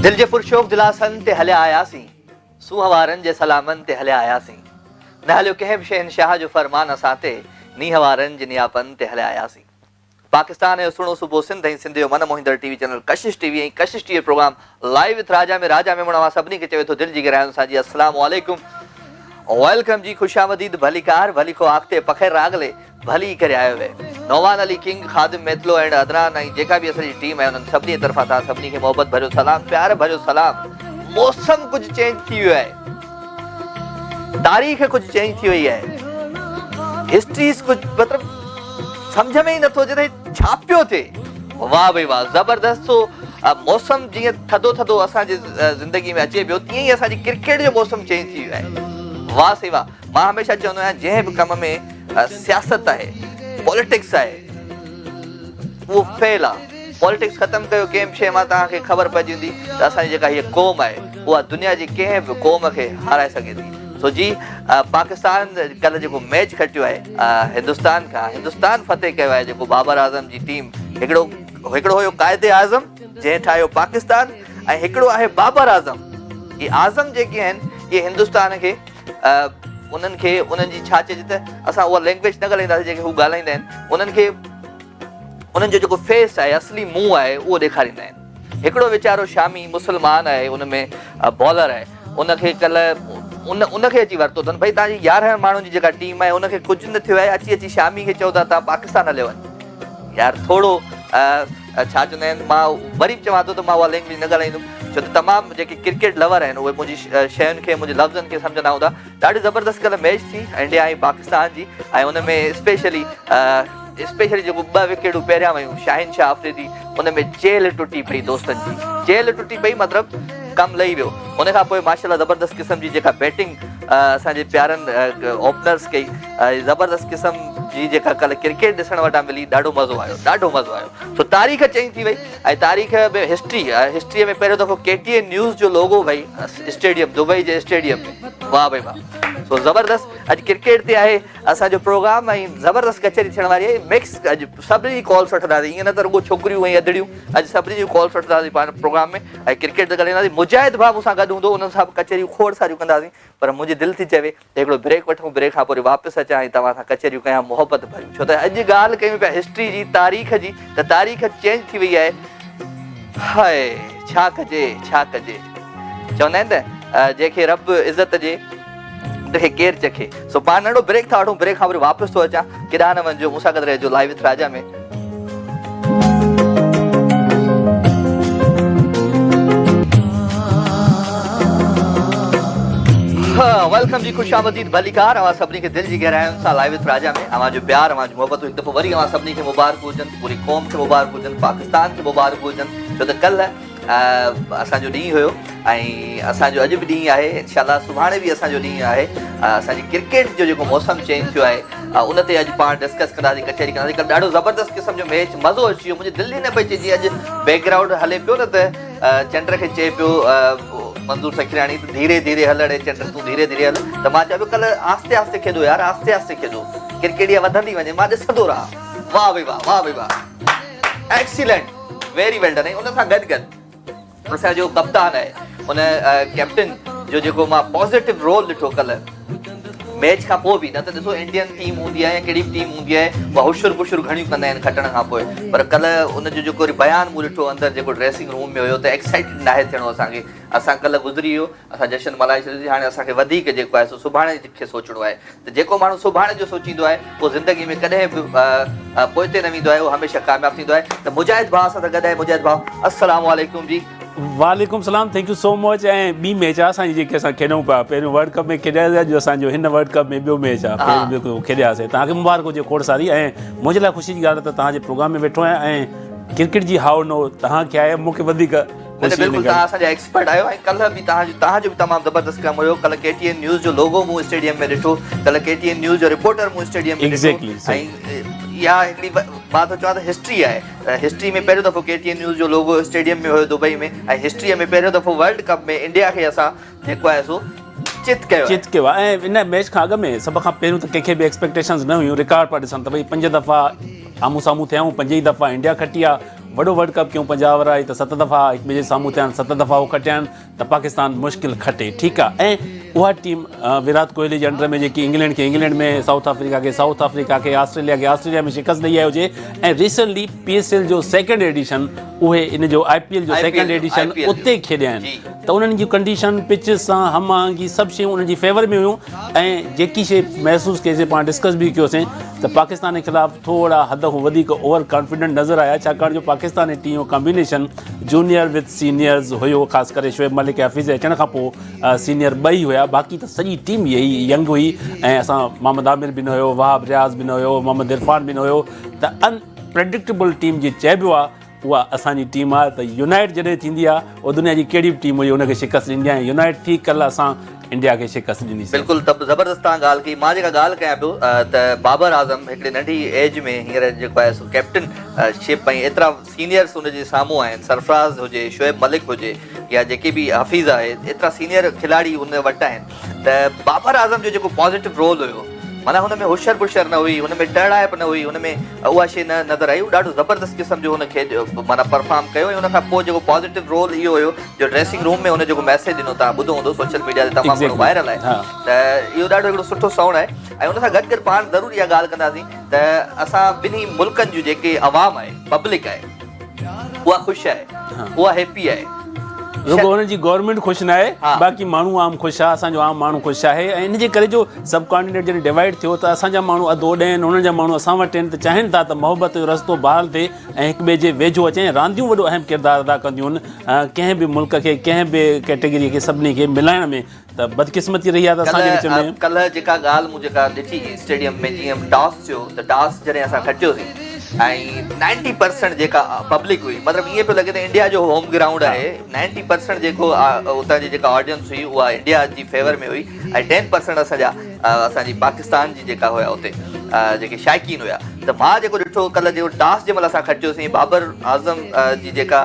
دل جي پرشوق دلاسن تي هليا آياسين، سونهن وارن جي سلامن تي هليا آياسين. نه هليو ڪنهن به شهنشاهه جو فرمان اسان تي، نينهن وارن جي نياپن تي هليا آياسين. پاڪستان جو سهڻو صوبو سنڌ ۽ سنڌ جو من موهيندڙ T V channel Kashish T V ۽ Kashish T V programme live with Raja ۾ Raja Memon اوهان سڀني کي چوي ٿو دل جي گهراين سان جي السلام عليڪم welcome جي خوش آمديد ڀليڪار ڀلي کو آکتي پخير راغلي ڀلي ڪري آيو وي نعمان علي ڪنگ خادم ميتلو اينڊ عدنان ۽ جيڪا به اسان جي ٽيم آهي انهن سڀني طرفان توهان سڀني کي محبت ڀريو سلام پيار ڀريو سلام موسم ڪجهه چينج ٿي ويو آهي تاريخ ڪجهه چينج ٿي وئي آهي هسٽريز ڪجهه مطلب سمجهه ۾ ئي نٿو اچي ته هي ڇا پيو ٿئي. واھ ڀئي واھ زبردست سو موسم جيئن ٿڌو ٿڌو اسان جي زندگي ۾ اچي پيو تيئن ئي اسان جي ڪرڪيٽ جو موسم چينج ٿي ويو آهي واھ سائين واھ مان هميشه چوندو آهيان جنهن به ڪم ۾ سياست آهي پوليٽڪس آهي اهو فيل آهي پوليٽڪس ختم ڪيو ڪنهن به شيء مان توهان کي خبر پئجي ويندي ته اسان جي جيڪا هيء قوم آهي اها دنيا جي ڪنهن به قوم کي هارائي سگهي ٿي سو جي پاڪستان ڪلهه جيڪو ميچ کٽيو آهي هندستان کان هندستان فتح ڪيو آهي جيڪو بابر اعظم جي ٽيم هڪڙو هڪڙو هيو قائد اعظم جنهن ٺاهيو پاڪستان ۽ هڪڙو آهي بابر اعظم هي اعظم جيڪي آهن اهي هندستان کي انهن کي انهن جي ڇا چئجي ته اسان اها لينگويج نه ڳالهائينداسين جيڪي هو ڳالهائيندا آهن انهن کي انهن جو جيڪو فيس آهي اصلي منهن آهي اهو ڏيکاريندا آهن هڪڙو ويچارو شامي مسلمان آهي ان ۾ بالر آهي ان کي ڪلهه ان ان کي اچي ورتو اٿن ڀئي تان جي 11 ماڻهن جي جيڪا ٽيم آهي ان کي ڪجهه نه ٿيو آهي اچي اچي شامي کي چئو ٿا تان پاڪستان هليو وڃ يار ٿورو ڇا چوندا آهن مان وري به چوان ٿو ته مان اها لينگويج نه ڳالهائيندم ڇو ته تمام جيڪي ڪرڪيٽ لور آهن اهي منهنجي شين کي منهنجي لفظن کي سمجهندا هوندا ڏاڍي زبردست ڪلهه ميچ ٿي انڊيا ۽ پاڪستان جي ۽ ان ۾ اسپيشلي اسپيشلي جيڪو ٻه وڪيٽون پهريان ويون شاهين شاهه آفريدي ان ۾ چيلهه ٽٽي پئي دوستن جي چيلهه ٽٽي پئي مطلب ڪم لهي ويو ان کان پوء ماشاء الله زبردست قسم جي جيڪا بيٽنگ اسان جي پيارن اوپنرز ڪئي زبردست قسم جي جيڪا ڪلهه ڪرڪيٽ ڏسڻ وٽان ملي ڏاڍو مزو آيو ڏاڍو مزو آيو سو تاريخ چينج ٿي وئي ۽ تاريخ ۾ هسٽري هسٽري ۾ پهريون دفعو ڪي ٽي اين نيوز جو لوگو ڀئي اسٽيڊيم دبئي جي اسٽيڊيم ۾ واهه ڀئي واهه سو زبردست اڄ ڪرڪيٽ تي آهي اسان جو پروگرام ۽ زبردست ڪچهري ٿيڻ واري آهي مڪس اڄ سڀني جي ڪالس وٺنداسين ائين نه ته رڳو ڇوڪريون ۽ اڌڙيون اڄ سڀني جون ڪالس وٺنداسين پاڻ پروگرام ۾ ۽ ڪرڪيٽ تي ڳالهائينداسين مجاهد ڀاء مون سان گڏ هوندو انهن سان به ڪچهريون کوڙ ساريون ڪنداسين پر منهنجي دل ٿي چوي ته هڪڙو بريڪ وٺون بريڪ کان پوء واپس اچان ۽ توهان سان ڪچهريون ڪيان محبت ڀريون ڇو ته اڄ ڳالهه ڪيون پيا هسٽري جي تاريخ جي ته تاريخ چينج ٿي وئي آهي هاء ڇا ڪجي ڇا ڪجي چوندا آهن ته جنهن کي رب عزت ڏي ان کي ڪير چکي. سو پاڻ ننڍڙو بريڪ ٿا وٺون بريڪ کان وري واپس ٿو اچان ڪيڏانهن نه وڃجو مون سان گڏ رهجو لائيو وٿ راجا ۾. Welcome جي خوش آمديد ڀليڪار اوهان سڀني کي دل جي گهراين سان لائيو وٿ راجا ۾ اوهان جو پيار اوهان جون محبتون هڪ دفعو وري اوهان سڀني کي مبارڪون هجن پوري قوم کي مبارڪون هجن پاڪستان کي مبارڪون هجن ڇو ته ڪلهه اسان جو ڏينهن هيو ۽ اسان جو اڄ به ڏينهن آهي انشاء الله سڀاڻي به اسان جو ڏينهن آهي اسان جي ڪرڪيٽ جو جيڪو موسم چينج ٿيو آهي ان تي اڄ پاڻ ڊسڪس ڪنداسين ڪچهري ڪنداسين ڪل ڏاڍو زبردست قسم جو ميچ مزو اچي ويو منهنجي دل ئي نه پئي چئي جي اڄ بيڪ گرائونڊ هلي پيو نه ته چنڊ کي چئي پيو منظور سکيراڻي ته ڌيري ڌيري هل اڙي چنڊ تون ڌيري ڌيري هل ته مان چيان پيو ڪل آهستي آهستي کيڏو يار آهستي آهستي کيڏو ڪرڪيٽ اها وڌندي وڃي مان ڏسندو رهان واهه ڀئي واهه واهه ڀئي واهه ايڪسيلنٽ ويري ويل ڊن ۽ ان سان گڏ گڏ اسان جو ڪپتان آهي ان ڪيپٽن جو جيڪو مان پازيٽو رول ڏٺو ڪلهه ميچ کان پوء به نه ته ڏسو انڊين ٽيم هوندي آهي يا ڪهڙي به ٽيم هوندي آهي اها هشر بشر گهڻيون ڪندا آهن کٽڻ کان پوء پر ڪلهه ان جو جيڪو بيان مون ڏٺو اندر جيڪو ڊريسنگ روم ۾ هيو ته ايڪسائٽيڊ ناهي ٿيڻو اسان کي اسان ڪلهه گذري ويو اسان جشن ملهائي ڇڏيوسين، هاڻي اسان کي وڌيڪ جيڪو آهي سو سڀاڻي کي سوچڻو آهي ته جيڪو ماڻهو سڀاڻي جو سوچيندو آهي اهو زندگي ۾ ڪڏهن به پوئتي نه ويندو آهي اهو هميشه ڪامياب ٿيندو آهي ته مجاهد ڀاء اسان سان گڏ آهي مجاهد ڀاء السلام عليڪم جي. وعليڪم سلام thank you سو مچ ۽ ٻي ميچ آ اسان جي جيڪي اسان کيڏون پيا پهريون ورلڊ ڪپ ۾ کيڏياسي اڄ اسان جو هن ورلڊ ڪپ ۾ ٻيو ميچ آ پهريون جيڪو کيڏياسي توهان کي مبارڪ هجي کوڙ ساري ۽ منهنجي لاء خوشي جي ڳالهه آ ته توهان جي پروگرام ۾ ويٺو آهيان ۽ ڪرڪيٽ جي هاء نو توهان کي آهي مون کي وڌيڪ نه نه بلڪل توهان اسان جا ايڪسپرٽ آهيو ۽ ڪلهه به توهان جو توهان جو به تمام زبردست ڪم هيو ڪلهه ڪي ٽي اين نيوز جو لوگو مون اسٽيڊيم ۾ ڏٺو ڪلهه ڪي ٽي اين نيوز جو رپورٽر مون اسٽيڊيم ۾ ڏٺو ۽ اها هڪڙي مان ٿو چوان ته هسٽري آهي هسٽري ۾ پهريون دفعو ڪي ٽي اين نيوز جو لوگو اسٽيڊيم ۾ هيو دبئي ۾ ۽ هسٽري ۾ پهريون دفعو ورلڊ ڪپ ۾ انڊيا کي اسان جيڪو آهي سو چت ڪيو آهي. چت ڪيو آهي ۽ ان ميچ کان اڳ ۾ سڀ کان پهريون ته ڪنهن کي به ايڪسپيڪٽيشنز نه هيون رڪارڊ پيا ڏسن ته ڀئي پنج دفعا آمهون سامهون ٿيا آهيون پنج ئي دفعا انڊيا کٽي آهي. وڏو ورلڊ ڪپ ڪيون 50 ورهه ته 7 دفعا هڪ ٻئي جي سامهون ٿيا آهن 7 دفعا هو کٽيا آهن ته پاڪستان مشڪل کٽي ٺيڪ آ ۽ اها ٽيم ويرات ڪوهلي جي انڊر ۾ جيڪي انگلينڊ کي انگلينڊ ۾ سائوٿ آفريڪا کي سائوٿ آفريڪا کي آسٽريليا کي آسٽريليا ۾ شڪست ڏئي آئي هجي ۽ ريسنٽلي پي ايس ايل جو سيڪنڊ ايڊيشن اهي ان جو آء پي ايل جو سيڪنڊ ايڊيشن اتي کيڏيا آهن ته انهن جي ڪنڊيشن پچ سان هم آهنگي سڀ شيون انهن جي فيور ۾ هيون ۽ جيڪي شي محسوس ڪئي سي پاڻ ڊسڪس به ڪيوسين ته پاڪستان جي خلاف ٿورا حد کان وڌيڪ اوور ڪانفيڊنٽ نظر آيا ڇاڪاڻ جو پاڪستان جي ٽيم جو ڪمبينيشن جونيئر وٿ سينيئرز هيو خاص ڪري شعيب ملڪ ۽ حفيظ جي اچڻ کان پوء سينيئر ٻئي هيا باقي ته سڄي ٽيم ئي ينگ هئي ۽ اسان محمد عامر به نه هيو وهاب رياض به نه هيو محمد عرفان به نه هيو ته ان پريڊڪٽيبل ٽيم جي چئبو آهي اها اسان جي ٽيم آهي ته يونائيٽ جڏهن ٿيندي آهي اها دنيا جي ڪهڙي به ٽيم هجي ان کي شڪست ڏيندي آهي يونائيٽ ٿي ڪلهه اسان انڊيا کي شڪست ڏني سين. بلڪل ته زبردست توهان ڳالهه ڪئي مان جيڪا ڳالهه ڪيان پيو ته بابر اعظم هڪڙي ننڍي ايج ۾ هينئر جيڪو آهي سو ڪيپٽن شپ ۽ ايترا سينيئرس ان جي سامهون آهن سرفراز هجي شعيب ملڪ هجي يا جيڪي به حفيظ آهي ايترا سينيئر کلاڙي ان وٽ آهن ته بابر اعظم جو جيڪو پازيٽو رول هيو معنيٰ هن ۾ هشر بشر نه هئي هن ۾ ٽهڙائپ نه هئي هن ۾ اها شيء نه نظر آئي هو ڏاڍو زبردست قسم جو هن کي معنيٰ پرفارم ڪيو ۽ ان کان پوء جيڪو پازيٽو رول اهو هيو جو ڊريسنگ روم ۾ هن جيڪو ميسيج ڏنو توهان ٻڌو هوندو سوشل ميڊيا تي تمام گهڻو وائرل آهي ته اهو ڏاڍو هڪڙو سٺو سوڻ آهي ۽ ان سان گڏ گڏ پاڻ ضرور اها ڳالهه ڪنداسين ته اسان ٻنهي ملڪن جون جيڪي عوام آهي پبلڪ آهي اها خوش آهي اها هيپي آهي. رڳو هنن جي گورنمينٽ خوش ناهي باقي ماڻهو عام خوش آهي اسان جو عام ماڻهو خوش آهي ۽ ان جي ڪري جو سب ڪانٽينينٽ جڏهن ڊوائيڊ ٿيو ته اسان جا ماڻهو اڌ اوڏي آهن انهن جا ماڻهو اسان وٽ آهن ته چاهين ٿا ته محبت جو رستو بحال ٿئي ۽ هڪ ٻئي جي ويجهو اچي ۽ رانديون وڏو اهم ڪردار ادا ڪنديون آهن ڪنهن به ملڪ کي ڪنهن به ڪيٽيگري کي سڀني کي ملائڻ ۾ ته بدقسمتي رهي آهي ته اسان جي وچ ۾. ڪلهه جيڪا ڳالهه مون جيڪا ڏٺي اسٽيڊيم ۾ جيئن ٽاس ٿيو ته ٽاس جڏهن اسان کٽيوسين ۽ نائنٽي پرسنٽ جيڪا پبلڪ هئي مطلب ائين پيو لڳي ته انڊيا جو هوم گرائونڊ آهي نائنٽي پرسنٽ جيڪو اتان جي جيڪا آڊينس هئي اها انڊيا جي فيور ۾ هئي ۽ ٽين پرسنٽ اسان جا اسان جي پاڪستان جي جيڪا هيا اتي جيڪي شائقين هيا ته مان جيڪو ڏٺو ڪلهه جيڪو ٽاس جنهن مهل اسان کٽيوسين بابر اعظم جي جيڪا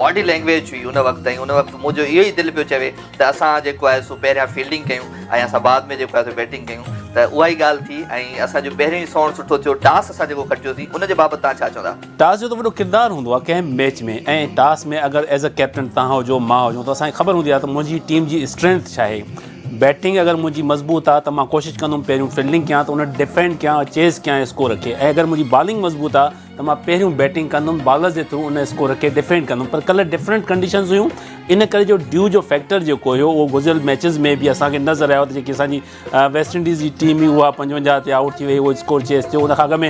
باڊي لينگويج هئي ان وقت ۽ ان وقت منهنجو اهو ئي دل پيو چوي ته اسان جيڪو آهي سو پهريان فيلڊنگ ڪيون ۽ اسان بعد ۾ جيڪو آهي سو بيٽنگ ڪيون ته اها ئي ڳالهه ٿي ۽ اسان جو پهريون ئي سوڻ سٺو ٿيو ٽاس اسان جيڪو کٽيوسين ان جي بابت توهان ڇا چوندا؟ ٽاس جو ته وڏو ڪردار هوندو آهي ڪنهن به ميچ ۾ ۽ ٽاس ۾ اگر ايز ا ڪيپٽن توهان هجو مان هجون ته اسان کي خبر هوندي آهي ته منهنجي ٽيم جي اسٽرينٿ ڇا آهي بيٽنگ اگر منهنجي مضبوط آهي ته مان ڪوشش ڪندم پهريون فيلڊنگ ڪيان ته ان ڊفينڊ ڪيان چيز ڪيان اسڪور کي ۽ اگر منهنجي بالنگ مضبوط آهي ته مان پهريون بيٽنگ ڪندم بالرز جي ٿرو ان اسڪور کي ڊفينڊ ڪندم پر ڪلهه ڊفرنٽ ڪنڊيشنز هيون ان ڪري جو ڊيو جو فيڪٽر جيڪو هيو اهو گذريل ميچز ۾ به اسان کي نظر آيو ته جيڪي اسان جي ويسٽ انڊيز جي ٽيم هئي اها 55 تي آئوٽ ٿي وئي اهو اسڪور چيس ٿيو ان کان اڳ ۾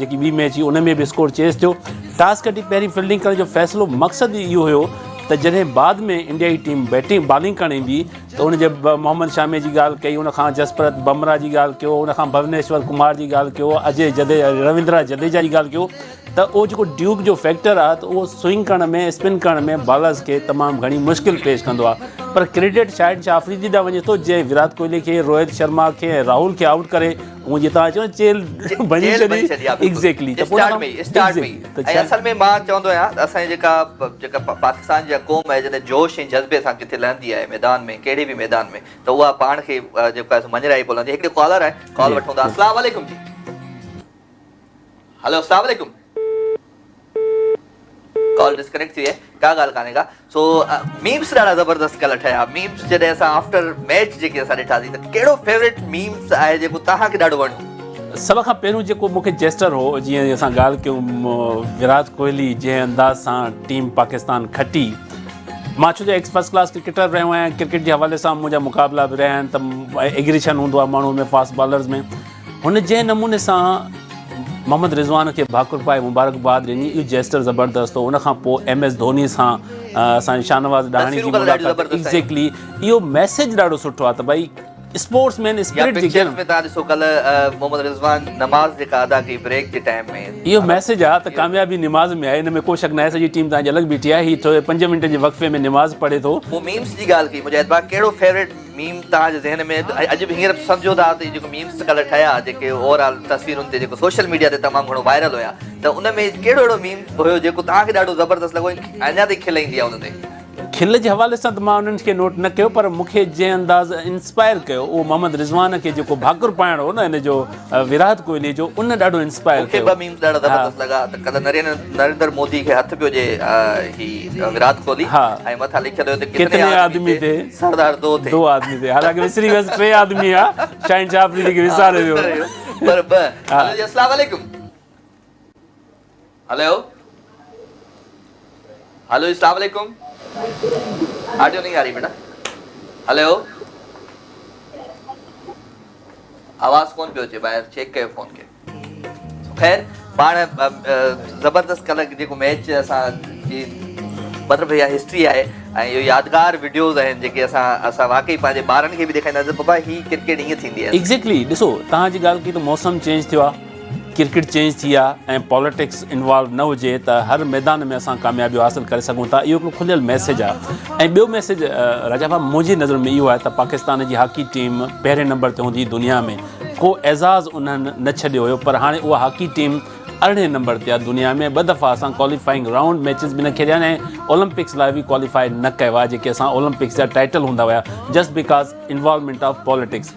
جيڪي ٻي ميچ هئي ان ۾ به اسڪور چيس ٿيو ٽاس کٽي پهرين فيلڊنگ ڪرڻ جو فيصلو مقصد ئي اهو هيو ته جڏهن بعد ۾ انڊيا جي ٽيم بيٽنگ بالنگ ڪرڻ ايندي ته ان جي محمد شامي جي ڳالهه ڪئي ان کان جسپرت بمرا جي ڳالهه ڪيو ان کان ڀونيشور ڪمار جي ڳالهه ڪيو اجي جدي رويندرا جديجا جي ڳالهه ڪيو ته اهو جيڪو ڊيوڪ جو فيڪٽر آهي ته اهو سوئنگ ڪرڻ ۾ اسپن ڪرڻ ۾ بالرز کي تمام گهڻي مشڪل پيش ڪندو آهي پر ڪريڊٽ شاهد شاهه آفريدي ڏانهن وڃي ٿو جنهن ويرات ڪوهلي کي روهت شرما کي ۽ راهول کي آئوٽ ڪري اهو جيئن توهان چيو چيل ڀڃي ڇڏي ايگزيڪٽلي ته پوء اسٽارٽ ۾ اسٽارٽ ۾ ۽ اصل ۾ مان چوندو آهيان ته اسان جي جيڪا جيڪا پاڪستان جي قوم آهي جڏهن جوش ۽ جذبي سان ڪٿي لهندي آهي ميدان ۾ ڪهڙي به ميدان ۾ ته اها پاڻ کي جيڪو آهي سو مڃرائي پوء لهندي هڪڙي ڪالر آهي ڪال وٺون ٿا اسلام عليڪم جي هلو اسلام عليڪم ڪال ڊسڪنيڪٽ ٿي وئي ڪا ڳالهه ڪانهي ڪا سو ميمس ڏاڍا زبردست ڪلهه ٺهيا ميمس جڏهن اسان آفٽر ميچ جيڪي اسان ڏٺاسين ته ڪهڙو فيورٽ ميمس آهي جيڪو توهان کي ڏاڍو وڻيو؟ سڀ کان پهريون جيڪو مون کي جيسٽر هو جيئن اسان ڳالهه ڪيون ويرات ڪوهلي جنهن انداز سان ٽيم پاڪستان کٽي مان ڇو جو ايڪس فرسٽ ڪلاس ڪرڪيٽر رهيو آهيان ڪرڪيٽ جي حوالي سان منهنجا مقابلا به رهيا آهن ته ايگريشن هوندو آهي ماڻهو ۾ فاسٽ بالرز ۾ هن جنهن نموني سان محمد رضوان کي ڀاڪر پائي مبارڪباد ڏني اهو جيسٽر زبردست هو ان کان پوء ايم ايس ڌوني سان اسان شاهنواز ڏاهاڻي جي ملاقات ايگزيڪٽلي اهو ميسيج ڏاڍو سٺو آهي ته ڀائي اسپورٽس مين اسپرٽ جي پڪچرز ۾ تهان ڏسو ڪلهه محمد رضوان نماز جيڪا ادا ڪئي بريڪ جي ٽائيم ۾ اهو ميسيج آهي ته ڪاميابي نماز ۾ آهي ان ۾ ڪو شڪ ناهي سڄي ٽيم تهان جي الڳ بيٺي آهي هي ٿوري 5 منٽن جي وقفي ۾ نماز پڙهي ٿو. مون ميمز جي ڳالهه ڪئي مجاهد ڀاء ڪهڙو فيورٽ ميم توهان جي ذهن ۾ اڄ به هينئر به سمجهو ٿا ته جيڪو ميمز ڪلهه ٺهيا جيڪي اوور آل تصويرن تي جيڪو سوشل ميڊيا تي تمام گهڻو وائرل هيا ته ان ۾ ڪهڙو اهڙو ميم هيو جيڪو توهان کي ڏاڍو زبردست لڳو ۽ اڃا تائين کل ايندي آهي ان تي. کل جي حوالي سان ته مان انهن کي نوٽ نه ڪيو پر مون کي جنهن انداز انسپائر ڪيو اهو محمد رضوان کي جيڪو ڀاڪر پائڻ هو نه هن جو ويرات ڪوهلي جو ان ڏاڍو انسپائر مون کي ڪيو. ٻه ميمز ڏاڍا زبردست لڳا ته ڪلهه نريندر مودي کي هٿ پيو ڏي هي ويرات ڪوهلي ۽ مٿان لکيل هيو ته ڪتني آدمي ٿي سردار دو ٿي دو آدمي ٿي حالانڪه وسري ويس ٽي آدمي ها شاهين شاهه آفريدي کي وساري ويو پر ٻه هلو جي السلام عليڪم هلو هلو اسلام عليڪم آڊيو نہیں آ رهي بيٽا هلو آواز ڪون پيو اچي ٻاهر چيڪ ڪيو فون کي خير پاڻ زبردست ڪلهه جيڪو ميچ اسان جي مطلب اها هسٽري آهي ۽ اهو يادگار وڊيوز آهن جيڪي اسان اسان واقعي پنهنجي ٻارن کي به ڏيکارينداسين بابا هي ڪرڪيٽ ائين ٿيندي آهي ايگزيڪٽلي ڏسو توهان جي ڳالهه ڪئي ته موسم چينج ٿيو آهي ڪرڪيٽ چينج ٿي آ ۽ پاليٽڪس انوالو نه هجي ته هر ميدان ۾ اسان ڪاميابيون حاصل ڪري سگهون ٿا اهو هڪڙو کليل ميسيج آ ۽ ٻيو ميسيج راجا صاحب منهنجي نظر ۾ اهو آهي ته پاڪستان جي هاڪي ٽيم پهرين نمبر تي هوندي دنيا ۾ ڪو اعزاز انهن نه ڇڏيو هيو پر هاڻي اها هاڪي ٽيم ارڙهين نمبر تي آ دنيا ۾ ٻه دفعا اسان ڪواليفائنگ رائونڊ ميچز به نه کيڏيا آهن ۽ اولمپڪس لاء به ڪواليفائي نه ڪيو آهي جيڪي اسان اولمپڪس جا ٽائٽل هوندا هيا just because involvement of politics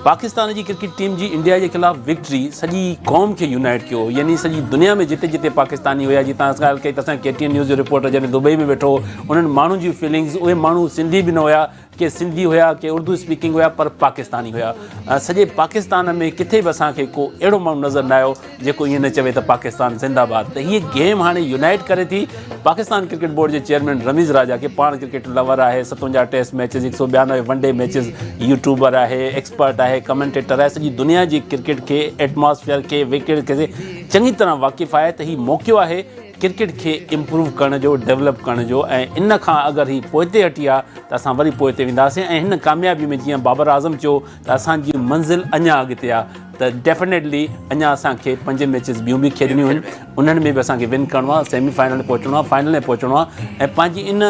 Pakistan جي ڪرڪيٽ ٽيم جي انڊيا جي خلاف وڪٽري سڄي قوم کي يونائيٽ ڪيو يعني سڄي دنيا ۾ جتي جتي پاڪستاني هيا جي تان ڳالهه ڪئي ته اسان ڪي ٽي اين نيوز جو رپورٽر جڏهن دبئي ۾ ويٺو هو انهن ماڻهن جون فيلنگز اهي ماڻهو سنڌي به نه هيا ڪي سنڌي هيا ڪي اردو اسپيڪنگ هيا پر پاڪستاني هيا سڄي پاڪستان ۾ ڪٿي به اسان کي ڪو اهڙو ماڻهو نظر نه آيو جيڪو ائين نه چوي ته پاڪستان زنده باد ته هيء گيم هاڻي يونائيٽ ڪري ٿي. پاڪستان ڪرڪيٽ بورڊ جي چيئرمين رميز راجا کي پاڻ ڪرڪيٽ لور آهي، 57 test matches, 192 one day matches, YouTuber آهي، ايڪسپرٽ آهي، ڪمينٽيٽر آهي، سڄي دنيا جي ڪرڪيٽ کي، ايٽماسفيئر کي، وڪيٽ کي چڱي طرح واقف آهي ته هي موقعو آهي ڪرڪيٽ کي امپروو ڪرڻ جو، ڊولپ ڪرڻ جو ۽ ان کان اگر هي پوئتي هٽي ها ته اسان وري پوئتي وينداسين ۽ هن ڪاميابي ۾ جيئن بابر اعظم چيو ته اسان جي منزل اڃا اڳتي آ ته ڊيفنيٽلي اڃا اسان کي پنج ميچز ٻيون به کيڏڻيون آهن انهن ۾ به اسان کي ون ڪرڻو آ سيمي فائنل ۾ پهچڻو آ فائنل ۾ پهچڻو آ ۽ پنهنجي ان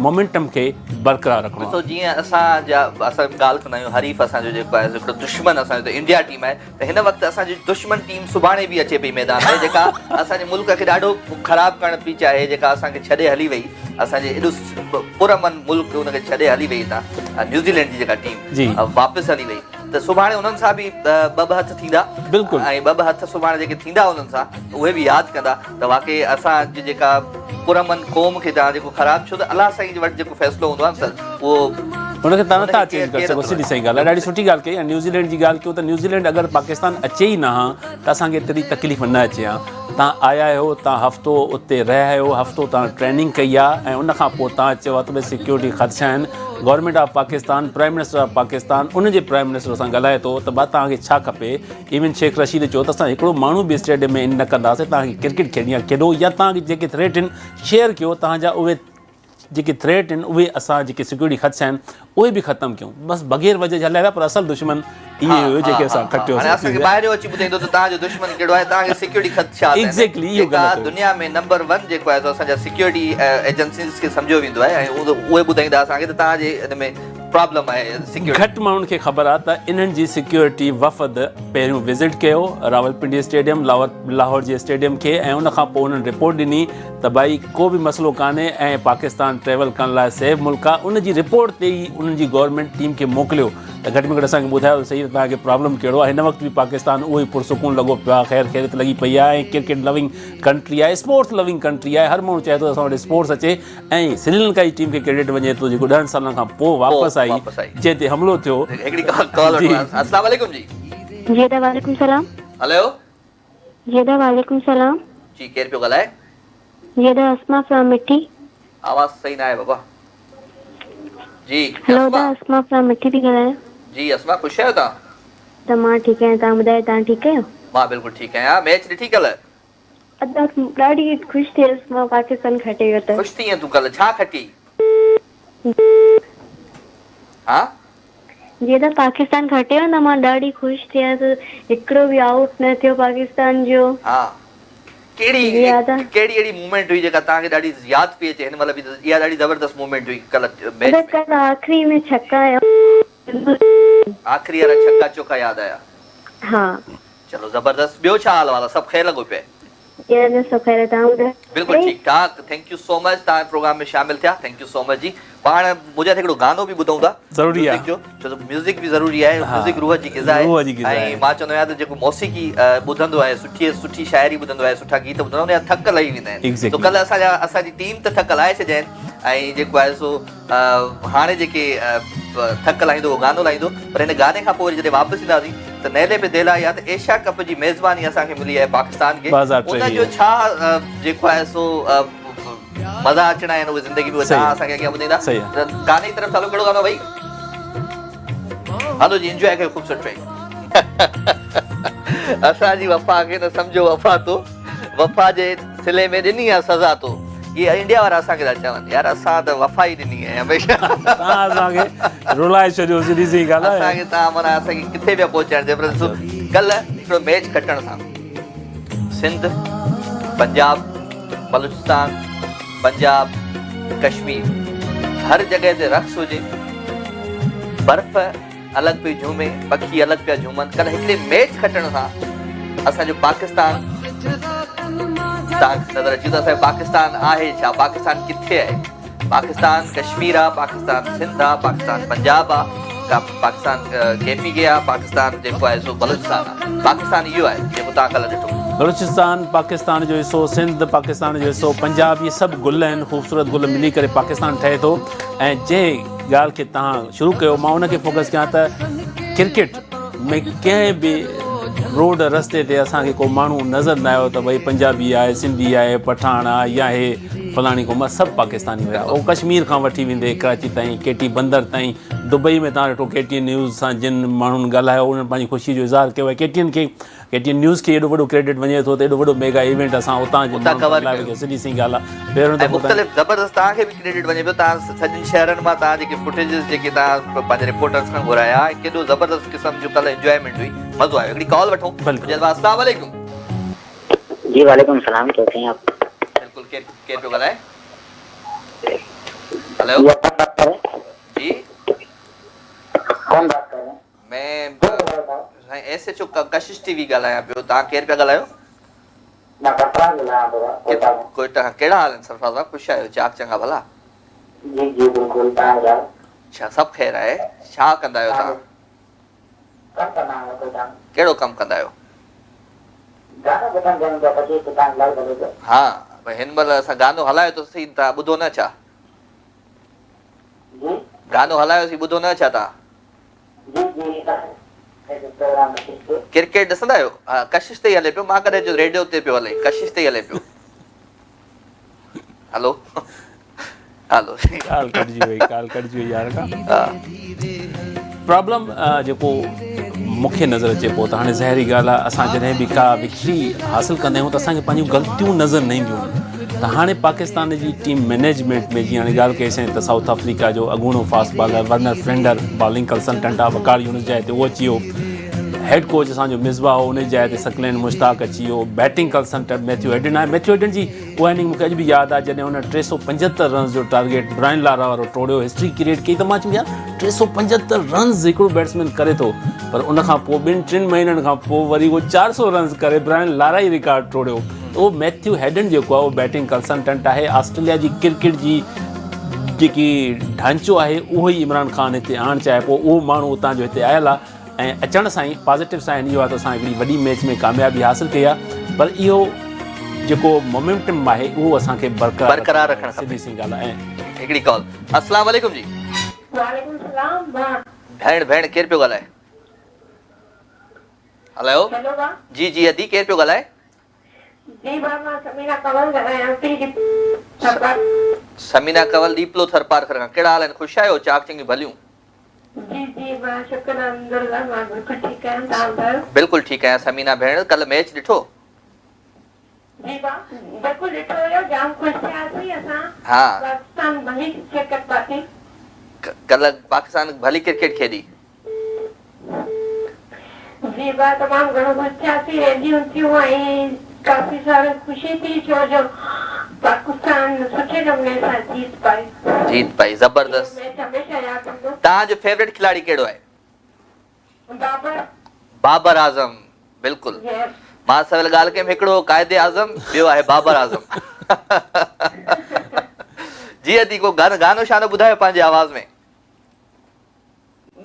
مومينٽم کي برقرار رکڻو آ. ڏسو جيئن اسان جا اسان ڳالهه ڪندا آهيون حريف اسان جو جيڪو آهي هڪڙو دشمن اسان جو ته انڊيا ٽيم آهي ته هن وقت اسان جي دشمن ٽيم سڀاڻي به اچي پئي ميدان ۾ جيڪا اسان جي ملڪ کي ڏاڍو خراب ڪرڻ پئي چاهي جيڪا اسان کي ڇڏي هلي وئي اسان جي ايڏو پرامن ملڪ ان کي ڇڏي هلي وئي هتان نيوزيلينڊ جي جيڪا ٽيم واپس هلي وئي ته سڀاڻي انهن سان به ٻه ٻه هٿ ٿيندا بلڪل ۽ ٻه ٻه هٿ سڀاڻي جيڪي ٿيندا انهن سان اهي به ياد ڪندا ته واقعي اسان جي جيڪا پرامن قوم کي تهان جيڪو خراب ڇو ته الله سائين وٽ جيڪو فيصلو هوندو آهي نه سر اهو ان کي تهان نٿا چينج ڪري سگهو سڌي سائين ڳالهه آهي ڏاڍي سٺي ڳالهه ڪئي ۽ نيوزيلينڊ جي ڳالهه ڪيو ته نيوزيلينڊ اگر پاڪستان اچي ئي نه ها ته اسان کي ايتري تڪليف نه اچي ها تهان آيا آهيو تهان هفتو اتي رهيا آهيو هفتو تهان ٽريننگ ڪئي آهي ۽ ان کان پوء تهان چيو آهي ته ڀئي سيڪيورٽي خدشا آهن government of Pakistan prime minister of Pakistan ان جي پرائم منسٽر سان ڳالهائي ٿو ته ڀا تهان کي ڇا کپي ايون شيخ رشيد چيو ته اسان هڪڙو ماڻهو به اسٽيڊيم ۾ ان نه ڪنداسين، توهان کي ڪرڪيٽ کيڏڻي آهي کيڏو يا توهان کي جيڪي ٿريٽ آهن شيئر ڪيو، توهان جا اهي جيڪي ٿريٽ آهن اهي اسان جيڪي سيڪيورٽي خدشا آهن اهي به ختم ڪيون، بس بغير وجهه جي هليا ويا پر اصل دشمن اهي هيو جيڪي اسان کٽيوسين. هاڻي اسان کي ٻاهريون اچي ٻڌائيندو ته توهان جو دشمن ڪهڙو آهي، توهان کي سيڪيورٽي خدشا آهن ايگزيڪٽلي اهو جيڪا غلط هيو. دنيا ۾ نمبر ون جيڪو آهي سو اسان جا سيڪيورٽي ايجنسيز کي سمجهيو ويندو آهي ۽ اهي ٻڌائيندا اسان کي ته توهان جي ان ۾ پرابلم آهي سيڪيورٽي. گهٽ ماڻهن کي خبر آهي ته انهن جي سيڪيورٽي وفد پهريون وزٽ ڪيو راولپنڊي اسٽيڊيم لاهور جي اسٽيڊيم کي ۽ ان کان پوء انهن رپورٽ ڏني ته ڀائي ڪو به مسئلو ڪانهي ۽ پاڪستان ٽريول ڪرڻ لاء سيف ملڪ آهي ان جي رپورٽ تي ئي انهن جي گورنمينٽ ٽيم کي موڪليو ته گهٽ ۾ گهٽ اسان کي ٻڌايو ته سهي ته توهان کي پرابلم ڪهڙو آهي هن وقت به پاڪستان اهو ئي پرسڪون لڳو پيو آهي خير خيريت لڳي پئي آهي ۽ ڪرڪيٽ لونگ ڪنٽري آهي اسپورٽس لونگ ڪنٽري آهي هر ماڻهو چاهي ٿو ته اسان وٽ اسپورٽس اچي ۽ سريلنڪا جي ٽيم کي ڪريڊٽ وڃي ٿو جيڪو ڏهن سالن کان پوء واپس آئي جنهن تي حملو ٿيو. هڪڙي ڪال وٺو السلام عليڪم جي. جي ادا وعليڪم سلام. هلو. جي ادا وعليڪم سلام. جي ڪير پيو ڳالهائي. جي ادا اسما فرام مٺي. آواز صحيح ناهي بابا. جي هلو ادا اسما فرام مٺي ٿي ڳالهايان. جي اسما خوش آهيو توهان. ته مان ٺيڪ آهيان توهان ٻڌايو توهان ٺيڪ آهيو. مان بلڪل ٺيڪ آهيان ميچ ڏٺي ڪلهه. ادا ڏاڍي خوش ٿيس مان پاڪستان کٽي ويو ته. خوش ٿي تون ڪلهه ڇا کٽي ها. جي ادا پاڪستان کٽي ويو نه مان ڏاڍي خوش ٿيس هڪڙو به آئوٽ نه ٿيو پاڪستان جو. ها ڪهڙي جي ادا. ڪهڙي اهڙي موومينٽ هئي جيڪا توهان کي ڏاڍي ياد پئي اچي هن مهل به اها ڏاڍي زبردست موومينٽ هئي ڪلهه ميچ ادا ۾. ڪلهه آخري ۾ ڇڪا آيا. آخري وارا ڇڪا چوڪا ياد آيا. ها. چلو زبردست ٻيو ڇا حال احوال آ سڀ خير لڳو پيو آهي. جي سڀ خير توهان ٻڌايو. بلڪل ٺيڪ ٺاڪ thank you so much توهان پروگرام ۾ شامل ٿيا thank you so much جي پاڻ منهنجا هڪڙو گانو به ٻڌون ٿا ضروري آهي جو ڇو ته ميوزڪ به ضروري آهي ميوزڪ روح جي غذا آهي ۽ مان چوندو آهيان ته جيڪو موسيقي ٻڌندو آهي سٺي سٺي شاعري ٻڌندو آهي سٺا گيت ٻڌندو آهي ان جا ٿڪ لهي ويندا آهن تو ڪلهه اسان جا اسان جي ٽيم ته ٿڪ لاهي ڇڏيا آهن ۽ جيڪو آهي سو هاڻي جيڪي ٿڪ لاهيندو اهو گانو لاهيندو پر هن گاني کان پوء وري جڏهن واپس اينداسين ته نيلي پي ديلا يا ته ايشيا ڪپ جي ميزباني اسان کي ملي آهي پاڪستان کي ان جو ڇا جيڪو آهي سو مزا اچڻا آهن اهي زندگي ۾ توهان اسان کي اڳيان ٻڌائيندا ته گاني جي طرف چالو ڪهڙو گانو ڀائي هلو جي انجوائي ڪيو خوبصورت ٽريڪ اسان جي وفا کي نه سمجهو وفا تو وفا جي صلي ۾ ڏني آ سزا تو. اهي انڊيا وارا اسان کي ٿا چون يار اسان ته وفا ئي ڏني آهي هميشه. توهان اسان کي رولائي ڇڏيو سڌي سئي ڳالهه آهي. اسان کي توهان معنيٰ اسان کي ڪٿي پيا پهچائڻ جي پر ڏسو ڪلهه هڪڙو ميچ کٽڻ سان سنڌ پنجاب بلوچستان پنجاب ڪشمير هر جڳهه تي رقص هجي برف الڳ پئي جهومي، پکي الڳ پيا جهومن، ڪلهه هڪڙي ميچ کٽڻ سان اسان جو پاڪستان تان نظر اچي ته اسان جو پاڪستان آهي ڇا، پاڪستان ڪٿي آهي، پاڪستان ڪشمير آ، پاڪستان سنڌ آ، پاڪستان پنجاب آ، پاڪستان ڪي پي ڪي آ، پاڪستان جيڪو آهي سو بلوچستان آ، پاڪستان اهو آهي جيڪو تان ڪلهه ڏٺو. بلوچستان پاڪستان جو حصو، سنڌ پاڪستان جو حصو، پنجاب اهي سڀ گل آهن، خوبصورت گل ملي ڪري پاڪستان ٺهي ٿو ۽ جنهن ڳالهه کي توهان شروع ڪيو مان ان کي فوڪس ڪيان ته ڪرڪيٽ ۾ ڪنهن به روڊ رستي تي اسان کي ڪو ماڻهو نظر نه آيو ته ڀئي پنجابي آهي سنڌي آهي پٺاڻ آهي يا هي فلاڻي قوم سڀ پاڪستاني هيا اهو ڪشمير کان وٺي ويندي ڪراچي تائين ڪي ٽي بندر تائين دبئي ۾ تان ڏٺو ڪي ٽي اين نيوز سان جن ماڻهن ڳالهايو انهن پنهنجي خوشي جو اظهار ڪيو ۽ ڪي ٽي اين کي ڪي ٽي اين نيوز کي ايڏو وڏو ڪريڊٽ وڃي ٿو ته ايڏو وڏو ميگا ايونٽ اسان اتان جي اتان ماڻهن ڪور لاء ڪيو سڌي سئي ڳالهه آهي پهريون ۽ دفعو مختلف زبردست توهان کي به ڪريڊٽ وڃي پيو توهان سڄن شهرن مان توهان جيڪي فوٽيجز جيڪي توهان پنهنجي رپورٽرز کان گهرايا ۽ ڪيڏو زبردست قسم جو ڪلهه انجوائمينٽ هئي مزو آيو هڪڙي ڪال وٺون بلڪل. جلوه السلام عليڪم. جي وعليڪم السلام ڪيسي هين آپ. بلڪل ڪير ڪير پيو ڳالهائي هلو جي ڪون بات ڪر رهي جي ڪون بات ڪر رهي. مين سائين ايس ايڇ او ڪشش ٽي وي ڳالهايان پيو توهان ڪير پيا ڳالهايو؟ مان سرفراز ڳالهايان پيو ڪوئٽا مان. ڪوئٽا کان ڪهڙا حال آهن سرفراز صاحب خوش آهيو چاڪ چڱا ڀلا؟ جي جي بلڪل توهان ٻڌايو. ڇا سڀ خير آهي ڇا ڪندا آهيو توهان؟ ڪم ڪندا آهيون ڪوئٽا ۾. ڪهڙو ڪم ڪندا آهيو؟ گانو ٻڌڻ چاهيون پيا ڪشش تي توهان لائيو هلي پيو. ها ڀئي هن مهل اسان گانو هلايو ته سهي توهان ٻڌو نه ڇا؟ جي. گانو هلايوسين ٻڌو نه ڇا توهان؟ ڪرڪيٽ ڏسندا آهيو؟ ها ڪشش تي ئي هلي پيو مان ڪڏهن چيو ريڊيو تي پيو هلي ڪشش تي ئي هلي پيو هلو هلو ڪال ڪٽجي وئي ڪال ڪٽجي وئي يار کان پرابلم جيڪو مون کي نظر اچي پيو ته هاڻي ظاهري ڳالهه آهي اسان جڏهن به ڪا وڪٽري حاصل ڪندا آهيون ته اسان کي پنهنجون غلطيون نظر نه اينديون آهن ته هاڻي پاڪستان جي ٽيم مئنيجمينٽ ۾ جيئن هاڻي ڳالهه ڪئي سين ته سائوٿ آفريڪا جو اڳوڻو fast bowler Werner Philander bowling consultant آهي وقار يونس جاء تي اهو اچي ويو هيڊ ڪوچ اسان جو مصباح هو ان جي جاء تي ثقلين مشتاق اچي ويو بيٽنگ ڪنسلٽنٽ ميٿيو هيڊن آهي ميٿيو هيڊن جي اها اننگ مون کي اڄ به ياد آهي جڏهن هن 375 رنز جو ٽارگيٽ برائن لارا وارو ٽوڙيو هسٽري ڪريئيٽ ڪئي ته مان چيم يار 375 رنز هڪڙو بيٽسمين ڪري ٿو پر ان کان پوء ٻن ٽن مهينن کان پوء وري اهو 400 رنز ڪري برائن لارا ئي رڪارڊ ٽوڙيو اهو ميٿيو هيڊن جيڪو آهي اهو بيٽنگ ڪنسلٽنٽ آهي آسٽريليا جي ڪرڪيٽ جي جيڪي ڍانچو آهي اهو ئي عمران خان هتي آڻڻ چاهي پيو اهو ماڻهو اتان جو هتي آيل آهي ۽ اچڻ سان ئي پازيٽو سائن اهو آهي ته اسان هڪڙي وڏي ميچ ۾ ڪاميابي حاصل ڪئي آهي پر اهو جيڪو مومينٽم آهي اهو اسان کي برقرار برقرار رکڻ کپي سڌي سين ڳالهه آهي هڪڙي ڪال السلام عليڪم جي وعليڪم السلام ڀيڻ ڀيڻ ڪير پيو ڳالهائي هلو هيلو ڀا جي جي ادي ڪير پيو ڳالهائي جي ڀا مان ثمينه ڪنول ڳالهايان ٿي ٿرپارڪر. ثمينه ڪنول ڏيپلو ٿرپارڪر کان ڪهڙا حال آهن خوش آهيو چاڪ چڱيون ڀليون. جي جي مان شڪر الحمدالله مان بلڪل ٺيڪ آهيان توهان ٻڌايو. بلڪل ٺيڪ آهيان ثمينه ڀيڻ ڪلهه ميچ ڏٺو. جي ڀا بلڪل ڏٺو هيو جام خوش ٿياسين اسان ها پاڪستان ڀلي شرڪت پاتي. ڪلهه پاڪستان ڀلي ڪرڪيٽ کيڏي. جي ڀاء تمام گهڻو خوش ٿياسين ريليون ٿيون ۽ ڪافي ساري خوشي ٿي ڇو جو پاڪستان سٺي نموني سان جيت پائي. جيت پائي اهو زبردست. ميچ هميشه ياد هوندو. توهان جو فيوريٽ کلاڙي ڪهڙو آهي؟ بابر. بابر اعظم بلڪل Yes. مان سويل ڳالهه ڪيم هڪڙو قائد اعظم ٻيو آهي بابر اعظم. جي ادي ڪو گانو شانو ٻڌايو پنهنجي آواز ۾.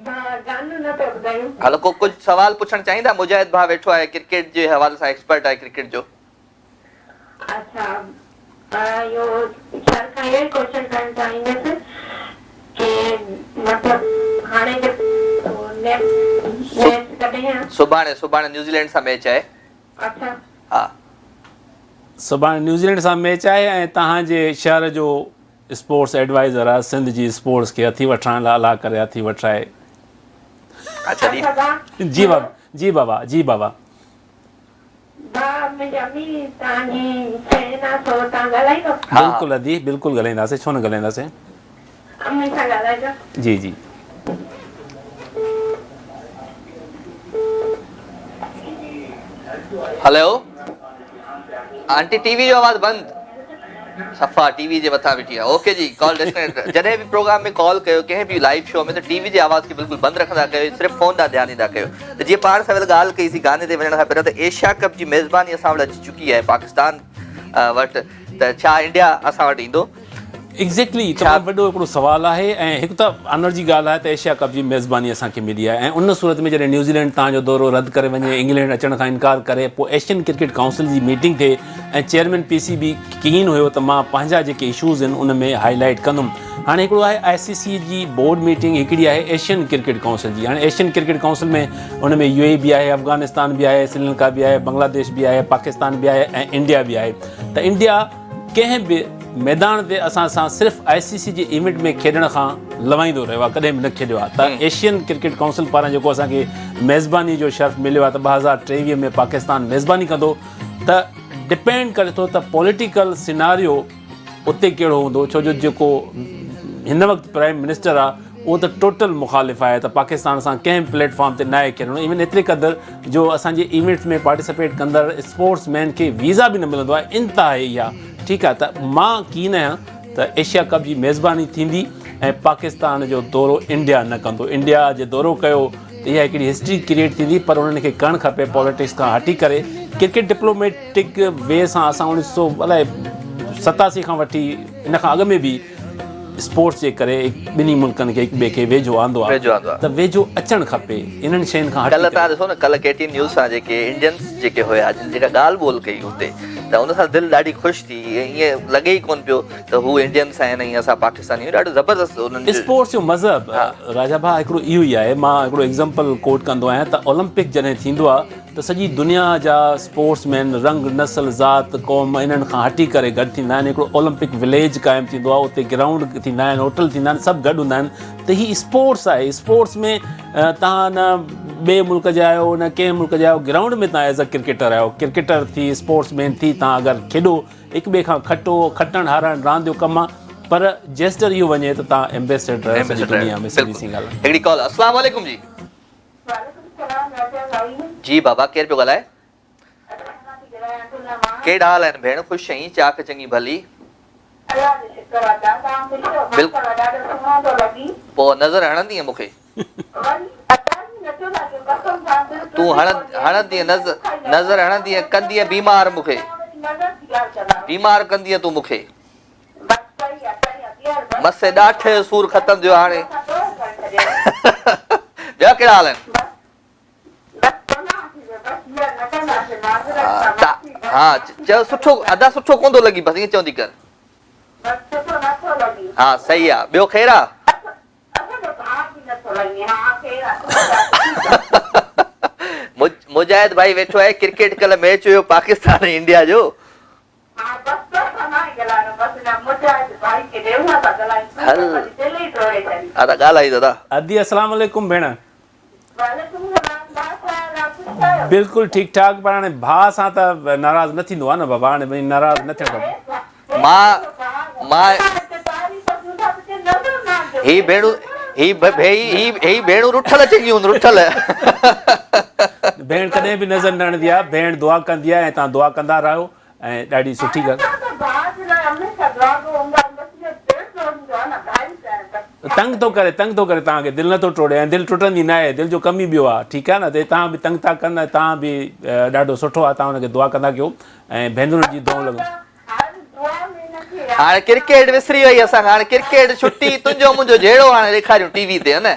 ڀاء گانو نه پيا ٻڌايون. هلو ڪو ڪجهه سوال پڇڻ چاهيندا مجاهد ڀاء ويٺو آهي ڪرڪيٽ جي حوالي سان ايڪسپرٽ آهي ڪرڪيٽ جو. اڇا اهو سر کان اهو ئي ڪوئسچن ڪرڻ چاهيندس ڪي مطلب هاڻي جيڪو نيڪسٽ ميچ ڪڏهن آ. سڀاڻي سڀاڻي نيوزيلينڊ سان ميچ آهي. اڇا. ها. سڀاڻي نيوزيلينڊ سان ميچ آهي ۽ توهان جي شهر جو اسپورٽس ايڊوائيزر آ سنڌ جي اسپورٽس کي هٿي وٺرائڻ لاء الله ڪري هٿي وٺرائي. اڇا جي. جي بابا جي بابا جي بابا. ڀاء منهنجي امي توهان جي فين آ سو توهان ڳالهائيندو. بلڪل ادي بلڪل ڳالهائينداسين ڇو نه ڳالهائينداسين. امي سان ڳالهائجو. جي جي. هلو آنٽي ٽي وي جو آواز بند صفا ٽي وي جي مٿان ويٺي آ اوڪي جي ڪال ڊسڪنيڪٽ جڏهن به پروگرام ۾ ڪال ڪيو ڪنهن به لائيو شو ۾ ته ٽي وي جي آواز کي بلڪل بند رکندا ڪيو صرف فون ڏانهن ڌيان ڏيندا ڪيو ته جيئن پاڻ سويل ڳالهه ڪئي سي گاني تي وڃڻ کان پهريان ته ايشيا ڪپ جي ميزباني اسان وٽ اچي چڪي آهي پاڪستان وٽ ته ڇا انڊيا اسان وٽ ايندو؟ ايگزيڪٽلي تمام وڏو هڪڙو سوال آهي ۽ هڪ ته آنر جي ڳالهه آهي ته ايشيا ڪپ جي ميزباني اسان کي ملي آهي ۽ ان صورت ۾ جڏهن نيوزيلينڊ توهان جو دورو رد ڪري وڃي انگلينڊ اچڻ کان انڪار ڪري پوء ايشين ڪرڪيٽ ڪائونسل جي ميٽنگ ٿئي ۽ چيئرمين پي سي بي ڪين هيو ته مان پنهنجا جيڪي اشوز آهن ان ۾ هائي لائيٽ ڪندم هاڻي هڪڙو آهي آء سي سي جي بورڊ ميٽنگ هڪڙي آهي ايشين ڪرڪيٽ ڪائونسل جي هاڻي ايشين ڪرڪيٽ ڪائونسل ۾ ان ۾ يو اي به آهي افغانستان به آهي سريلنڪا به آهي بنگلاديش به آهي پاڪستان به آهي ۽ انڊيا به آهي ته انڊيا ڪنهن به ميدان تي اسان سان صرف آء سي سي جي ايونٽ ۾ کيڏڻ کان لوائيندو رهيو آهي ڪڏهن به نه کيڏيو آهي ته ايشين ڪرڪيٽ ڪائونسل پاران جيڪو اسان کي ميزباني جو شرف مليو آهي ته 2023 ۾ پاڪستان ميزباني ڪندو ته ڊپينڊ ڪري ٿو ته پوليٽيڪل سيناريو اتي ڪهڙو هوندو ڇو جو جيڪو هن وقت پرائم منسٽر آهي اهو ته ٽوٽل مخالف آهي ته پاڪستان سان ڪنهن به پليٽ فارم تي ناهي کيڏڻو ايون ايتري قدر جو اسان جي ايونٽس ۾ پارٽيسپيٽ ڪندڙ اسپورٽس مين کي ويزا به نه ملندو آهي انتها آهي اها ٺيڪ آهي ته مان ڪين آهيان ته ايشيا ڪپ جي ميزباني ٿيندي ۽ پاڪستان جو دورو انڊيا نه ڪندو انڊيا جي دورو ڪيو ته اها هڪڙي هسٽري ڪريئيٽ ٿيندي پر انهن کي ڪرڻ کپي پاليٽڪس کان هٽي ڪري ڪرڪيٽ ڊپلوميٽڪ وي سان اسان اوڻيهه سو الائي 87 کان وٺي ان کان اڳ ۾ به اسپورٽس جي ڪري ٻنهي ملڪن کي هڪ ٻئي کي ويجهو آندو آهي ته ويجهو اچڻ کپي انهن شين کان هٽي ڪلهه توهان ڏسو نه ڪلهه ڪي ٽي اين نيوز سان جيڪي انڊينس جيڪي هيا جن جيڪا ڳالهه ٻولهه ڪئي اتي ته ان سان دل ڏاڍي خوش ٿي ائين لڳي ئي ڪونه پيو ته هو انڊينس آهن ۽ اسان پاڪستاني آهيون ڏاڍو زبردست انهن جو اسپورٽس جو مذهب راجا ڀاء هڪڙو اهو ئي آهي مان هڪڙو ايگزامپل ڪوٽ ڪندو آهيان ته اولمپڪ جڏهن ٿيندو آهي ته سڄي دنيا جا اسپورٽس مين رنگ، نسل، ذات، قوم انهن کان هٽي ڪري گڏ ٿيندا آهن هڪڙو اولمپڪ وليج قائم ٿيندو آهي اتي گرائونڊ ٿيندا آهن هوٽل ٿيندا آهن سڀ گڏ هوندا آهن ته هي اسپورٽس آهي اسپورٽس ۾ توهان نه ٻئي ملڪ جا آهيو نه ڪنهن ملڪ جا آهيو گرائونڊ ۾ توهان ايز اي ڪرڪيٽر آهيو ڪرڪيٽر ٿي اسپورٽس مين ٿي توهان اگر کيڏو هڪ ٻئي کان کٽو کٽڻ هارائڻ راند جو ڪم آهي پر جيسٽر اهو وڃي ته توهان ايمبيسيڊر آهيو سڄي دنيا ۾ سڄي سين ڳالهه هڪڙي ڪال السلام عليڪم جي. وعليڪم السلام راجا ڀائي. جي بابا ڪير پيو ڳالهائي. ادا مان ٿي ڳالهايان ٽنڊا مان. ڪهڙا حال آهن ڀيڻ خوش آهين چاڪ چڱي ڀلي. الله جو شڪر ادا توهان خوش آهيو ماشاءالله ڏاڍو سهڻو ٿو لڳي. پوء نظر هڻندينء مون کي. وري ادا ائين نٿو لڳي قسم سان دل تون هڻندينء نظر نظر هڻندينء ڪندينء بيمار مون کي. بيمار ڪندينء تون مون کي. مس ڏاٺ جو سور ختم ٿيو هاڻي. ٻيا ڪهڙا حال آهن؟ ها چيو سٺو ادا سٺو ڪونه ٿو لڳي بس ائين چوندي ڪر. ها صحيح آ ٻيو خير آ؟ مجاهد ڀائي ويٺو آهي ڪرڪيٽ ڪلهه ميچ هيو پاڪستان ۽ انڊيا جو. هل ادا ڳالهائي دادا. ادي اسلام عليڪم ڀيڻ. بلڪل ٺيڪ ٺاڪ پر هاڻي ڀاء سان ته ناراض نه ٿيندو آ نه بابا هاڻي ڀئي ناراض نه ٿيڻ کپي. مان مان هي ڀيڻون هي هي هي ڀيڻون رٺل چڱيون هونديون رٺل. ڀيڻ ڪڏهن به نظر نه هڻندي آ ڀيڻ دعا ڪندي آ ۽ توهان دعا ڪندا رهو ۽ ڏاڍي سٺي ڳالهه. تنگ ٿو ڪري تنگ ٿو ڪري توهان کي دل نٿو ٽوڙي ۽ دل ٽٽندي ناهي دل جو ڪم ئي ٻيو آهي ٺيڪ آهي نه ته توهان به تنگ ٿا ڪن ۽ توهان به ڏاڍو سٺو آهي توهان ان کي دعا ڪندا ڪيو ۽ ڀينرن جي دعائون لڳن. هاڻي ڪرڪيٽ وسري وئي اسان کان هاڻي ڪرڪيٽ ڇٽي تنهنجو منهنجو جهيڙو هاڻي ڏيکاريون ٽي وي تي نه.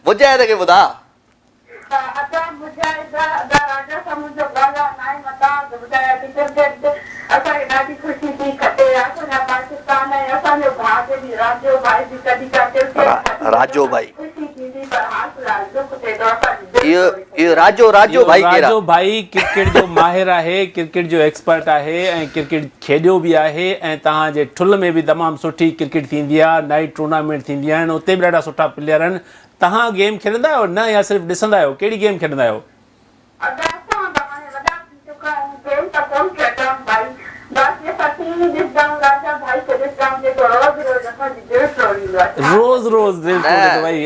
مجاهد کي ٻڌاء. ادا مجاهد ادا راجا سان منهنجو ڳالهاء ناهي مان توهان کي ٻڌايان ٿي ڪرڪيٽ تي اسان کي ڏاڍي خوشي ٿي کٽي اسان جا پاڪستان ۽ اسان جو ڀاء جڏهن راجو ڀائي به ڪڏهن ڪا ڪرڪيٽ کٽي ته راجو ڀائي خوشي ٿيندي پر حال في الحال ڏک ٿئي ٿو اسان جي دل اهو ٽوڙي ڇڏي. اهو راجو راجو اهو ڀائي ڪير آ؟ راجو ڀائي ڪرڪيٽ جو ماهر آهي ڪرڪيٽ جو ايڪسپرٽ آهي ۽ ڪرڪيٽ کيڏيو به آهي ۽ توهان جي ٺل ۾ به تمام سٺي ڪرڪيٽ ٿيندي آهي نائيٽ ٽورنامينٽ ٿيندي آهن اتي به ڏاڍا سٺا پليئر آهن توهان گيم کيڏندا آهيو نه يا صرف ڏسندا آهيو ڪهڙي گيم کيڏندا آهيو. ادا اسان ته هاڻي وڏا ٿي چڪا آهيون گيم ته ڪون کيڏندا آهيون ڀائي باقي اسان ٽي وي ڏسندا آهيون راجا ڀائي کي ڏسندا آهيون جيڪو روز روز اسان جي دل ٽوڙيندو آهي ڇا روز روز دل ٽوڙي ٿو ڀائي.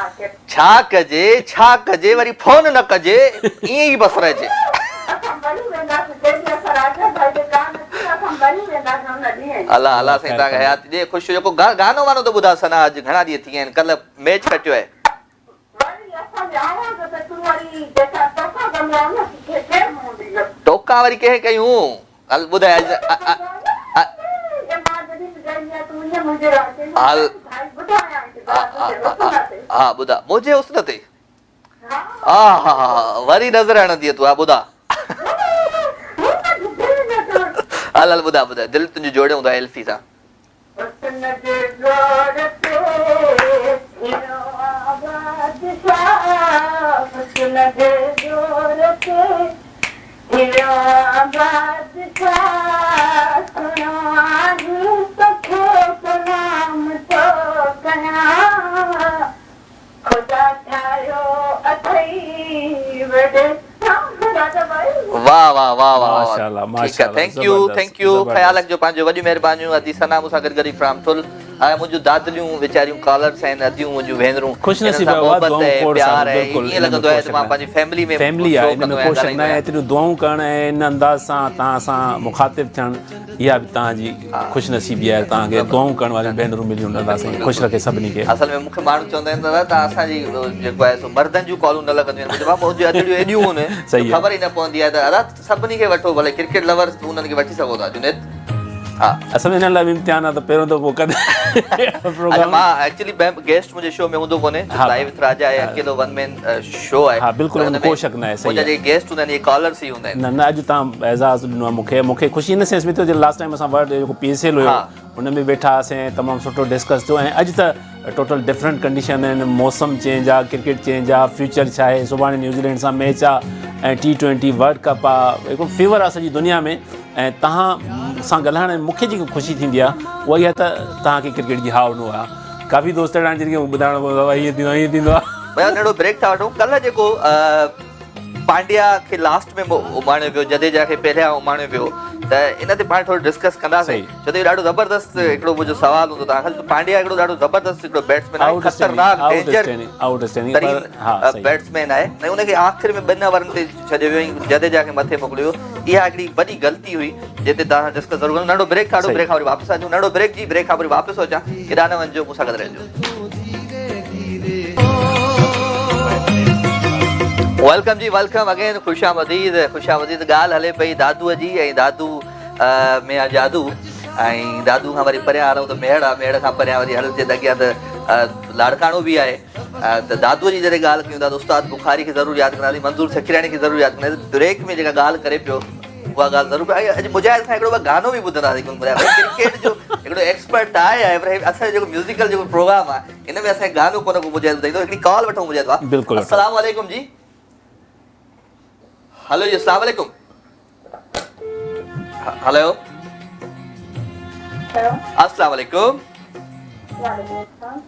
ڪجي ڇا ڪجي ڇا ڪجي وري فون نه ڪجي ائين ئي بس رهجي. اسان مري وينداسين جنهن ڏينهن اسان راجا ڀائي تي ڪا نه ٿي اسان مري وينداسين ان ڏينهن ئي. الله الله سائين توهان کي حياتي ڏي خوش جيڪو گانو وانو ته ٻڌاء ثنا اڄ گهڻا ڏينهن ٿي ويا آهن ڪلهه ميچ کٽيو آهي. وري اسان جي آواز تي تون وري جيڪا ٽوڪا ڪندو آهين نه کي ڪير منهن ڏيندو. ٽوڪا وري ڪنهن ڪيون هل ٻڌاء اڄ هل ها ٻڌاء منهنجي حسن تي آهاهاها وري نظر هڻندينء تون ها ٻڌاء. هل هل ٻڌاء ٻڌاء دل تنهنجو جوڙيون ٿا ايلفي سان. حسن جي زور تي ٿيو آ بادشاهه حسن جي زور تي ٿيو آ بادشاهه سهڻو آهين توکي سلام ٿو ڪيان خدا ٺاهيو اٿئي وڏي واه واه واه واه واه ٺيڪ آ thank you thank you خيال رکجو پنهنجو وڏيون مهربانيون ادي ثنا مون سان گڏ گڏ فرام ٺل ۽ منهنجون دادليون ويچاريون ڪالرس آهن اديون منهنجون ڀينرون خوش انهن نصيب سان آهيو محبت دعائون ۽ کوڙ پيار ساريون آهي بلڪل ائين ان ۾ لڳندو ڪو آهي ته شڪ مان ناهي پنهنجي فيملي ۾ فيملي شو آهي ان ڪندو ۾ آهيان ڪو شڪ ڳالهائيندو ناهي آهيان ايتريون دعائون ڪرڻ ۽ ان انداز سان توهان سان مخاطب ٿيڻ اها به توهان جي خوش نصيبي آهي توهان کي دعائون ڪرڻ واريون ڀينرون مليون الله سائين خوش رکي سڀني کي. اصل ۾ مون کي ماڻهو چوندا آهن دادا توهان اسان جي جيڪو آهي سو مردن جون ڪالون نه لڳنديون آهن منهنجو بابا منهنجون ادڙيون ايڏيون آهن جو خبر ئي نه پوندي آهي ته ادا سڀني کي وٺو ڀلي ڪرڪيٽ لورس انهن کي وٺي سگهو ٿا جنيد ها. اصل ۾ انهن لاء به امتحان آهي ته پهريون دفعو ڪڏهن اڇا مان ايڪچولي گيسٽ منهنجي شو ۾ هوندو ڪونهي ڇو لائيو وٿ راجا آهي اڪيلو ون مين شو آهي ها بلڪل ان ۾ ڪو شڪ ناهي صحيح منهنجا جيڪي گيسٽ هوندا آهن اهي ڪالرس ئي هوندا آهن. نه نه اڄ توهان اعزاز ڏنو آهي مون کي مون کي خوشي ان سينس ۾ ٿيو جو لاسٽ ٽائيم اسان ورلڊ جيڪو پي ايس ايل هيو ان ۾ ويٺا هئاسين تمام سٺو ڊسڪس ٿيو ۽ اڄ ته ٽوٽل ڊفرنٽ ڪنڊيشن آهن موسم چينج آهي ڪرڪيٽ چينج آهي فيوچر ڇا آهي سڀاڻي نيوزيلينڊ سان ميچ آهي ۽ ٽي ٽوئنٽي ورلڊ ڪپ آهي هڪڙو فيور آهي سڄي دنيا ۾ ۽ توهان سان ڳالهائڻ ۾ مون کي جيڪي خوشي ٿيندي آهي اها اها ته توهان کي ڪرڪيٽ جي ها نه آهي ڪافي دوست اهڙا آهن جن کي ٻڌائڻو پوندو آهي هيئن ٿيندو آهي هيئن ٿيندو آهي. ڀيا ننڍڙو بريڪ ٿا وٺون ڪلهه جيڪو پانڊيا کي لاسٽ ۾ اماڻيو ويو جديجا کي پهريان اماڻيو ويو ته ان تي پاڻ ٿورو ڊسڪس ڪنداسين ڇو ته اهو ڏاڍو زبردست هڪڙو منهنجو سوال هوندو توهان کان پانڊيا هڪڙو ڏاڍو زبردست هڪڙو بيٽسمين آهي خطرناڪ ڊينجر ترين بيٽسمين آهي ۽ ان کي آخر ۾ ٻن اوورن تي ڇڏيو ويو ۽ جديجا کي مٿي موڪليو ويو اها هڪڙي وڏي غلطي هئي جنهن تي توهان سان ڊسڪس ضرور ڪندم ننڍو بريڪ ٿا وٺون بريڪ کان وري واپس اچون ننڍو بريڪ جي بريڪ کان وري واپس ٿو اچان ڪيڏانهن نه وڃجو مون سان گڏ رهجو. Welcome جي welcome again خوش آمديد خوش آمديد ڳالهه هلي پئي دادو جي ۽ دادو ۾ آ جادو ۽ دادو کان وري پريان هلون ته ميهڙ آ ميهڙ کان پريان وري هلجي ته اڳيان ته لاڙڪاڻو به آهي ته دادوء جي جڏهن ڳالهه ڪيون ٿا ته استاد بخاري کي ضرور ياد ڪنداسين، منظور سکيراڻي کي ضرور ياد ڪنداسين، بريڪ ۾ جيڪا ڳالهه ڪري پيو اها ڳالهه ضرور ۽ اڄ مجاهد کان هڪڙو ٻه گانو به ٻڌنداسين ڪرڪيٽ جو هڪڙو ايڪسپرٽ ته آهي آهي پر اسان جو جيڪو ميوزيڪل جيڪو پروگرام آهي ان ۾ اسان کي گانو ڪونه ڪو مجاهد ٻڌائيندو هڪڙي ڪال وٺون مجاهد ڀاء بلڪل السلام عليڪم جي هلو جي السلام عليڪم هلو السلام عليڪم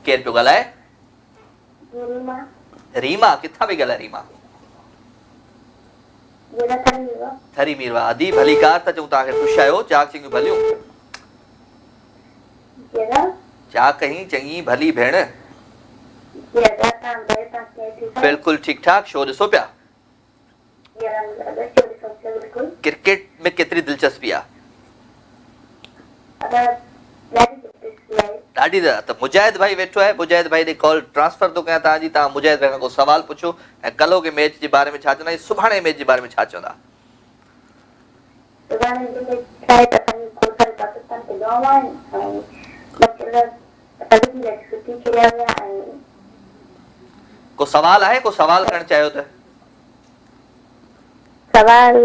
ڪير پيو ڳالهائي ريما ڪٿان پئي ڳالهائي ريما ٿري ميروا ادي ڀليڪار ٿا چئون توهان کي خوش آهيو چاڪ چڱيون ڀليون چاڪ هين چڱي ڀلي ڀيڻ بلڪل ٺيڪ ٺاڪ شو ڏسو پيا ڪرڪيٽ ۾ ڪيتري دلچسپي آ؟ ڏاڍي ته مجاهد ڀائي ويٺو آهي مجاهد ڀائي ڏي ڪال ٽرانسفر ٿو ڪيان توهان جي توهان مجاهد ڀائي کان ڪو سوال پڇو ۽ ڪلهوڪي ميچ جي باري ۾ ڇا چوندا ۽ سڀاڻي ميچ جي باري ۾ ڇا چوندا. سڀاڻي جي ميچ ڇا آهي ته اسان جي کوڙ ساري پاڪستان کي دعائون آهن ۽ ٻه ڪلهه اڳ جي ميچ سٺي کيڏيا ويا ۽. ڪو سوال آهي ڪو سوال ڪرڻ چاهيو ته. سوال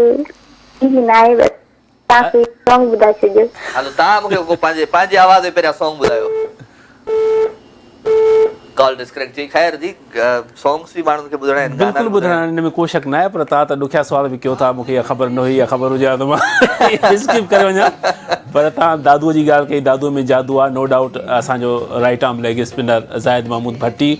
جي ناهي بس توهان ڪوئي سونگ ٻڌائي ڇڏيو. هلو توهان مونکي ڪو پنهنجي پنهنجي آواز ۾ پهريان سونگ ٻڌايو. ڪال ڊسڪنيڪٽ ٿي وئي خير جي سونگس به ماڻهن کي ٻڌڻا آهن گانا بلڪل به ٻڌڻا آهن ان ۾ ڪو شڪ ناهي پر توهان ته ڏکيا سوال به ڪيو ٿا مونکي اها خبر نه هئي اها خبر هجي ها ته مان اسڪپ ڪري وڃان پر توهان دادو جي ڳالهه ڪئي دادو ۾ جادو آهي نو ڊائوٽ اسان جو right arm leg spinner Zahid Mahmood Bhatti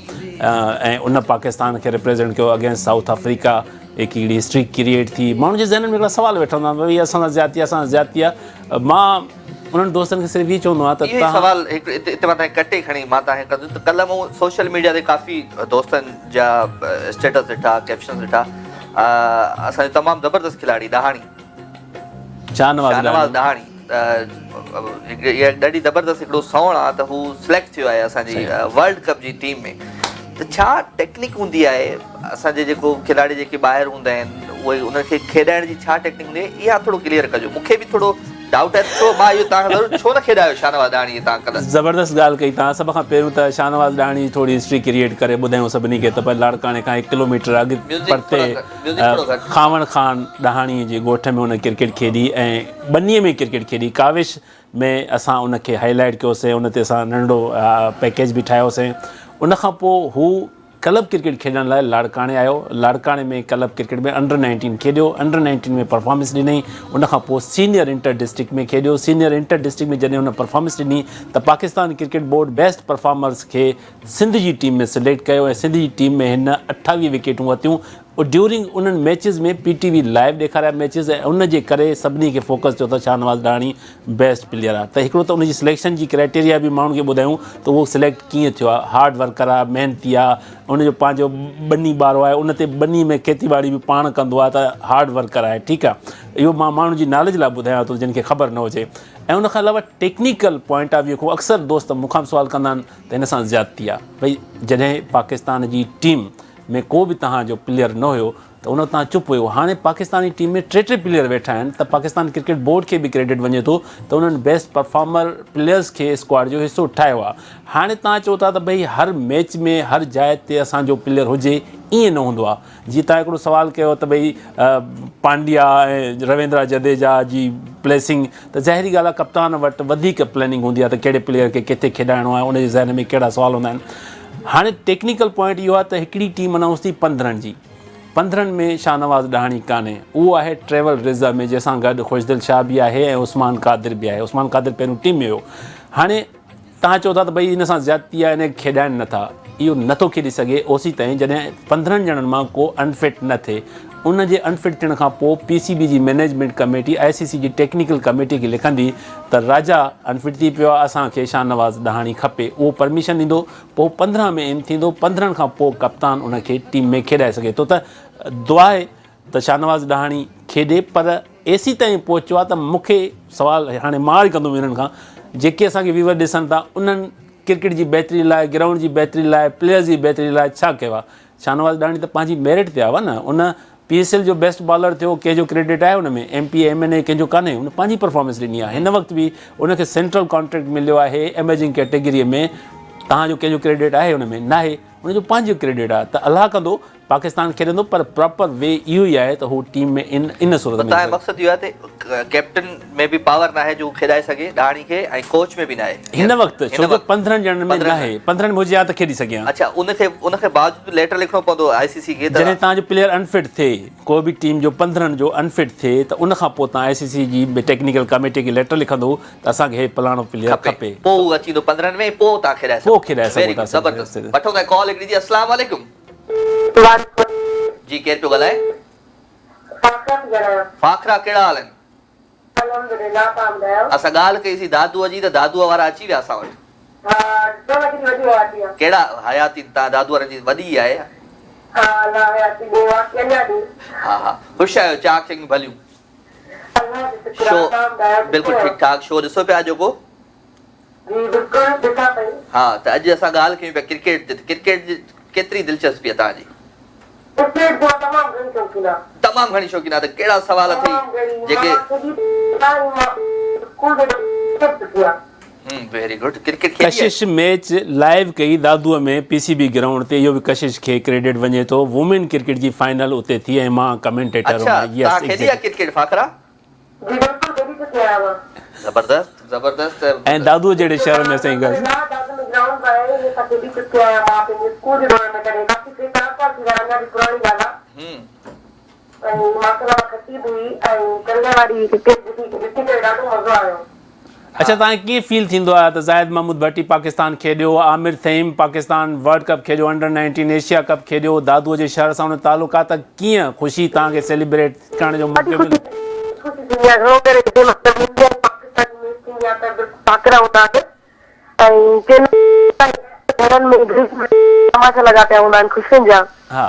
۽ ان پاڪستان کي ريپريزنٽ ڪيو اگينسٽ سائوٿ آفريڪا هڪ هڪڙي هسٽري ڪريئيٽ ٿي ماڻهن جي ذهنن ۾ هڪڙا سوال ويٺا هوندا آهن ڀئي اسان سان زيادتي آهي اسان سان زيادتي آهي مان انهن دوستن کي صرف هي چوندو آهيان ته اهو ئي تهان سوال هڪ اتي مان تهان کي ڪٽي کڻي مان تهان کي ڪندس ته ڪلهه مون سوشل ميڊيا تي ڪافي دوستن جا اسٽيٽس ڏٺا ڪيپشنز ڏٺا اسان جو تمام زبردست کلاڙي ڏاهاڻي شاهنواز شاهنواز ڏاهاڻي اها ڏاڍي زبردست هڪڙو سوڻ آ ته هو سليڪٽ ٿيو آهي اسان جي ورلڊ ڪپ جي ٽيم ۾ ته ڇا ٽيڪنڪ هوندي آهي اسان جي جيڪو کلاڙي جيڪي ٻاهر هوندا آهن اهي انهن کي کيڏائڻ جي ڇا ٽيڪنڪ هوندي آهي اها ٿورو ڪليئر ڪجو مون کي به ٿورو ڊائوٽ آهي ڇو مان اهو توهان کان ضرور ڇو نه کيڏايو شاهنواز ڏاهاڻي کي توهان ڪلهه. زبردست ڳالهه ڪئي توهان سڀ کان پهريون ته شاهنواز ڏاهاڻي جي ٿوري هسٽري ڪريئيٽ ڪري ٻڌايون سڀني کي ته لاڙڪاڻي کان هڪ ڪلوميٽر اڳ پرتي خاوڻ خان ڏاهاڻي جي ڳوٺ ۾ هن ڪرڪيٽ کيڏي ۽ ٻنيء ۾ ڪرڪيٽ کيڏي ڪاوش ۾ اسان ان کي هائي لائيٽ ڪيوسين ان تي اسان ننڍڙو پيڪيج به ٺاهيوسين ان کان پوء هو ڪلب ڪرڪيٽ کيڏڻ لاء لاڙڪاڻي آيو لاڙڪاڻي ۾ ڪلب ڪرڪيٽ ۾ انڊر نائنٽين کيڏيو انڊر نائنٽين ۾ پرفارمنس ڏنائين ان کان پوء سينيئر انٽر ڊسٽرڪٽ ۾ کيڏيو سينيئر انٽر ڊسٽرڪٽ ۾ جڏهن هن پرفارمنس ڏني ته Pakistan cricket board best performers کي سنڌ جي ٽيم ۾ سليڪٽ ڪيو ۽ سنڌ جي ٽيم ۾ هن 28 وڪيٽون ورتيون ڊيورنگ انهن matches ۾ P T V live ڏيکاريا ميچز ۽ ان جي ڪري سڀني کي فوڪس ٿيو ته شاهنواز ڏاهاڻي بيسٽ پليئر آهي ته هڪڙو ته ان جي سليڪشن جي ڪرائيٽيريا به ماڻهن کي ٻڌايون ته اهو سليڪٽ ڪيئن ٿيو آهي هارڊ ورڪر آهي محنتي آهي ان جو پنهنجو ٻني ٻارو آهي ان تي ٻني ۾ کيتي ٻاڙي به پاڻ ڪندو آهي ته هارڊ ورڪر آهي ٺيڪ آهي اهو مان ماڻهن جي ناليج لاء ٻڌايان ٿو جن کي خبر نه هجي ۽ ان کان علاوه ٽيڪنيڪل پوائنٽ آف ويو کان اڪثر دوست مون کان به سوال ڪندا آهن ته هن سان زيادتي آهي ڀئي جڏهن پاڪستان جي ٽيم ۾ ڪو به توهان جو پليئر نه هيو ته ان وقت توهان چپ هيو هاڻي پاڪستاني ٽيم ۾ ٽي ٽي پليئر ويٺا آهن ته پاڪستان ڪرڪيٽ بورڊ کي به ڪريڊٽ وڃي ٿو ته انهن بيسٽ پرفارمر پليئرز کي اسڪواڊ جو حصو ٺاهيو آهي هاڻي توهان چئو ٿا ته ڀئي هر ميچ ۾ هر جاء تي اسان جو پليئر هجي ائين نه هوندو آهي جيئن توهان هڪڙو سوال ڪيو ته ڀئي پانڊيا ۽ رويندرا جديجا جي پليسنگ ته ظاهري ڳالهه آهي ڪپتان وٽ وڌيڪ پلاننگ هوندي آهي ته ڪهڙي پليئر کي ڪٿي کيڏائڻو آهي ان جي ذهن ۾ ڪهڙا سوال هوندا آهن هاڻي ٽيڪنيڪل پوائنٽ اهو آهي ته هڪڙي ٽيم انائونس ٿي 15 جي 15 ۾ شاهنواز ڏاهاڻي ڪانهي اهو آهي ٽريول ريزرو ۾ جنهن سان گڏ خوشدل شاهه به آهي ۽ عثمان قادر به آهي عثمان قادر پهريون ٽيم ۾ هيو هاڻي توهان چئو ٿا ته ڀئي ان سان زيادتي آهي ان کي کيڏائن نه ٿا. اهو نه ٿو کيڏي سگهي اوسيتائين جڏهن 15 ڄڻن مان ڪو انفٽ نه ٿئي. ان جي انفٽ ٿيڻ کان پوء پي سي بي جي مئنيجمينٽ ڪميٽي آء سي سي جي ٽيڪنيڪل ڪميٽي کي لکندي ته راجا انفٽ ٿي پيو آهي اسان کي شاهنواز ڏاهاڻي کپي اهو پرميشن ڏيندو پوء 15 ۾ ان ٿيندو 15 کان پوء ڪپتان ان کي ٽيم ۾ کيڏائي سگهي ٿو ته دعا آهي ته شاهنواز ڏاهاڻي کيڏي پر ايسيتائين پهچيو آهي ته مون کي سوال هاڻي مان ئي ڪندم انهن کان جيڪي اسان کي ويور ڏسن ٿا انهن ڪرڪيٽ جي بهتري لاء گرائونڊ جي بهتري لاء پليئرز جي بهتري لاء ڇا ڪيو آهي شاهنواز ڏاهاڻي ته پنهنجي ميرٽ تي آيو آهي نه ان پي ايس ايل جو بيسٽ بالر ٿيو ڪنهن جو ڪريڊٽ آهي ان ۾ M P M N A ڪنهن جو ڪانهي ان پنهنجي پرفارمنس ڏني آهي هن وقت به ان کي سينٽرل ڪانٽريڪٽ مليو آهي ايمرجنگ ڪيٽيگري ۾ تهان جو ڪنهن جو ڪريڊٽ آهي ان ۾ ناهي ان جو پنهنجو ڪريڊٽ آهي ته الله ڪندو پاڪستان کيڏندو پر پراپر وي اهو ئي آهي ته هو ٽيم ۾ ان ان صورت ۾ تنهن جو مقصد اهو آهي ته ڪيپٽن ۾ به پاور ناهي جو هو کيڏائي سگهي ڏاهاڻي کي ۽ ڪوچ ۾ به ناهي هن وقت ڇو جو 15 ڄڻن ۾ ناهي 15 ۾ هجي ها ته کيڏي سگهي ها. اڇا ان کي ان کي باوجود به ليٽر لکڻو پوندو آء سي سي کي ته جڏهن توهان جو پليئر انفٽ ٿئي ڪو به ٽيم جو 15 جو انفٽ ٿئي ته ان کان پوء توهان آء سي سي جي ٽيڪنيڪل ڪميٽي کي ليٽر لکندو ته اسان کي هي پلاڻو پليئر کپي. پوء هو اچي ويندو 15 ۾ پوء توهان کيڏائي سگهو پوء کيڏائي سگهو ٿا زبردست وٺون ٿا ڪال هڪڙي جي السلام عليڪم. جي ڪير پيو ڳالهائي؟ فاخره پئي ڳالهايان. فاخره ڪهڙا حال آهن؟ الحمدلله توهان ٻڌايو؟ اسان ڳالهه ڪئي سين دادوء جي ته دادوء وارا اچي ويا اسان وٽ. ها ڏسو نه ڪيڏي وڏي حياتي آ. ڪهڙا حياتي توهان دادوء وارن جي وڏي آهي. ها الله حياتي ڏي واقعي اڃا ڏي. ها ها خوش آهيو چاڪ چڱيون ڀليون. الله جو شڪر شو آ توهان ٻڌايو بلڪل ڪٿي ٺيڪ آهيو؟ ٺاڪ شو ڏسو پيا اڄوڪو؟ جي بلڪل ڏٺا پئي. ها ته اڄ اسان ڳالهه ڪيون پيا ڪرڪيٽ تي ته ڪرڪيٽ جي ڪيتري دلچسپي آهي توهان جي؟ ڪرڪيٽ جا تمام گهڻي شوقين آ. تمام گهڻي شوقين آ ته ڪهڙا سوال اٿئي تمام گهڻي جيڪي. مان کيڏي به آ ۽ مان اسڪول ۾ به ڪرڪيٽ سکي آ. هم ويري گڊ ڪرڪيٽ کيڏي آهي؟ ڪشش ميچ لائيو ڪئي دادوء ۾ پي سي بي گرائونڊ تي اهو به ڪشش کي ڪريڊٽ وڃي ٿو وومين ڪرڪيٽ جي فائنل اتي ٿي ۽ مان ڪمينٽيٽر اڇا هيم يس توهان کيڏي آ ايگزيڪٽلي. ڪرڪيٽ فاخره؟ جي بلڪل کيڏي چڪي آهيان مان. زبردست زبردست. ۽ دادوء جهڙي شهر ۾ اسان جي گرلز. دادو ۾ گرائونڊ به آهي ان سان کيڏي چڪي آهيان مان پنهنجي اسڪول جي دور ۾ ڪڏهن ڪافي ٽي چار سال ٿي ويا اڃا به پراڻي ڳالهه آهي ۽ ماشاءالله مان کٽي به هئي ۽ ڪلهه واري ڪرڪيٽ ڏٺي ڏسي ڪري ڏاڍو مزو آيو. اڇا توهان کي ڪيئن فيل ٿيندو آهي ته زاهد محمود ڀٽي پاڪستان کيڏيو، عامر ٿهيم پاڪستان ورلڊ ڪپ کيڏيو، انڊر نائنٽين ايشيا ڪپ کيڏيو، دادوء جي شهر سان ان جو تعلق آهي ته ڪيئن خوشي توهان کي سيليبريٽ ڪرڻ جو ڏاڍي موقعو خوشي مليو؟ خوشي ٿيندي آهي گهڻو ڪري جنهن مهل انڊيا ۽ پاڪستان جي ميچ ٿيندي آهي ته بلڪل ٽاڪرا هوندا آهن ۽ ڪن گهرن ۾ تماشا لڳا پيا هوندا آهن خوشين جا. ها.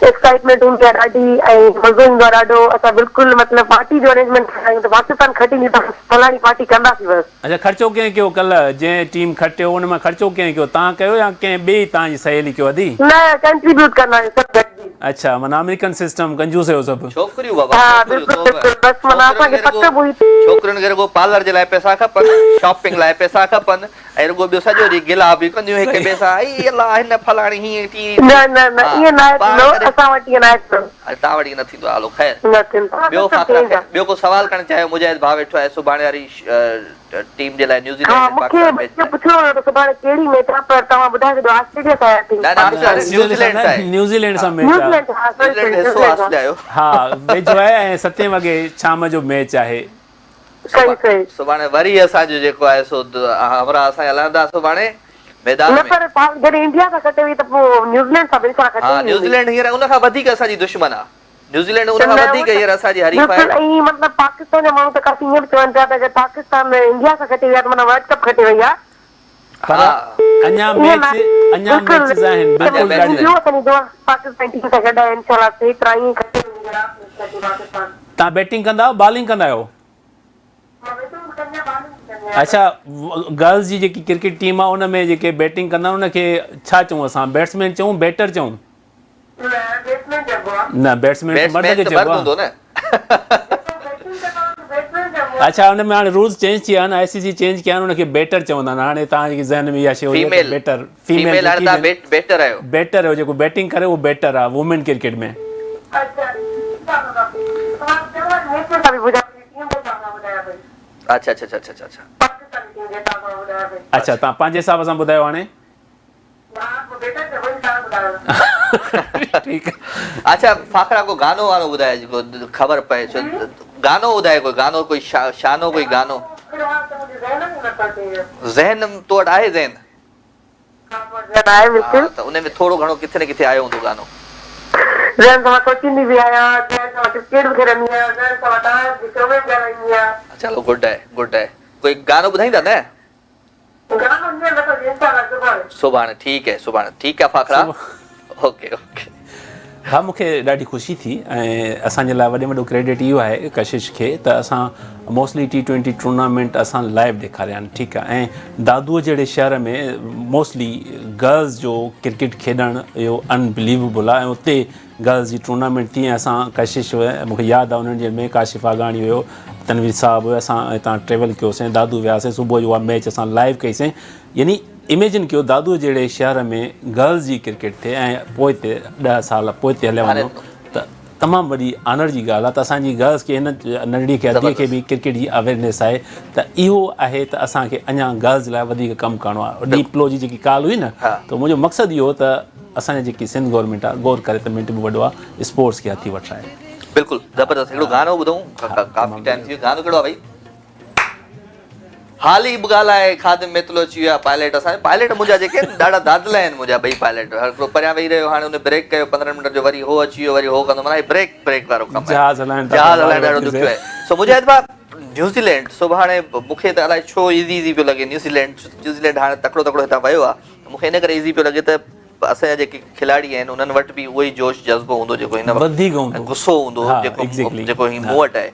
ايڪسائيٽمينٽ هوندي آهي ڏاڍي ۽ مزو ايندو آهي ڏاڍو اسان بلڪل مطلب پارٽي جو ارينجمينٽ ڪندا آهيون ته پاڪستان کٽيندي ته فلاڻي پارٽي ڪنداسين بس. اڇا خرچو ڪنهن ڪيو ڪلهه جنهن ٽيم کٽيو ان مان خرچو ڪنهن ڪيو توهان ڪيو يا ڪنهن ٻئي توهان جي سهيلي ڪيو ادي. نه ڪنٽريبيوٽ ڪندا آهيون سڀ گڏجي. اڇا معنيٰ آمريڪن سسٽم ڪنجوس هيو سڀ. ڇوڪريون بابا ها ڇوڪريون بلڪل توبه بلڪل بس معنيٰ ڇوڪرين اسان کي کي پڪ رڳو به هئي. ڇوڪرين کي رڳو پارلر جي لاء پئسا کپن شاپنگ لاء پئسا کپن ۽ رڳو ٻيو سڄو ڏينهن گلا به ڪنديون هڪ ٻئي سان ائي الله هن فلاڻي هيئن ٽيئي نه نه نه ها ائين ناهي پاڻ ٿيندو ڪڏهن اسان وٽ ائين ناهي ٿيندو. اڇا توهان وٽ ائين نه ٿيندو آهي هلو خير نه ٿيندو آهي ٻيو سڀ فاخره چينج خير آهي. ٻيو ڪو سوال ڪرڻ چاهيو مجاهد ڀاء ويٺو آهي سڀاڻي واري ٽيم جي لاء ها نيوزيلينڊ ۽ مون کي پاڪستان ميچ اهو لاء. پڇڻو هيو ته سڀاڻي ڪهڙي ميچ آهي پر توهان ٻڌائي ڇڏيو آسٽريليا سان آهي نه نه پاڪستان آسٽريليا نيوزيلينڊ سان آهي نيوزيلينڊ ها سان ميچ آهي. نيوزيلينڊ ها سوري نيوزيلينڊ سوري حصو نيوزيلينڊ سان. آسٽريليا جو. ها ويجهو آهي ۽ ستين وڳي شام جو ميچ آهي. صحيح صحيح. سڀاڻي وري اسان جو جيڪو آهي سو همراهه اسان جا لهندا سڀاڻي ميدان نه ۾. پر جڏهن انڊيا سان کٽي وئي ته پوء نيوزيلينڊ سان به انشاء الله کٽي ها ئي ويندي. نيوزيلينڊ هينئر ان کان وڌيڪ اسان جي دشمن آ. نيوزيلينڊ ان ته کان نه وڌيڪ هينئر اسان جي حريف بلڪل آهي. ائين مطلب پاڪستان جا ماڻهو ته ڪافي ائين به چون پيا ته اگر پاڪستان انڊيا سان کٽي وئي آ ته معنيٰ ورلڊ ڪپ کٽي وئي آ. پر ها. اڃا ائين ميچ نه اڃا بلڪل ميچز آهن اڃا بلڪل ميچز ڏاڍي. آهن. اسان جي دعا پاڪستان ٽيم سان گڏ آهي انشاء الله صحيح طرح ائين ئي کٽي ويندي جي رات ميچ کٽي پاڪستان. توهان بيٽنگ ڪندا آهيو بالنگ ڪندا آهيو؟ مان بيٽنگ به ڪندي آهيان بالنگ به ڪندي آهيان. اڇا گرلز جي جيڪي ڪرڪيٽ ٽيم آهي ان ۾ جيڪي بيٽنگ ڪندا آهن ان کي ڇا چئون اسان بيٽسمين چئون بيٽر چئون؟ نه بيٽسمين چئبو آ. نه بيٽسمين ته مرد بيٽسمين کي ته چئبو مرد آ. هوندو نه. جيڪو بيٽنگ ڪندو آ ان کي بيٽسمين چئبو آ. اڇا ان ۾ هاڻي رولز چينج ٿي ويا آهن آء سي سي چينج ڪيا آهن ان کي بيٽر چوندا آهن هاڻي توهان جي ذهن ۾ اها شيء هئي ته فيميل بيٽر فيميل فيميل هاڻي جيڪي توهان به بيٽر آهيو. بيٽر آهيو جيڪو بيٽنگ ڪري اهو بيٽر آهي وومين ڪرڪيٽ ۾. اڇا ٺيڪ آ بابا توهان چڱو ميچ سان به ٻڌايو ٽيم جي حساب سان ٻڌايو پئي. اڇا اڇا اڇا اڇا اڇا. پاڪستان ٽيم جي حساب سان ٻڌايو پئي. اڇا توهان پنهنجي حساب سان ٻڌايو هاڻي. ٺيڪ اڇا فاخرا ڪو گانو وانو ٻڌائي جيڪو خبر پئي ڇو گانو ٻڌائي ڪوئي گانو ڪوئي شانو ڪوئي گانو ذهن تو وٽ آهي ذهن ها ته ان ۾ ٿورو گهڻو ڪٿي نه ڪٿي آيو هوندو گانو ذهن سان مان سوچيندي به آهيان ذهن سان مان ڪرڪيٽ به کيڏندي آهيان ذهن سان مان ڊانس جي شو ۾ به ڳالهائيندي آهيان. چلو گڊ آهي گڊ آهي ڪوئي گانو ٻڌائيندا نه سڀاڻي ٺيڪ هي سڀاڻي ٺيڪ آ فاخرا اوڪي اوڪي. ها مون کي ڏاڍي خوشي ٿي ۽ اسان جي لاء وڏي ۾ وڏو ڪريڊٽ اهو آهي ڪشش کي ته اسان موسٽلي ٽي ٽوئنٽي ٽورنامينٽ اسان لائيو ڏيکاريا آهن ٺيڪ آهي ۽ دادوء جهڙي شهر ۾ موسٽلي گرلز جو ڪرڪيٽ کيڏڻ اهو ان بليوبل آهي ۽ اتي گرلز جي ٽورنامينٽ ٿي ۽ اسان ڪشش مون کي ياد آهي انهن ڏينهن ۾ ڪاشف آگاڻي هيو تنوير صاحب هيو اسان هتان ٽريول ڪيوسين دادو وياسين صبح جو اها ميچ اسان لائيو ڪئيسين يعني اميجن ڪيو دادو جهڙي شهر ۾ گرلز جي ڪرڪيٽ ٿئي ۽ پوئتي ڏهه سال پوئتي هليا وڃو ته تمام وڏي آنر جي ڳالهه آهي ته اسان جي گرلز کي هن ننڍڙي کي ادي کي به ڪرڪيٽ جي اويرنيس آهي ته اهو آهي ته اسان کي اڃا گرلز لاء وڌيڪ ڪم ڪرڻو آهي ڊيپلو جي جيڪي ڪال هئي نه ته منهنجو مقصد اهو ته اسان جي جيڪي سنڌ گورنمينٽ آ غور ڪري ته منٽ به وڏو آ اسپورٽس کي هٿي وٺرائي. بلڪل زبردست هڪڙو گانو ٻڌون ڪافي ٽائيم ٿي ويو گانو ڪهڙو آ ڀائي حالي به ڳالهائي خادم ميتلو اچي ويو آ پائليٽ اسان جو پائليٽ منهنجا جيڪي آهن ڏاڍا دادلا آهن منهنجا ٻئي پائليٽ هر هڪڙو پريان ويهي رهيو هاڻي ان بريڪ ڪيو 15 منٽن جو وري هو اچي ويو وري هو ڪندو معنيٰ هي بريڪ بريڪ وارو ڪم آهي جهاز هلائڻ جهاز هلائڻ ڏاڍو ڏکيو آهي سو مجاهد ڀاء نيوزيلينڊ سڀاڻي مون کي ته الائي ڇو ايزي ايزي پيو لڳي نيوزيلينڊ نيوزيلينڊ هاڻي تڪڙو تڪڙو هتان ويو آ مون کي ان ڪري ايزي پيو لڳي ته اسان جا جيڪي کلاڙي آهن انهن وٽ به اهو ئي جوش جذبو هوندو جيڪو هن وقت وڌيڪ هوندو غصو هوندو ها جيڪو ايگزيڪٽلي جيڪو هي مون وٽ آهي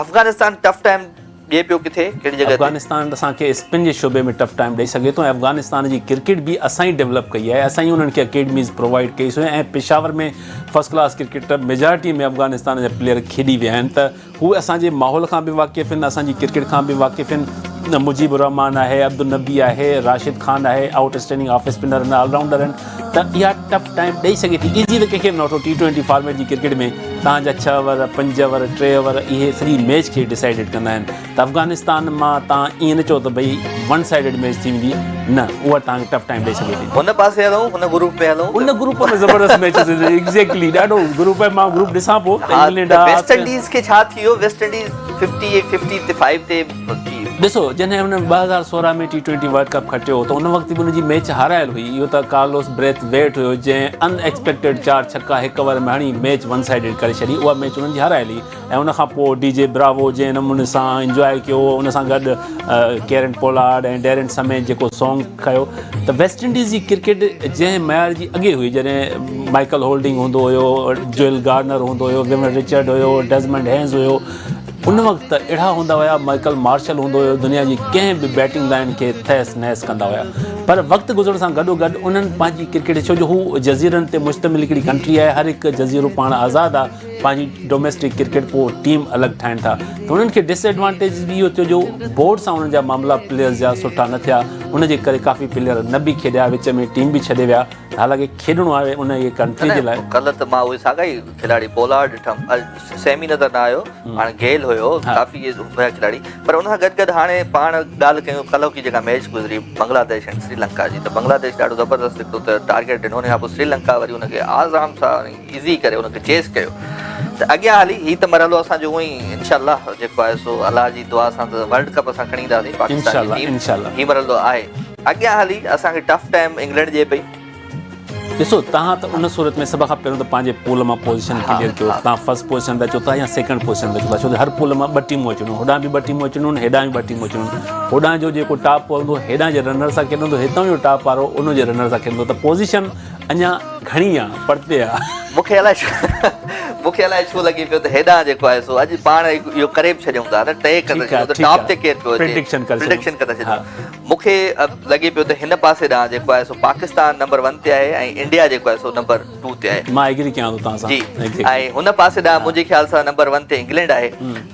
افغانستان ٽف ٽائيم ڏئي پيو ڪٿي ڪهڙي جڳهه تي؟ افغانستان اسان کي اسپن جي شعبي ۾ ٽف ٽائيم ڏئي سگهي ٿو ۽ افغانستان جي ڪرڪيٽ به اسان ئي ڊولپ ڪئي آهي اسان ئي انهن کي اڪيڊميز پرووائيڊ ڪئي سون ۽ Peshawar ۾ first class cricket majority ۾ Afghanistan جا پليئر کيڏي ويا آهن ته هو اسان جي ماحول کان به واقف آهن اسان جي ڪرڪيٽ کان به واقف آهن مجيب الرحمان آهي عبدالنبي آهي راشد خان آهي آئوٽ اسٽينڊنگ آف اسپنر آهن آل رائونڊر آهن ته اها ٽف ٽائيم ڏئي سگهي ٿي ايزي ته ڪنهن کي به نه وٺو ٽي ٽوئنٽي فارميٽ جي ڪرڪيٽ ۾ توهان جا ڇهه اوور پنج اوور ٽي اوور اهي سڄي ميچ کي ڊسائيڊڊ ڪندا آهن ته افغانستان مان توهان ائين نه چئو ته ڀئي ون سائيڊڊ ميچ ٿي ويندي نه اها توهان کي ٽف ٽائيم ڏئي سگهي ٿي. هن پاسي هلون هن گروپ ۾ هلون ان گروپ ۾ زبردست ميچز ايگزيڪٽلي ڏاڍو گروپ آهي مان گروپ ڏسان پيو ته انگلينڊ آ ويسٽ انڊيز کي ڇا ٿي ويو ويسٽ انڊيز 50 ۽ 50 تي 5 تي ٿي ڏسو جڏهن هن 2016 ۾ ٽي ٽوئنٽي ورلڊ ڪپ کٽيو ته ان وقت به ان جي ميچ هارايل هئي اهو ته ڪارلوس بريٿ ويٽ هيو جنهن ان ايڪسپيڪٽيڊ چار ڇڪا هڪ اوور ۾ هڻي ميچ ون سائيڊڊ ڪري ڇڏي اها ميچ انهن جي هارايل هئي ۽ ان کان پوء ڊي جي براوو جنهن نموني سان انجواء ڪيو ان سان گڏ ڪيرن پولارڊ ۽ ڊيرن سمين جيڪو سونگ ڪيو ته ويسٽ انڊيز جي ڪرڪيٽ جنهن معيار جي اڳي هئي جڏهن مائيڪل هولڊنگ هوندو هيو جوئل گارنر هوندو هيو ويمن رچرڊ هيو ڊيزمنڊ هينز هيو ان وقت ته اهڙا هوندا هيا مائيڪل مارشل هوندو هيو دنيا جي ڪنهن به بيٽنگ لائن کي تهس نهس ڪندا هيا پر وقت گذرڻ سان گڏو گڏ انهن پنهنجي ڪرڪيٽ ڇو جو هو جزيرن تي مشتمل هڪڙي ڪنٽري آهي هر هڪ جزيرو پاڻ آزاد آهي پنهنجي ڊوميسٽڪ ڪرڪيٽ پوء ٽيم الڳ ٺاهين ٿا ته انهن کي ڊس ايڊوانٽيج به اهو ٿيو جو بورڊ سان انهن جا معاملا پليئرز جا سٺا نه ٿيا ان جي ڪري ڪافي پليئر نه به کيڏيا وچ ۾ ٽيم به ڇڏي ويا حالانڪه کيڏڻو آهي ان جي ڪنٽري جي لاء. ڪلهه ته مان اهي ساڳا ئي کلاڙي پولارڊ ڏٺم سيمي نظر نه آيو هاڻي گيل هيو ڪافي اهي هيا کلاڙي پر ان سان گڏ گڏ هاڻي پاڻ ڳالهه ڪيون ڪلهوڪي جيڪا ميچ گذري بنگلاديش ۽ سري لنڪا جي ته بنگلاديش ڏاڍو زبردست هڪڙو ته ٽارگيٽ ڏنو ان کان پوء سري لنڪا وري ان کي آرام سان ايزي ڪري ان کي چيس ڪيو ته اڳيان هلي هي ته مرحلو اسان جو هونئن ئي انشاء الله جيڪو آهي سو الله جي دعا سان ته ورلڊ ڪپ اسان کڻي اينداسين پاڪستان جي ٽيم هي مرحلو آهي اڳيان هلي اسان کي ٽف ٽائيم انگلينڊ جي پئي. ڏسو توهان ته ان صورت ۾ سڀ کان پهريون ته پنهنجي پول مان پوزيشن ڪليئر ڪيو توهان فرسٽ پوزيشن تي اچو ٿا يا سيڪنڊ پوزيشن تي اچو ٿا ڇو ته هر پول مان ٻه ٽيمون اچڻيون هوڏانهن به ٻه ٽيمون اچڻيون آهن هيڏانهن به ٻه ٽيمون اچڻيون آهن هوڏانهن جو جيڪو ٽاپ هوندو هيڏانهن جي رنر سان کيڏندو هتان جو ٽاپ وارو ان جي رنر سان کيڏندو ته پوزيشن اڃا گهڻي آ پرتي آ. مون کي الائي ڇو مون کي الائي ڇو لڳي پيو ته هيڏانهن جيڪو آهي سو اڄ پاڻ اهو ڪري به ڇڏيون ٿا ته ٽئي ڪري ڇڏيون ته ٽاپ تي ڪير پيو اچي پريڊڪشن ڪري پريڊڪشن ڪري ڇڏيون مون کي لڳي پيو ته هن پاسي ڏانهن جيڪو آهي سو پاڪستان نمبر ون تي آهي ۽ انڊيا جيڪو آهي سو نمبر ٽو تي آهي. مان ايگري ڪيان ٿو توهان سان. جي ۽ هن پاسي ڏانهن منهنجي خيال سان نمبر ون تي انگلينڊ آهي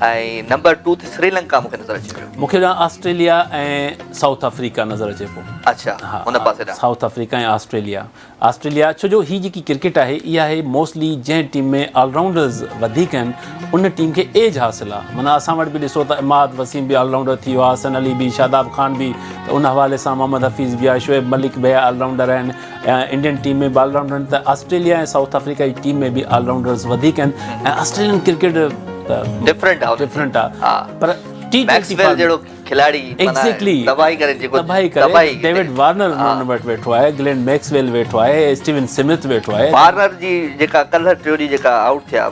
۽ نمبر ٽو تي سري لنڪا مون کي نظر اچي پيو. مون کي هوڏانهن آسٽريليا ۽ سائوٿ آفريڪا نظر اچي پيو. اڇا ان پاسي ڏانهن. سائوٿ آفريڪا ۽ آسٽريليا آسٽريليا ڇو جو هي جيڪي ڪرڪيٽ آهي اها آهي موسٽلي جنهن ٽيم ۾ آل رائونڊرز وڌيڪ آهن ان ٽيم کي ايج حاصل آهي معنيٰ اسان وٽ به ڏسو ته عماد وسيم به آل رائونڊر ٿي ويو آهي حسن علي به شاداب خان به ته ان حوالي سان محمد حفيظ به آهي شعيب ملڪ به آل رائونڊر آهن انڊين ٽيم ۾ به آل رائونڊر آهن ته آسٽريليا ۽ سائوٿ آفريڪا جي ٽيم ۾ به آل رائونڊرز وڌيڪ آهن ۽ آسٽريلين ڪرڪيٽ ڊفرنٽ آهي ڊفرنٽ آهي پر ٽي ميڪسويل جهڙو کلاڙي ايگزيڪٽلي تباهي ڪري جيڪو تباهي ڪري ڊيوڊ وارنر انهن وٽ ويٺو آهي گلين ميڪسويل ويٺو آهي اسٽيون سمٿ ويٺو آهي وارنر جي جيڪا ڪلهه ٽيو ڏينهن جيڪا آئوٽ ٿيا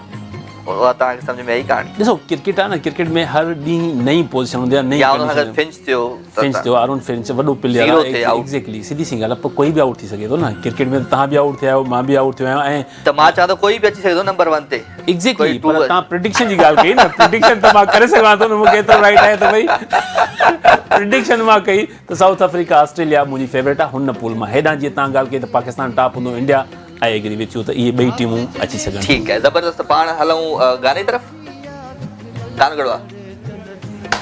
اها توهان کي سمجهه ۾ آئي ڪهاڻي ڏسو ڪرڪيٽ آهي نه ڪرڪيٽ ۾ هر ڏينهن نئين پوزيشن هوندي آهي نئين يا ان سان گڏ فنچ ٿيو فنچ ٿيو آرون فنچ وڏو پليئر آهي ايگزيڪٽلي سڌي سي ڳالهه پر ڪوئي به آئوٽ ٿي سگهي ٿو نه ڪرڪيٽ ۾ توهان به آئوٽ ٿيا آهيو مان به آئوٽ ٿيو آهيان ۽ ته مان چوان ٿو ڪوئي به اچي سگهي ٿو نمبر ون تي. ايگزيڪٽلي پر توهان پريڊڪشن جي ڳالهه ڪئي نه پريڊڪشن ته مان ڪري سگهان ٿو نه مون کي ايترو رائٽ آهي ته ڀئي پريڊڪشن مان ڪئي ته سائوٿ آفريڪا آسٽريليا منهنجي فيورٽ آهي هن پول مان هيڏانهن جيئن توهان ڳالهه ڪئي ته پاڪستان ٽاپ هوندو India I agree with you ته اهي ٻئي ٽيمون اچي سگهن ٺيڪ آهي زبردست پاڻ هلون گاني طرف گانو ڪهڙو آهي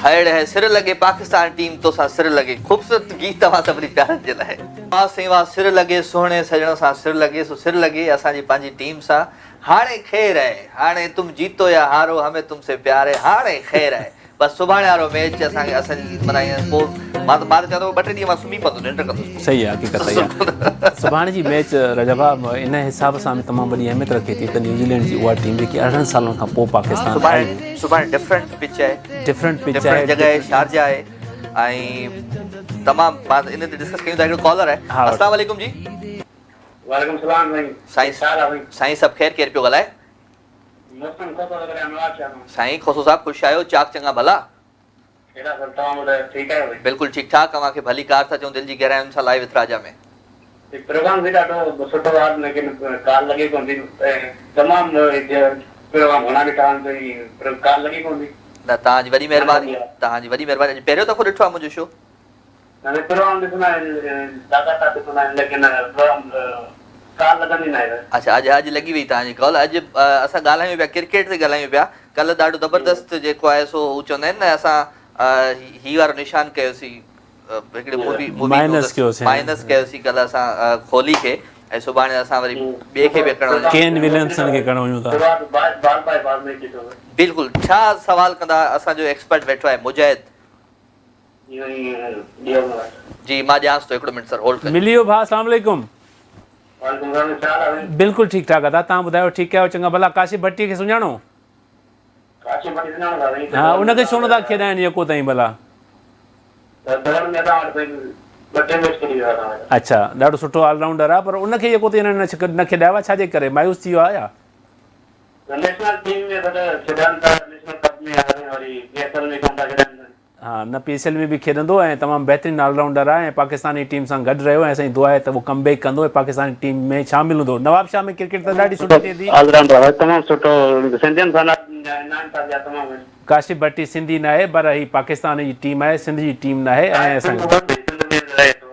هڙ هي سر لڳي پاڪستان ٽيم توسان سر لڳي خوبصورت گيت توهان سڀني پيارن جي لاء. واه سائين واه سر لڳي سهڻي سڄڻ سان سر لڳي سو سر لڳي اسان جي پنهنجي ٽيم سان هاڻي خير آهي هاڻي تم جيتو يا هارو همي تم سي پيار هي هاڻي خير آهي بس سڀاڻي وارو ميچ اسان کي اسان جي معنيٰ ائين پوء مان ته مان ته چوان ٿو ٻه ٽي ڏينهن مان سمهي پوندس ننڊ ڪندس پوء. صحيح آهي حقيقت اها آهي سڀاڻي جي ميچ رجب ڀاء ان حساب سان به تمام وڏي اهميت رکي ٿي ته نيوزيلينڊ جي اها ٽيم جيڪي 18 سالن کان پوء پاڪستان آئي سڀاڻي سڀاڻي ڊفرنٽ پچ آهي ڊفرنٽ پچ آهي ڊفرنٽ جڳهه آهي شارجا آهي ۽ تمام پاڻ ان تي ڊسڪس ڪيون ٿا هڪڙو ڪالر آهي السلام عليڪم جي. وعليڪم السلام سائين سائين سائين سڀ خير ڪير پيو ڳالهائي. محسن کوسو ٿو ڳالهايان نواب شاهه مان. سائين کوسو صاحب خوش آهيو چاڪ چڱا ڀلا. خير آ سر توهان ٻڌايو ٺيڪ آهيو ڀائي. بلڪل ٺيڪ ٺاڪ اوهان کي ڀلي ڪار ٿا چئون دل جي گهراين سان لائيو وٿ راجا ۾. هي پروگرام به ڏاڍو سٺو آ ليڪن ڪال لڳي ڪون ٿي تمام پروگرام گهڻا ڏٺا آهن پر ڪال لڳي ڪون ٿي. نه توهان جي وڏي مهرباني توهان جي وڏي مهرباني اڄ پهريون دفعو ڏٺو آهي منهنجو شو؟ نه نه پروگرام ڏسندا آهن لڳاتار ڏسندا آهن ليڪن پروگرام ڪال لڳندي ناهي. اڇا اڄ اڄ لڳي وئي توهان جي ڪال اڄ اسان ڳالهايون پيا ڪرڪيٽ تي ڳالهايون پيا ڪلهه ڏاڍو زبردست جيڪو آهي سو هو چوندا آهن نه اسان هي وارو نشان ڪيوسين هڪڙي مووي مووي مائنس ڪيوسين مائنس ڪيوسين ڪلهه اسان کوهلي کي ۽ سڀاڻي اسان وري ٻئي کي به ڪرڻ وڃون ڪين وليمسن کي ڪرڻ وڃون ٿا. بلڪل ڇا سوال ڪندا اسان جو ايڪسپرٽ ويٺو آهي مجاهد. جي مان ڏيانس ٿو هڪڙو منٽ سر هولڊ ڪجو. ملي ويو ڀاء اسلام عليڪم. بلڪل ٺيڪ ٺاڪ ادا توهان ٻڌايو ٺيڪ آهيو چڱا ڀلا ڪاشف ڀٽي کي سڃاڻو. ها ان کي ڇو نٿا کيڏائين يڪو تائين ڀلا. اڇا ڏاڍو سٺو آل رائونڊر آ پر ان کي يڪو تائين هنن نه کيڏايو آ ڇا جي ڪري مايوس ٿي ويو آ يا. ها نه پي ايس ايل ۾ به کيڏندو ۽ تمام بهترين آل رائونڊر آهي ۽ پاڪستاني ٽيم سان گڏ رهيو ۽ اسان جي دعا آهي ته اهو ڪم بيڪ ڪندو ۽ پاڪستاني ٽيم ۾ شامل هوندو نوابشاهه ۾ ڪرڪيٽ ته ڏاڍي سٺي ٿئي ٿي. آل رائونڊر آهي تمام سٺو سنڌين سان ناانصافي آهي تمام گهڻي. ڪاشف ڀٽي سنڌي ناهي پر هي پاڪستان جي ٽيم آهي سنڌ جي ٽيم ناهي ۽ اسان سنڌ ۾ رهي ٿو.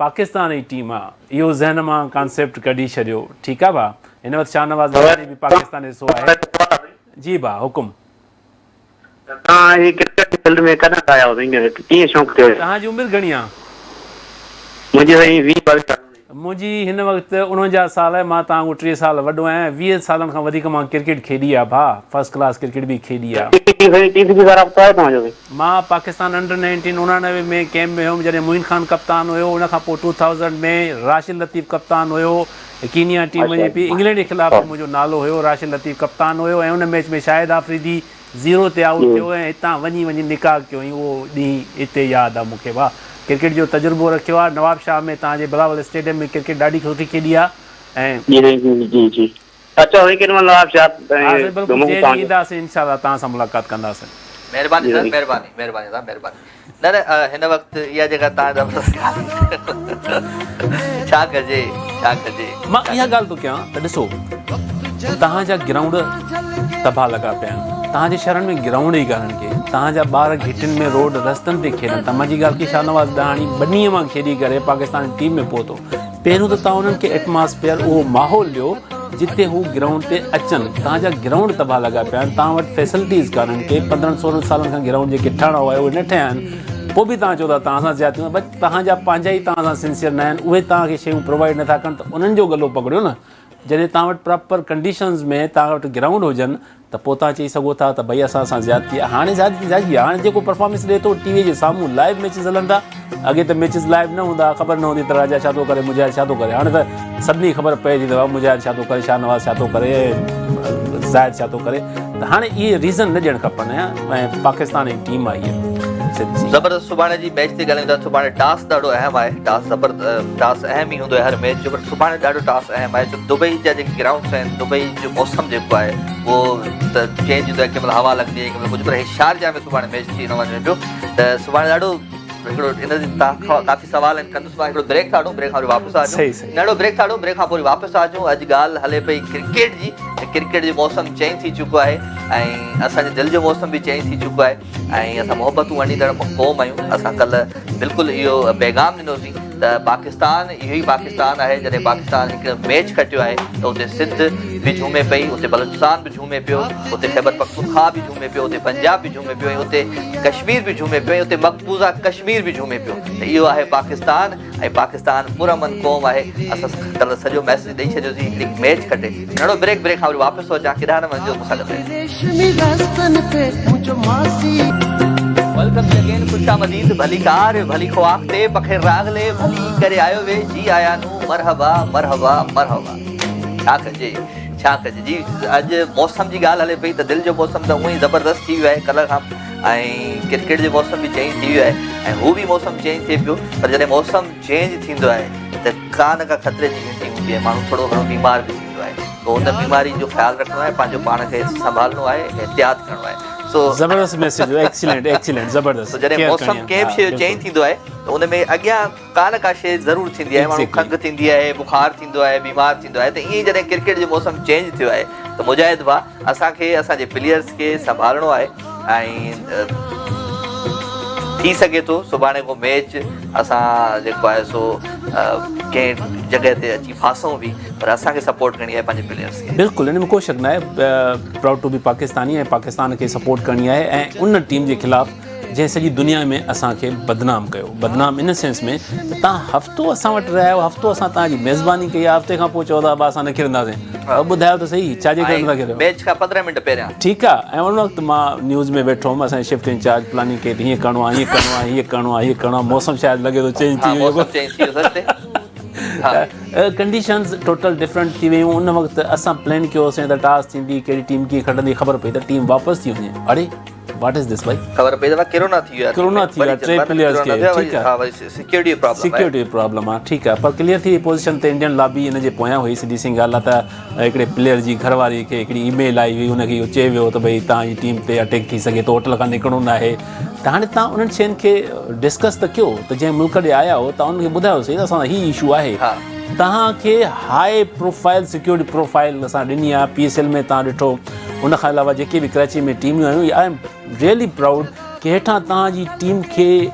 پاڪستان جي ٽيم آ اهو ذهن مان ڪانسيپٽ ڪڍي ڇڏيو ٺيڪ آ ڀا هن وقت شاهنواز مداري به پاڪستان حصو آهي جي ڀا حڪم. ته توهان هي ڪرڪيٽ جي فيلڊ ۾ ڪڏهن کان آيا آهيو سائين ڪيئن شوق ٿيو. توهان جي عمر گهڻي آ؟ منهنجي سائين 20 22 سال هوندي. منهنجي هن وقت 49 سال آهي مان توهان کان 30 سال وڏو آهيان 20 سالن کان وڌيڪ مان ڪرڪيٽ کيڏي آ ڀاء فرسٽ ڪلاس ڪرڪيٽ به کيڏي آ. پي سي پي سي بي سان رابطو آهي توهان جو سائين؟ مان پاڪستان انڊر نائنٽين 89 ۾ ڪيمپ ۾ هيم جڏهن معين خان ڪپتان هيو ان کان پوء ٽو ٿائوزنڊ ۾ راشد لطيف ڪپتان هيو ڪينيا ٽيم وڃي پئي انگلينڊ جي خلاف به منهنجو نالو هيو راشد لطيف ڪپتان هيو ۽ ان ميچ ۾ شاهد آفريدي زيرو تي آئوٽ ٿيو ۽ هتان وڃي وڃي نڪاح ڪيو ۽ اهو ڏينهن هتي ياد آ مون کي واهه ڪرڪيٽ جو تجربو رکيو آ نواب شاهه ۾ توهان جي بلاول اسٽيڊيم ۾ ڪرڪيٽ ڏاڍي سٺي کيڏي آ ۽. جي سائين جي جي جي اچو سائين ڪيڏي مهل نواب شاهه ها سائين بلڪل گهمون جنهن توهان ڏينهن کي. اينداسين انشاء الله توهان سان ملاقات ڪنداسين. مهرباني سر مهرباني مهرباني صاحب مهرباني نه نه هن وقت اها جيڪا توهان زبردست ڳالهه ڇا ڪجي ڇا ڪجي. مان اها ڳالهه ٿو ڪيان ته ڏسو توهان جا گرائونڊ تباهه لڳا پيا آهن توهان جي شهرن ۾ گرائونڊ ئي ڪانهن ڪي توهان جا ٻار گهٽين ۾ روڊ رستن تي کيڏن ٿا منهنجي ڳالهه ڪي شاهنواز ڏاهاڻي ٻنيء مان کيڏي ڪري پاڪستان ٽيم ۾ پهتو پهريون ته توهان انهن کي ايٽماسفيئر اهو ماحول ڏيو جتي هو گرائونڊ تي اچن، توهان جا گرائونڊ تباهه لڳا پيا آهن، توهان وٽ فيسلٽيز ڪانهن ڪي، پندرهن سورهن سالن کان گرائونڊ جيڪي ٺهڻا هئا اهي نه ٺهيا آهن، پوء به توهان چئو ٿا توهان سان زيادتيون ڀاء توهان جا پنهنجا ئي توهان سان سنسيئر نه آهن، اهي توهان کي شيون پرووائيڊ نٿا ڪن ته انهن جو ڳلو پڪڙيو نه، جڏهن توهان وٽ پراپر ڪنڊيشنز ۾ توهان وٽ گرائونڊ هجن ته پوء توهان چئي سگهو ٿا ته ڀئي اسان سان زيادتي آهي. هاڻي زيادتي زيادتي آهي. هاڻي جيڪو پرفارمنس ڏئي ٿو ٽي وي جي سامهون لائيو ميچز هلن ٿا. اڳي ته ميچز لائيو نه هوندا هئا خبر نه هوندي ته راجا ڇا ٿو ڪري مجاهد ڇا ٿو ڪري. هاڻي ته سڀني کي خبر پئي ٿي ته بابا مجاهد ڇا ٿو ڪري شاهنواز ڇا ٿو ڪري زاهد ڇا ٿو ڪري ته هاڻي اهي ريزن نه ڏيڻ کپن ۽ پاڪستان جي ٽيم آهي هيء. زبردست سڀاڻي جي ميچ تي ڳالهايون ٿا سڀاڻي ٽاس ڏاڍو اهم آهي ٽاس زبردست ٽاس اهم ئي هوندو آهي هر ميچ جو پر سڀاڻي ڏاڍو ٽاس اهم آهي ڇو دبئي جا جيڪي گرائونڊس آهن دبئي جو موسم جيڪو آهي اهو ته چينج هوندو آهي ڪنهن مهل هوا لڳندي آهي ڪنهن مهل ڪجهه پر هي شارجا ۾ سڀاڻي ميچ ٿي وڃي پيو ته سڀاڻي ڏاڍو هڪڙو ان تي تان ڪافي سوال آهن ڪندس مان هڪڙو بريڪ ٿا وٺون بريڪ کان وري واپس ٿا اچون ننڍو بريڪ ٿا وٺون بريڪ کان پوء واپس ٿا اچون اڄ ڳالهه هلي پئي ڪرڪيٽ جي ڪرڪيٽ جو موسم چينج ٿي چڪو آهي ۽ اسان جي دل جو موسم به چينج ٿي چڪو آهي ۽ اسان محبتون ونڊيندڙ قوم آهيون اسان ڪلهه بلڪل اهو پيغام ڏنوسين ته پاڪستان اهو ئي پاڪستان آهي جڏهن پاڪستان هڪ ميچ کٽيو آهي ته اتي سنڌ به جهومي پئي اتي بلوچستان به جهومي پيو اتي خيبر پختونخوا به جهومي پيو اتي پنجاب به جهومي پيو ۽ اتي ڪشمير به جهومي پيو ۽ اتي مقبوضه ڪشمير به جهومي پيو ته اهو آهي پاڪستان ۽ پاڪستان پرامن قوم آهي اسان ڪلهه سڄو ميسيج ڏئي ڇڏيوسين هڪڙي ميچ کٽي ننڍڙو بريڪ بريڪ کان وري واپس ٿو اچان ڪيڏانهن نه وڃجو مون سان گڏ رهجو. Welcome جي اگين خوش آمديد ڀليڪار ڀلي خواخ تي پخير راغلي ڀلي ڪري آيو وي جي آيا نو مرحبا مرحبا مرحبا ڇا ڪجي ڇا ڪجي جي اڄ موسم جي ڳالهه هلي پئي ته دل جو موسم ته اونئي زبردست ٿي ويو آهي ڪلهه کان ۽ ڪرڪيٽ جو موسم به چينج ٿي ويو آهي ۽ هو به موسم چينج ٿئي پيو پر جڏهن موسم چينج ٿيندو آهي ته ڪا نه ڪا خطري جي گهنٽي هوندي آهي ماڻهو ٿورو گهڻو بيمار به ٿيندو آهي پوء ان بيماري جو خيال رکڻو آهي پنهنجو پاڻ کي سنڀالڻو آهي احتياط ڪرڻو آهي سو زبردست ميسج هو ايڪسيلنٽ ايڪسيلنٽ زبردست سو جڏهن موسم ڪنهن به شيء جو چينج ٿيندو آهي ته ان ۾ اڳيان ڪا نه ڪا شيء ضرور ٿيندي آهي ماڻهو کنگهه ٿيندي آهي بخار ٿيندو آهي بيمار ٿيندو آهي ته ائين ئي جڏهن ڪرڪيٽ جو موسم چينج ٿيو آهي ته مجاهد ڀاء اسان کي اسان جي پليئرس کي سنڀالڻو آهي ۽ ٿي سگهي ٿو سڀاڻي ڪو ميچ اسان جيڪو آهي سو ڪنهن جڳهه تي اچي ڦاسون به پر اسان کي سپورٽ ڪرڻي آهي پنهنجي پليئرس کي. بلڪل ان ۾ ڪو شڪ ناهي پرائوڊ ٽو بي پاڪستاني ۽ پاڪستان کي سپورٽ ڪرڻي آهي ۽ ان ٽيم جي خلاف جنهن سڄي دنيا ۾ اسان کي بدنام ڪيو بدنام ان سينس ۾ ته تان هفتو اسان وٽ رهيا آهيو هفتو اسان تان جي ميزباني ڪئي آهي هفتي کان پوء چئو ٿا ابا اسان نه کيڏنداسين ٻڌايو ته صحيح ڇا جي ڪري نٿا کيڏو ميچ کان 15 منٽ پهريان ٺيڪ آ ۽ ان وقت مان نيوز ۾ ويٺو هوم اسان جي شفٽ انچارج پلاننگ ڪئي ته هيئن ڪرڻو آ هيئن ڪرڻو آ هيئن ڪرڻو آ هيئن ڪرڻو آ موسم شايد لڳي ٿو چينج ٿي ويو موسم چينج ٿي ويو سر ته ڪنڊيشنز ٽوٽل ڊفرنٽ ٿي ويون ان وقت اسان پلان ڪيوسين ته ٽاس ٿيندي ڪهڙي ٽيم ڪيئن کٽندي خبر پئي ته ٽيم واپس ٿي وڃي اڙي واٽ از دس ڀائي خبر پئي ته ڪرونا ٿي ويو آهي ڪرونا ٿي ويو ٽي پليئرز کي ٺيڪ آهي ها وري سيڪيورٽي پرابلم سيڪيورٽي پرابلم آهي ٺيڪ آهي پر ڪليئر ٿي وئي پوزيشن ته انڊين لابي ان جي پويان هئي سڌي سين ڳالهه آهي ته هڪڙي پليئر جي گهر واري کي هڪڙي اي ميل آئي هئي ان کي اهو چئي ويو ته ڀئي تان جي ٽيم تي اٽيڪ ٿي سگهي ٿو هوٽل کان نڪرڻو نه آهي ته هاڻي تان انهن شين کي ڊسڪس ته ڪيو ته جنهن ملڪ ڏي آيا هو تان انهن کي ٻڌايو سهي ته اسان هي اشو آهي توهان کي هاء پروفائل سيڪيورٽي پروفائل اسان ڏني آهي پي ايس ايل ۾ توهان ڏٺو ان کان علاوه جيڪي به ڪراچي ۾ ٽيمون آيون I am really proud ڪي هيٺان توهان جي ٽيم کي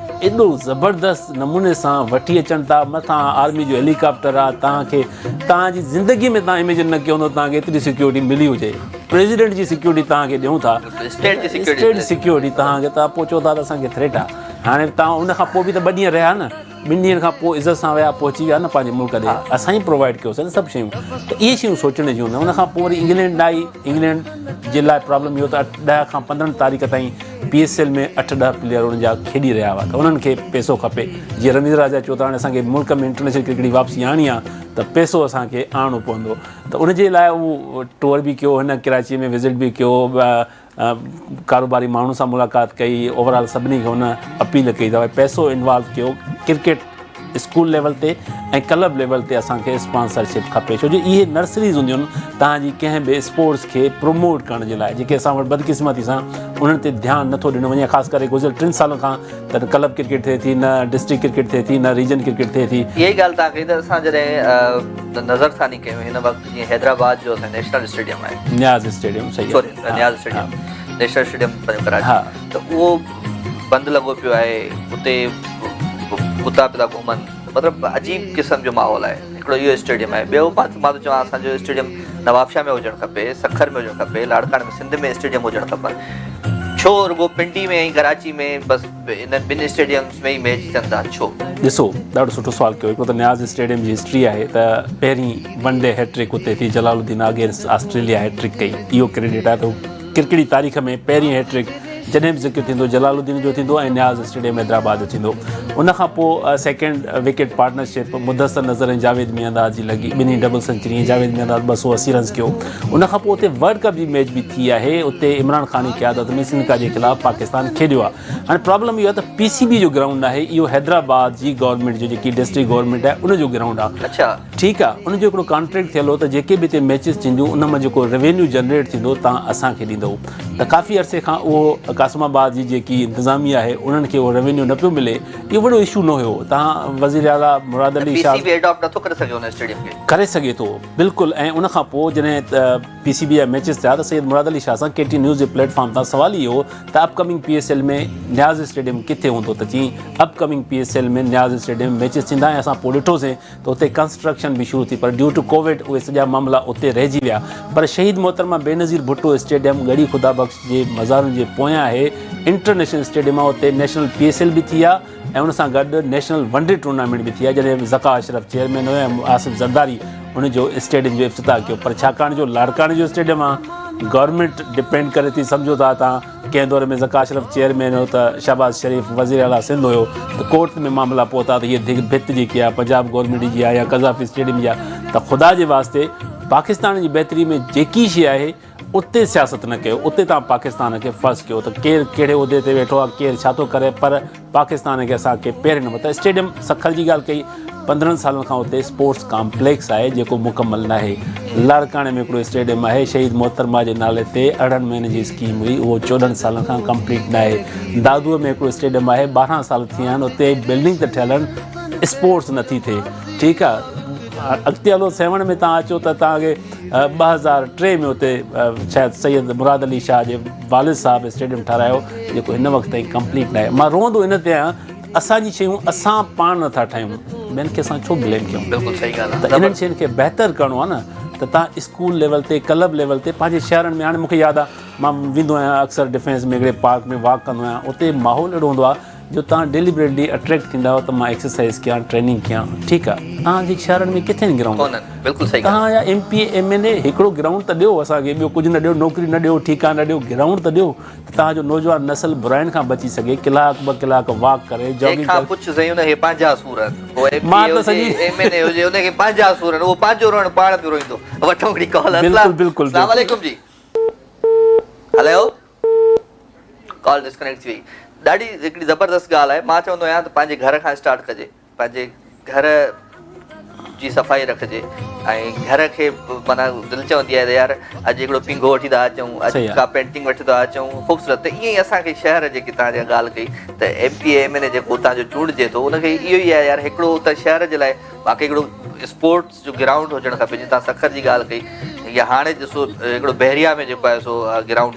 ايڏو زبردست نموني سان وٺي اچن ٿا مٿان آرمي جو هيليڪاپٽر آهي توهان کي توهان جي زندگي ۾ توهان اميجن نه ڪيو هوندو توهان کي ايتري سيڪيورٽي ملي هجي پريزيڊنٽ جي سيڪيورٽي توهان کي ڏيون ٿا اسٽيٽ جي سيڪيورٽي توهان کي توهان پوء چئو ٿا ته اسان کي ٿريٽ آهي هاڻي توهان ان کان پوء به ته ٻه ڏينهن رهيا نه ٻن ڏينهن کان پوء عزت سان ويا پهچي ويا نه پنهنجي ملڪ ڏي اسان ئي پرووائيڊ ڪيوسين نه سڀ شيون ته اهي شيون سوچڻ جون آهن ان کان پوء وري انگلينڊ آئي انگلينڊ جي لاء پرابلم اهو ته 10 کان 15 تاريخ تائين پي ايس ايل ۾ 8 10 پليئر انهن جا کيڏي رهيا هئا ته انهن کي پئسو کپي جيئن رميز راجا چيو ته هاڻي اسان کي ملڪ ۾ انٽرنيشنل ڪرڪيٽ جي واپسي آڻڻي آهي ته پئسو اسان کي آڻڻو پوندو ته ان جي لاء اهو ٽوئر به ڪيو هن ڪراچي ۾ وزٽ به ڪيو ڪاروباري ماڻهن سان ملاقات ڪئي اوور آل سڀني کي هن اپيل ڪئي ته پئسو انوالو ڪيو ڪرڪيٽ اسڪول ليول تي ۽ ڪلب ليول تي اسان کي اسپانسرشپ کپي ڇو جو اهي نرسريز هونديون آهن توهان جي ڪنهن به اسپورٽس کي پروموٽ ڪرڻ جي لاء جيڪي اسان وٽ بدقسمتي سان انهن تي ڌيان نٿو ڏنو وڃي خاص ڪري گذريل ٽن سالن کان ته نه ڪلب ڪرڪيٽ ٿئي ٿي نه ڊسٽرڪٽ ڪرڪيٽ ٿئي ٿي نه ريجن ڪرڪيٽ ٿئي ٿي. اها ئي ڳالهه توهان ڪئي ته اسان جڏهن نظرثاني ڪيون هن وقت جيئن حيدرآباد جو اسان نيشنل اسٽيڊيم آهي. نياز اسٽيڊيم صحيح سوري نياز اسٽيڊيم نيشنل اسٽيڊيم پنهنجو ڪراچي ته اهو بند لڳو پيو آهي اتي ڪتا پيا ٿا گهمن مطلب عجيب قسم جو ماحول آهي هڪڙو اهو اسٽيڊيم آهي ٻيو مان ٿو چوان اسان جو اسٽيڊيم نوابشاهه ۾ هجڻ کپي سکر ۾ هجڻ کپي لاڙڪاڻي ۾ سنڌ ۾ اسٽيڊيم هجڻ کپن ڇو رڳو پنڊي ۾ ۽ ڪراچي ۾ بس انهن ٻن اسٽيڊيمز ۾ ئي ميچ ٿين ٿا ڇو؟ ڏسو ڏاڍو سٺو سوال ڪيو هڪڙو ته نياز اسٽيڊيم جي هسٽري آهي ته پهرين ون ڊي هيٽرڪ اتي ٿي جلال الدين اگينسٽ آسٽريليا هيٽرڪ ڪئي اهو ڪريڊٽ آهي ته ڪرڪيٽ جي تاريخ ۾ پهرين هيٽرڪ جڏهن به ذڪر ٿيندو جلال الدين جو ٿيندو ۽ نياز اسٽيڊيم حيدرآباد جو ٿيندو ان کان پوء second wicket partnership Mudassar Nazar ۽ Javed Miandad جي لڳي ٻنهي ڊبل سينچري ۽ جاويد ميانداد 280 رنس ڪيو ان کان پوء اتي ورلڊ ڪپ جي ميچ به ٿي آهي اتي عمران خان جي قيادت ۾ سريلنڪا جي خلاف پاڪستان کيڏيو آهي هاڻي پرابلم اهو آهي ته پي سي بي جو گرائونڊ ناهي اهو حيدرآباد جي گورنمينٽ جو جيڪي ڊسٽرڪٽ گورنمينٽ آهي ان جو گرائونڊ آهي اڇا ٺيڪ آهي ان جو هڪڙو ڪانٽريڪٽ ٿيل هو ته جيڪي به هتي ميچز ٿينديون ان مان جيڪو روينيو جنريٽ ٿيندو تان اسان کي ڏيندو ته ڪافي عرصي کان اهو قاسم آباد جي جيڪي انتظاميه آهي انهن کي اهو روينيو نه پيو ملي اهو وڏو اشو نه هيو تان وزير اعليٰ مراد علي شاهه پي سي بي اڊاپٽ نٿو ڪري سگهي ان اسٽيڊيم کي ڪري سگهي ٿو بلڪل ۽ ان کان پوء جڏهن پي سي بي جا ميچز ٿيا ته سيد مراد علي شاهه سان ڪي ٽي نيوز جي پليٽ فارم تان سوال ئي هو ته upcoming P S L ۾ Niaz stadium ڪٿي هوندو ته چيائين upcoming P S L ۾ Niaz stadium matches ٿيندا ۽ اسان پوء ڏٺوسين ته اتي ڪنسٽرڪشن به شروع ٿي پر ڊيو ٽو ڪووڊ اهي سڄا معاملا اتي رهجي ويا پر شهيد محترمه بينظير ڀٽو اسٽيڊيم ڳڙهي خدا بخش جي مزارن جي پويان آهي انٽرنيشنل اسٽيڊيم آهي اتي نيشنل پي ايس ايل به ٿي آهي ۽ ان سان گڏ نيشنل ون ڊي ٽورنامينٽ به ٿي آهي جڏهن ذڪا اشرف چيئرمين هيو ۽ آصف زرداري ان جو اسٽيڊيم جو افتتاح ڪيو پر ڇاڪاڻ جو لاڙڪاڻي جو اسٽيڊيم آهي گورنمينٽ ڊپينڊ ڪري ٿي سمجهو ٿا تان ڪنهن دور ۾ ذڪا اشرف چيئرمين هيو ته شهباز شريف وزير اعليٰ سنڌ هيو ته ڪورٽ ۾ معاملا پهتا ته هيء ڀت جيڪي آهي پنجاب گورنمينٽ جي آهي يا قذافي اسٽيڊيم جي آهي ته خدا جي واسطي پاڪستان جي بهتري ۾ جيڪي شيء آهي اتي سياست نه ڪيو اتي توهان پاڪستان کي فرض ڪيو ته ڪير ڪهڙي عهدي تي ويٺو آهي ڪير ڇا ٿو ڪري پر پاڪستان کي اسان کي پهرين نمبر ته اسٽيڊيم سکر جي ڳالهه ڪئي 15 سالن کان اتي اسپورٽس ڪامپليڪس آهي جيڪو مڪمل ناهي لاڙڪاڻي ۾ هڪڙو اسٽيڊيم آهي شهيد محترمه جي نالي تي 18 مهينن جي اسڪيم هئي اهو 14 سالن کان ڪمپليٽ ناهي دادو ۾ هڪڙو اسٽيڊيم آهي 12 سال ٿي ويا آهن اتي بلڊنگ ته ٺهيل آهن اسپورٽس نٿي ٿئي ٺيڪ آهي. اڳتي هلو سيوهڻ ۾ توهان اچو ته توهان کي 2003 ۾ اتي شايد سيد مراد علي شاهه جي والد صاحب اسٽيڊيم ٺهرايو جيڪو هن وقت تائين ڪمپليٽ ناهي. مان روئندو ان تي آهيان ته اسان جي شيون اسان پاڻ نٿا ٺاهيون، ٻين کي اسان ڇو بليم ڪيون؟ بلڪل صحيح ڳالهه ته انهن شين کي بهتر ڪرڻو آهي نه ته توهان اسڪول ليول تي، ڪلب ليول تي پنهنجي شهرن ۾. هاڻي مون کي ياد آهي مان ويندو آهيان اڪثر ڊفينس ۾ هڪڙي پارڪ ۾ واڪ ڪندو آهيان، اتي ماحول اهڙو هوندو آهي جو توهان ڊيليبريٽلي اٽريڪٽ ٿيندا آهيو ته مان ايڪسرسائز ڪيان، ٽريننگ ڪيان. ٺيڪ آهي توهان جي شهرن ۾ ڪٿي آهن گرائونڊ؟ ڪونهن. بلڪل صحيح ڳالهه. توهان جا M P A M N A هڪڙو گرائونڊ ته ڏيو اسان کي، ٻيو ڪجهه نه ڏيو، نوڪري نه ڏيو، ٺيڪا نه ڏيو، گرائونڊ ته ڏيو ته توهان جو نوجوان نسل براين کان بچي سگهي، ڪلاڪ ٻه ڪلاڪ واڪ ڪري، جنهن جاگنگ کان ڪري. پڇ سائين ان کي پنهنجا سور آهن. پوء ايم پي مان اي ته هجي سڄي ايم اين اي هجي ان کي پنهنجا سور آهن، اهو پنهنجو روئڻ پاڻ پيو روئيندو. وٺون هڪڙي ڪال. بلڪل بلڪل اسلام بلڪل. عليڪم جي. هلو. ڪال ڊسڪنيڪٽ ٿي وئي. ڏاڍي هڪڙي زبردست ڳالهه آهي. مان چوندو آهيان ته پنهنجي گهر کان اسٽارٽ ڪجي، پنهنجي گهر جي صفائي رکجي ۽ گهر کي معنيٰ دل چوندي آهي ته يار اڄ هڪڙو پينگهو وٺي ٿا اچون، اڄ ڪا پينٽنگ وٺي ٿا اچون خوبصورت. ته ائين ئي اسان کي شهر جيڪي توهان جيڪا ڳالهه ڪئي ته M P A M N A جيڪو اتان جو چونڊجي ٿو ان کي اهو ئي آهي يار هڪڙو ته شهر جي لاء باقي هڪڙو اسپورٽس جو گرائونڊ هجڻ کپي جيئن توهان سکر جي ڳالهه ڪئي يا هاڻي ڏسو هڪڙو بحريا ۾ جيڪو آهي سو گرائونڊ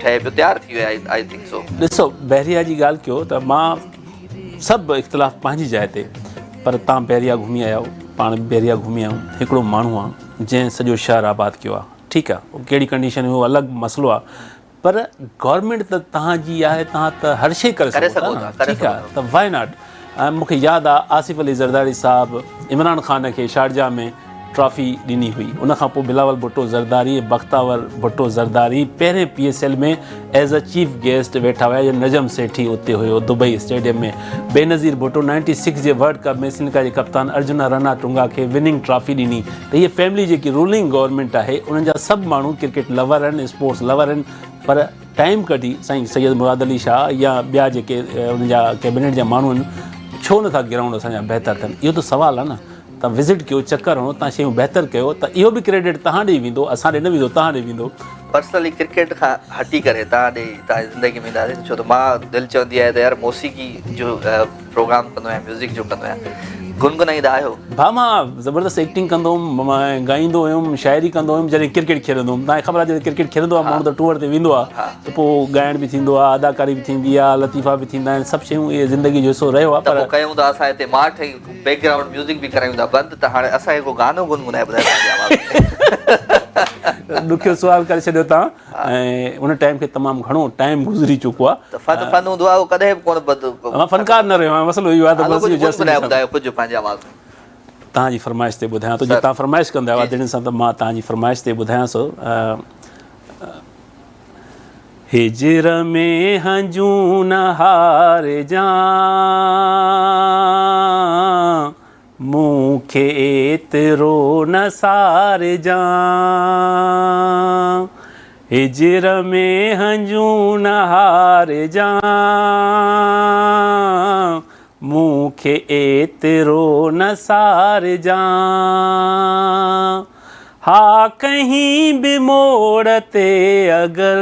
ٺهي پيو تيار ٿي ويو آهي I think so. ڏسو بحريا جي ڳالهه ڪيو ته مان سڀ اختلاف پنهنجي جاء تي پر توهان بحريا گهمي آيا آهيو پاڻ به بحريا گهمي آيا آهيون هڪڙو ماڻهو آهي جنهن سڄو شهر آباد ڪيو آهي ٺيڪ آهي ڪهڙي ڪنڊيشن هئي اهو الڳ مسئلو آهي پر گورنمينٽ ته توهان جي آهي توهان ته هر شيء ڪري سگهو ٿا نه ٺيڪ آهي ته وائي not ۽ مون کي ياد آهي آصف علي زرداري صاحب عمران خان کي شارجا ۾ ٽرافي ڏني هئي ان کان پوء بلاول ڀٽو زرداري ۽ بختاور ڀٽو زرداري پهرين P S L ۾ as a chief guest ويٺا هيا جڏهن نجم سيٺي اتي هيو دبئي اسٽيڊيم ۾ بينظير ڀٽو 96 جي ورلڊ ڪپ ۾ سريلنڪا جي ڪپتان ارجنا رنا ٽونگا کي وننگ ٽرافي ڏني ته هيء فيملي جيڪي رولنگ گورنمينٽ آهي انهن جا سڀ ماڻهو ڪرڪيٽ لور آهن اسپورٽس لور آهن پر ٽائيم ڪڍي سائين سيد مراد علي شاهه يا ٻيا جيڪي انهن جا ڪيبنيٽ جا ماڻهو آهن ڇو نٿا گرائونڊ اسان جا بهتر ٿين اهو ته سوال آهي نه تان وزٽ ڪيو چڪر هڻو تان شيون بهتر ڪيو ته اهو به ڪريڊٽ تهان ڏي ويندو اسان ڏي نه ويندو تهان ڏي ويندو. پرسنلي ڪرڪيٽ کان هٽي ڪري تهان ڏي تهان جي زندگي ۾ اينداسين ڇو ته مان دل چوندي آهي ته يار موسيقي جو پروگرام ڪندو آهيان ميوزڪ جو ڪندو آهيان گنگنائيندا آهيو؟ ڀاء مان زبردست ايڪٽنگ ڪندو هوم مان ڳائيندو هيم شاعري ڪندو هيم جڏهن ڪرڪيٽ کيڏندو هوم توهان کي خبر آهي جڏهن ڪرڪيٽ کيڏندو آهي ماڻهو ته ٽوئر تي ويندو آهي ته پوء ڳائڻ به ٿيندو آهي اداڪاري به ٿيندي آهي لطيفا به ٿيندا آهن سڀ شيون اهي زندگي جو حصو رهيو آهي ته پر پوء ڪيون ٿا اسان هتي ماٺ ۽ بيڪ گرائونڊ ميوزڪ به ڪرايون ٿا بند ته هاڻي اسان کي ڪو گانو گنگنائي ٻڌايو پنهنجي آواز ۾. ڏکيو سوال ڪري ڇڏيو توهان. ۽ ان ٽائيم کي تمام گهڻو ٽائيم گذري چڪو آهي. ته فن فن هوندو آهي اهو ڪڏهن به ڪونه بد. مان فنڪار نه رهيو آهيان مسئلو اهو آهي ته بس اهو جسٽ ٻڌايو ڪجهه پنهنجي آواز ۾. توهان جي فرمائش تي ٻڌايان ٿو جي توهان فرمائش ڪندا آهيو ادڙين سان ته مان توهان جي فرمائش تي ٻڌايان ٿو. هجر ۾ هنجون نه هارجان. مون کي ايترو نه سارجان، هجر ۾ هنجون نه هارجان، مون کي ايترو نه سارجان، ها ڪنهين به موڙ تي اگر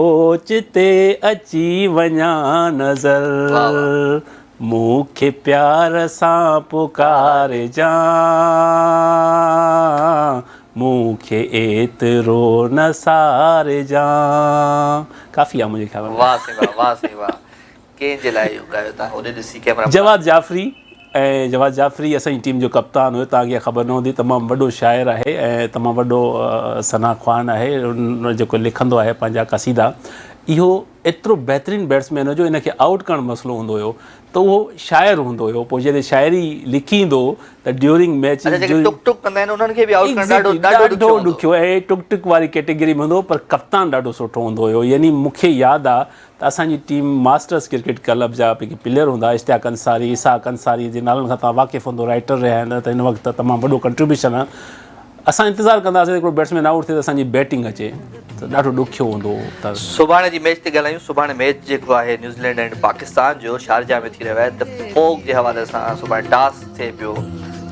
اوچتي اچي وڃان نظر. مون کي پيار سان پڪارجان، مون کي ايترو نه سارجان. ڪافي آ منهنجي خيال ۾. واه سائين واه واه سائين واه ڪنهن جي لاء اهو ڳايو تان هوڏي ڏسي ڪئميرا جواد جعفري ۽ جواد جعفري اسان جي ٽيم جو ڪپتان هيو توهان کي اها خبر نه هوندي تمام وڏو شاعر آهي ۽ تمام وڏو ثنا خوان آهي جيڪو لکندو آهي پنهنجا قصيدا اهو ايترو بهترين بيٽسمين هو جو ان کي آئوٽ ڪرڻ مسئلو هوندو هيو ته اهو شاعر هوندو هيو پوء جڏهن شاعري لکي ايندو هو ته ڊيورنگ ميچ اڇا جيڪي ٽڪ ٽڪ ڪندا آهن انهن کي به آئوٽ ڪرڻ ڏاڍو ڏاڍو ڏاڍو ڏکيو ۽ ٽڪ ٽڪ واري ڪيٽيگري ۾ هوندو هو پر ڪپتان ڏاڍو سٺو هوندو هيو يعني مون کي ياد آ ته اسان جي ٽيم ماسٽرس ڪرڪيٽ ڪلب جا جيڪي پليئر هوندا اشتياق انصاري اسحاق انصاري جي نالن کان توهان واقف هوندو رائيٽر رهيا آهن ته هن وقت تمام وڏو ڪنٽريبيوشن آ اسان انتظار ڪندا هئاسين ته هڪڙو بيٽسمين آئوٽ ٿئي ته اسان جي بيٽنگ اچي ته ڏاڍو ڏکيو هوندو هو ته. سڀاڻي جي ميچ تي ڳالهايون، سڀاڻي ميچ جيڪو آهي نيوزيلينڊ ۽ پاڪستان جو شارجه ۾ ٿي رهيو آهي ته فوگ جي حوالي سان سڀاڻي ٽاس ٿئي پيو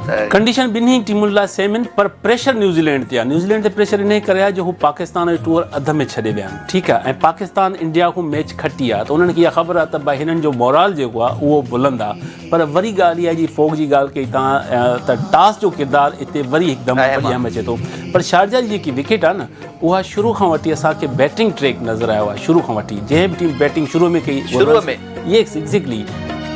ته. ته ڪنڊيشن ٻنهي ٽيمن لاء سيم آهن پر پريشر نيوزيلينڊ تي آهي نيوزيلينڊ تي پريشر انهي ڪري آهي جو هو پاڪستان جو ٽوئر اڌ ۾ ڇڏي ويا آهن ٺيڪ آهي ۽ پاڪستان انڊيا کان ميچ کٽي آهي ته انهن کي اها خبر آهي ته ڀائي هنن جو مورال جيڪو آهي اهو بلند آهي پر وري ڳالهه اها جي فوڪ جي ڳالهه ڪئي تان ته ٽاس جو ڪردار اتي وري هڪدم وڏي اهم اچي ٿو پر شارجا جي جيڪي وڪيٽ آهي نه اها شروع کان وٺي اسان کي بيٽنگ ٽريڪ نظر آيو آهي شروع کان وٺي جنهن به ٽيم بيٽنگ شروع ۾ ڪئي شروع ۾ يس ايگزيڪٽلي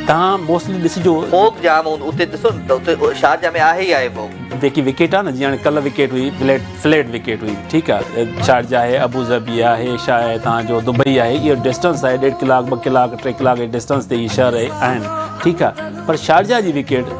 تهان موسٽلي ڏسجو فوڪ جام هوندو اتي ڏسو نه ته اتي شارجا ۾ آهي ئي آهي فوڪ. جيڪي وڪيٽ آهي نه جيئن هاڻي ڪلهه وڪيٽ هئي فليٽ فليٽ وڪيٽ هئي ٺيڪ آهي شارجا آهي ابو ظهبي آهي شا آهي تهان جو دبئي آهي اهو ڊسٽنس آهي ڏيڍ ڪلاڪ ٻه ڪلاڪ ٽي ڪلاڪ جي ڊسٽنس تي اهي شهر آهن ٺيڪ آهي پر شارجا جي وڪيٽ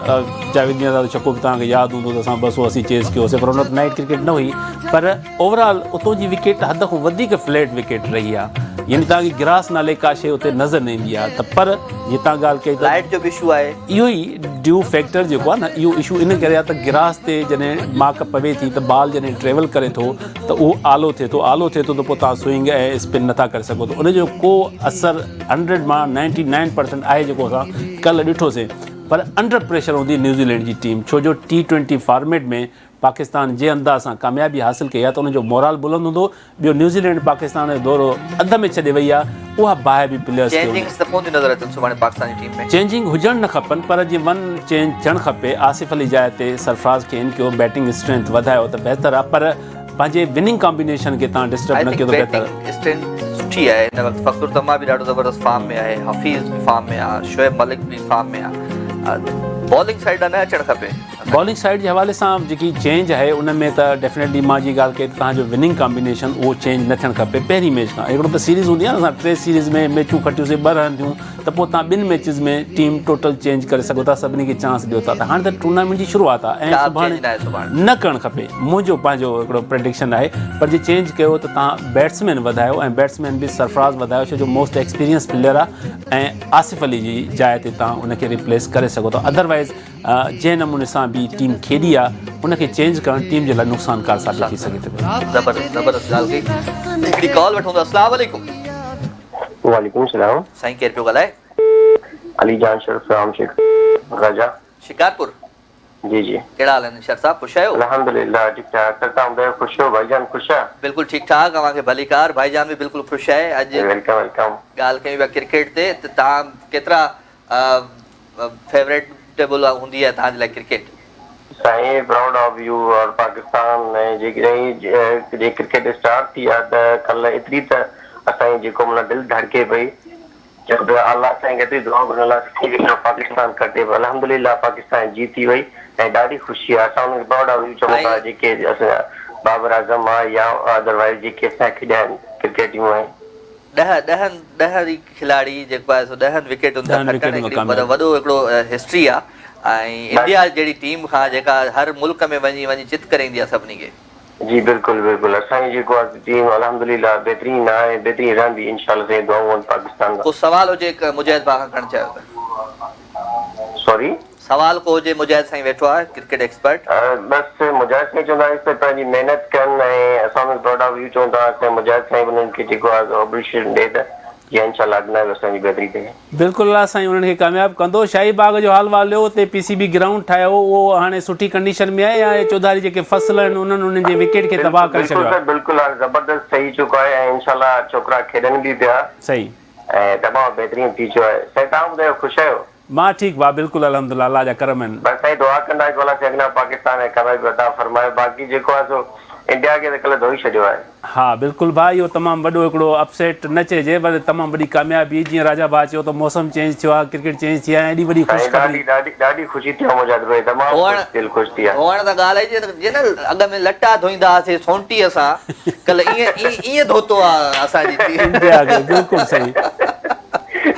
جاويد ميان صاحب ڇڪو به تهان کي ياد هوندو ته اسان 280 چيز ڪيو سي پر ان وقت نائٽ ڪرڪيٽ نه هئي پر اوور آل اتو جي وڪيٽ حد کان وڌيڪ فليٽ وڪيٽ رهي آ يعني توهان کي گراس نالي ڪا شيء اتي نظر نه ايندي آ ته پر جي توهان ڳالهه ڪئي ته لائٽ جو به اشو آهي. اهو ئي ڊيو فيڪٽر جيڪو آ نه اهو اشو ان ڪري آ ته گراس تي جڏهن ماڪ پوي ٿي ته بال جڏهن ٽريول ڪري ٿو ته اهو آلو ٿئي ٿو آلو ٿئي ٿو ته پوء توهان سوئنگ ۽ اسپن نٿا ڪري سگهو ته ان جو ڪو اثر هنڊريڊ مان نائنٽي نائن پرسنٽ آهي جيڪو اسان ڪلهه ڏٺوسين پر انڊر پريشر هوندي نيوزيلينڊ جي ٽيم ڇو جو ٽي ٽوئنٽي فارميٽ ۾ پاڪستان جنهن انداز سان ڪاميابي حاصل ڪئي آهي ته ان جو مورال بلند هوندو، ٻيو نيوزيلينڊ پاڪستان جو دورو اڌ ۾ ڇڏي وئي آهي اها باهه به پليئرز کي هوندي. چينجنگز ته ڪونه ٿيون نظر اچن سڀاڻي پاڪستان جي ٽيم ۾. چينجنگ هجڻ نه کپن پر جي ون چينج ٿيڻ کپي آصف علي جاء تي سرفراز کي ان ڪيو بيٽنگ اسٽرينٿ وڌايو ته بهتر آهي پر پنهنجي وننگ ڪامبينيشن کي تان ڊسٽرب آء نه ٿنڪ ڪيو ته بهتر. بيٽنگ اسٽرينٿ سٺي آهي هن وقت فخر الزمان به ڏاڍو زبردست فارم ۾ آهي حفيظ به فارم ۾ آهي شعيب ملڪ به فارم ۾ آهي بالنگ سائيڊ ڏانهن نه اچڻ کپي. بالنگ سائيڊ جي حوالي سان جيڪي چينج آهي ان ۾ ته ڊيفنيٽلي مان جي ڳالهه ڪئي ته توهان جو وننگ ڪامبينيشن اهو چينج نه ٿيڻ کپي پهرين ميچ کان هڪڙو ته سيريز هوندي آهي نه اسان ٽي سيريز ۾ ميچون کٽيوسي ٻه رهن ٿيون ته پوء توهان ٻن ميچز ۾ ٽيم ٽوٽل چينج ڪري سگهو ٿا سڀني کي چانس ڏيو ٿا ته هاڻي ته ٽورنامينٽ جي شروعات آهي ۽ سڀاڻي نه ڪرڻ کپي منهنجو پنهنجو هڪڙو پريڊڪشن آهي پر جي چينج ڪيو ته توهان بيٽسمين وڌايو ۽ بيٽسمين به سرفراز وڌايو ڇو جو موسٽ ايڪسپيرينس پليئر آهي ۽ آصف علي جي جاء تي توهان ان کي ريپليس ڪري سگهو ٿا ادروائز جنهن نموني سان به ٽيم کيڏي آ ان کي چينج ڪرڻ ٽيم جي لاء نقصانڪار ثابت ٿي سگهي ٿو. زبردست زبردست ڳالهه ڪئي هڪڙي ڪال وٺون ٿا اسلام عليڪم. وعليڪم السلام. سائين ڪير پيو ڳالهائي. علي جان شر فرام شيخ راجا. شڪارپور. جي جي. ڪهڙا حال آهن شر صاحب خوش آهيو. الحمدلله ٺيڪ ٺاڪ سر توهان ٻڌايو خوش آهيو ڀائي جان خوش آ. بلڪل ٺيڪ ٺاڪ اوهان کي ڀليڪار ڀائي جان به بلڪل خوش آهي اڄ welcome welcome. ڳالهه ڪيون پيا ڪرڪيٽ تي ته توهان ڪيترا فيوريٽ ٽيبل هوندي آهي توهان جي لاء ڪرڪيٽ. سائين پرائوڊ آف يو اور پاڪستان ۽ جيڪڏهن جي ڪرڪيٽ اسٽارٽ ٿي آ ته ڪلهه ايتري ته اسان جي جيڪو معنيٰ دل ڌڙڪي پئي چئو پيا الله سائين کي ايتري دعا گهرڻ لاء سٺي پاڪستان کٽي پر الحمدلله پاڪستان جيتي وئي ۽ ڏاڍي خوشي آ اسان انهن کي پرائوڊ آف يو چئون ٿا جيڪي اسان جا بابر اعظم آ يا ادروائز جيڪي اسان جا کيڏيا آهن ڪرڪيٽ يون آهن. ڏهه ڏهن ڏهه ئي کلاڙي جيڪو آهي سو ڏهن وڪيٽن تان کٽڻ هڪڙي وڏو هڪڙو هسٽري آ ۽ انڊيا جهڙي ٽيم کان جيڪا هر ملڪ ۾ وڃي وڃي چت ڪري ايندي آ سڀني کي. جي بلڪل بلڪل اسان جي جيڪو آ ٽيم الحمدلله بهترين آ ۽ بهترين رهندي انشاء الله سائين دعائون آهن پاڪستان لاء. ڪو سوال هجي مجاهد ڀاء کان ڪرڻ چاهيو ته. سوري. سوال ڪو هجي مجاهد سائين ويٺو آهي ڪرڪيٽ ايڪسپرٽ. بس مجاهد سائين چوندا آهيس ته پنهنجي محنت ڪن ۽ اسان انهن کي پرائوڊ آف يو چون ٿا اسان مجاهد سائين به انهن کي جيڪو آهي سو اپريشيشن ڏي ته جيئن انشاء الله اڳنا به اسان جي بهتري ٿئي. بلڪل الله سائين انهن کي ڪامياب ڪندو. شاهي باغ جو حال احوال ڏيو اتي پي سي بي گرائونڊ ٺاهيو اهو هاڻي سٺي ڪنڊيشن ۾ آهي يا اهي چوڌاري جيڪي فصل آهن انهن انهن جي وڪيٽ کي تباهه ڪري بلڪل ڇڏيو سر آهي. بلڪل هاڻي زبردست ٺهي چڪو آهي ۽ انشاء الله ڇوڪرا کيڏن به پيا صحيح. ۽ تمام بهترين ٿي چڪو آهي سائين توهان ٻڌايو خوش آهيو. مان ٺيڪ ڀاء بلڪل الحمدالله الله جا ڪرم آهن. بس سائين دعا ڪندا آهيون الله سائين اڳنا پاڪستان کي ڪاميابي عطا فرمائي باقي جيڪو آهي سو انڊيا کي ته ڪلهه ڌوئي ڇڏيو آهي. ها بلڪل ڀاء اهو تمام وڏو هڪڙو اپ سيٽ نه چئجي پر تمام وڏي ڪاميابي جيئن راجا ڀاء چيو ته موسم چينج ٿيو آهي ڪرڪيٽ چينج ٿي آهي ۽ ايڏي وڏي سائين خوشخبري. ڏاڍي ڏاڍي ڏاڍي خوشي ٿي آهي مجاهد ڀائي تمام ڌوئڻ خوش دل خوش ٿي آهي. ڌوئڻ تان ڳالهه آئي جيئن نه اڳ ۾ لٽا ڌوئيندا هئاسين سونٽيء سان ڪلهه ائين ائين ائين ڌوتو آ اسان جي ٽيم. انڊيا کي بلڪل صحيح.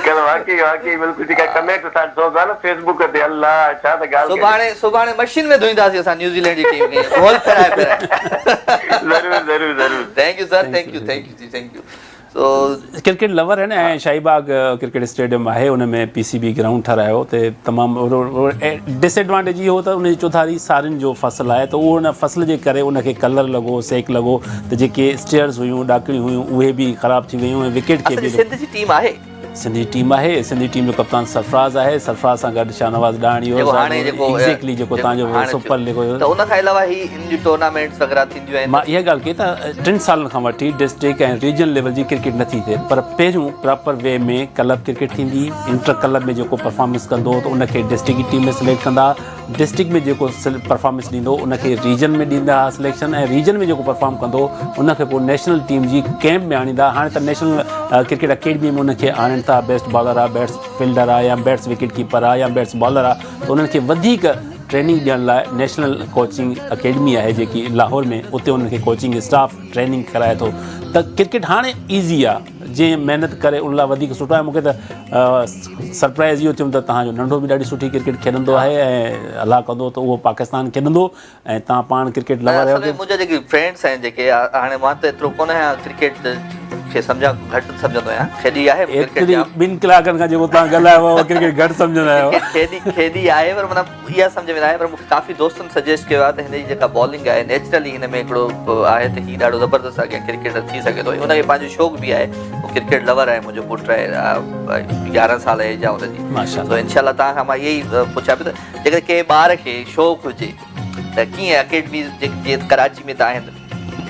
ڪل واقعي واقعي بلڪل جيڪا ڪمينٽ اسان ڏسون ٿا نه فيس بڪ تي الله ڇا ته ڳالهه ڪئي. سڀاڻي سڀاڻي مشين ۾ ڌوئينداسين اسان نيوزيلينڊ جي ٽيم کي ائين گول ڦيرائي ڦيرائي. ضرور ضرور ضرور. Thank you sir thank you thank you جي thank you so. Cricket lover آهن ۽ شاهي باغ ڪرڪيٽ اسٽيڊيم آهي ان ۾ پي سي بي گرائونڊ ٺهرايو اتي تمام ڊس ايڊوانٽيج اهو ته ان جي چوڌاري سارين جو فصل آهي ته اهو ان فصل جي ڪري ان کي ڪلر لڳو سيڪ لڳو ته جيڪي اسٽيئرز هيون ڏاڪڻيون هيون اهي به خراب ٿي ويون ۽ وڪيٽ کي اسان جي به سنڌ جي ٽيم آهي. سنڌي ٽيم آهي سنڌي ٽيم جو ڪپتان سرفراز آهي سرفراز سان گڏ شاهنواز ڏاهڻي جيڪو هاڻي جيڪو ايگزيڪٽلي جيڪو تان جو سپر ليگ هيو ته ان کان علاوه هي ان جون ٽورنامينٽس وغيره ٿينديون آهن مان اها ڳالهه ڪئي ته ٽن سالن کان وٺي ڊسٽرڪٽ ۽ ريجن ليول جي ڪرڪيٽ نٿي ٿئي پر پهريون پراپر وي ۾ ڪلب ڪرڪيٽ ٿيندي انٽر ڪلب ۾ جيڪو پرفارمنس ڪندو ته ان کي ڊسٽرڪٽ جي ٽيم ۾ سليڪٽ ڪندا ڊسٽرڪٽ ۾ جيڪو پرفارمنس ڏيندو ان کي ريجن ۾ ڏيندا سليڪشن ۽ ريجن ۾ جيڪو پرفارم ڪندو ان کي پوء نيشنل ٽيم جي ڪيمپ ۾ آڻيندا هاڻي ته نيشنل ڪرڪيٽ اڪيڊمي ۾ ان کي آڻين ٿا بيسٽ بالر آ بيسٽ فيلڊر آ يا بيسٽ وڪيٽ ڪيپر آ يا بيسٽ بالر آ ته انهن کي وڌيڪ ٽريننگ ڏيڻ لاء نيشنل ڪوچنگ اڪيڊمي آهي جيڪي لاهور ۾ اتي انهن کي ڪوچنگ اسٽاف ٽريننگ ڪرائي ٿو ته ڪرڪيٽ هاڻي ايزي آ جنهن محنت ڪري ان لاء وڌيڪ سٺو آهي مونکي ته سرپرائز اهو ٿيم ته توهان جو ننڍو به ڏاڍي سٺي ڪرڪيٽ کيڏندو آهي ۽ الله ڪندو ته اهو پاڪستان کيڏندو ۽ توهان پاڻ ڪرڪيٽ لور آهيو منهنجا جيڪي فرينڊس آهن جيڪي هاڻي مان ته ايترو ڪونه آهيان ڪرڪيٽ کي سمجهان گهٽ سمجهندو آهيان کيڏي آهي ڪرڪيٽ ٻن ڪلاڪن کان جيڪو توهان ڳالهايو اهو ڪرڪيٽ گهٽ سمجهندا آهيو کيڏي کيڏي آهي پر معنيٰ اها سمجهه ۾ ناهي پر مون کي ڪافي دوستن سجيسٽ ڪيو آهي ته هن جي جيڪا بالنگ آهي نيچرلي هن ۾ هڪڙو آهي ته هي ڏاڍو زبردست اڳيان ڪرڪيٽر ٿي سگهي ٿو ۽ ان کي پنهنجو شوق به آهي هو ڪرڪيٽ لور آهي منهنجو پٽ آهي 11 سال ايج آهي ان جي سو انشاء الله توهان کان مان اهي ئي پڇان پيو ته جيڪڏهن ڪنهن ٻار کي شوق هجي ته ڪيئن اڪيڊميز جيئن ڪراچي ۾ ته آهن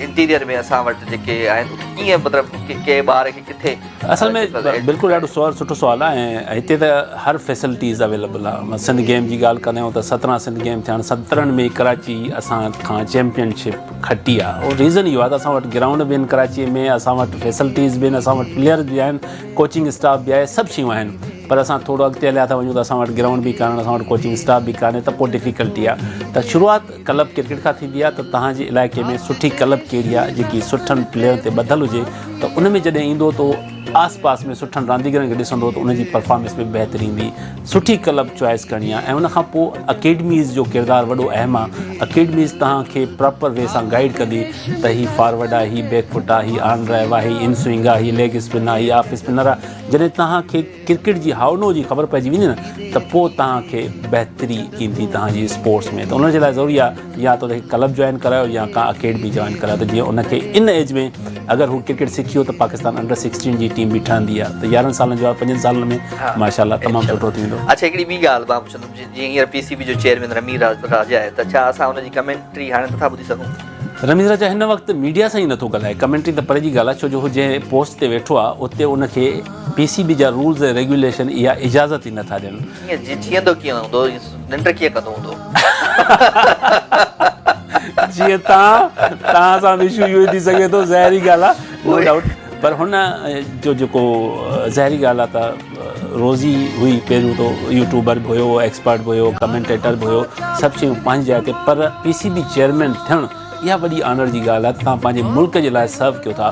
انٽيريئر ۾ اسان وٽ جيڪي آهن ڪيئن مطلب ڪنهن ٻار کي ڪٿي اصل ۾ بلڪل ڏاڍو سوال سٺو سوال آهي ۽ هتي ته هر فيسلٽيز اويليبل آهي سنڌ گيم جي ڳالهه ڪندا آهيون ته 17 سنڌ گيم ٿيا آهن 17 ۾ ڪراچي اسان کان چيمپيئن شپ کٽي آهي اهو ريزن اهو آهي ته اسان وٽ گرائونڊ به آهن ڪراچي ۾ اسان وٽ فيسلٽيز به آهن اسان وٽ پليئرز به آهن ڪوچنگ اسٽاف به آهي سڀ شيون آهن پر اسان ٿورو اڳتي هليا ٿا وڃون ته اسان وٽ گرائونڊ به ڪانه اسان وٽ ڪوچنگ اسٽاف به ڪانهي ته پوء ڊفيڪلٽي آهي ته شروعات ڪلب ڪرڪيٽ کان ٿيندي آهي ته توهان جي علائقي ۾ سٺي ڪلب ڪهڙي آهي جيڪي سٺن پليئرن تي ٻڌل هجي ته ان ۾ جڏهن ايندو ته آس پاس ۾ سٺن رانديگرن کي ڏسندو ته ان جي پرفارمنس ۾ بهتري ايندي سٺي ڪلب چوائس ڪرڻي آهي ۽ ان کان پوء اڪيڊميز جو ڪردار وڏو اهم آهي اڪيڊميز توهان کي پراپر وي سان گائيڊ ڪندي ته هي فارورڊ آهي هي بيڪ فٽ آهي هي آن ڊرائيو آهي هي ان سوئنگ آهي هي ليگ اسپن آهي هي آف اسپنر آهي جڏهن توهان کي ڪرڪيٽ جي هاء نو جي خبر پئجي ويندي نه ته پوء توهان کي بهتري ايندي توهان جي اسپورٽس ۾ ته ان جي لاء ضروري آهي يا ته ان کي ڪلب جوائن ڪرايو يا ڪا اڪيڊمي جوائن ڪرايو ته جيئن ان کي ان ايج ۾ اگر هو ڪرڪيٽ سکي ويو ته پاڪستان انڊر 16 جي ٽيم به ٺهندي آهي ته 11 سالن جو آهي پنجن سالن ۾ ماشاء الله تمام سٺو ٿي ويندو. اڇا هڪڙي ٻي ڳالهه مان پڇندم جيئن هينئر پي سي بي جو چيئرمين رميز راجا آهي ته ڇا اسان ان جي ڪمينٽري هاڻي نٿا ٻڌي سگهون؟ رميز راجا هن وقت ميڊيا سان ئي نٿو ڳالهائي ڪمينٽري ته پري جي ڳالهه آهي ڇو جو هو جنهن پوسٽ تي ويٺو آهي اتي ان کي پي سي بي جا رولز ۽ ريگيوليشن اها اجازت ئي نٿا ڏين. ڪيئن جيئندو ڪيئن هوندو ننڊ ڪيئن ڪندو هوندو. جيئن تان تان سان به اشو اهو ئي ٿي سگهي ٿو ظاهري ڳالهه آهي نو ڊائوٽ پر هن جو جيڪو ظاهري ڳالهه آهي ته روزي هئي پهريون ته يوٽيوبر به هيو ايڪسپرٽ به هيو ڪمينٽيٽر به هيو سڀ شيون پنهنجي جاء تي پر پي سي بي چيئرمين ٿيڻ اها وڏي آنر جي ڳالهه آهي ته توهان پنهنجي ملڪ جي لاء سرو ڪيو ٿا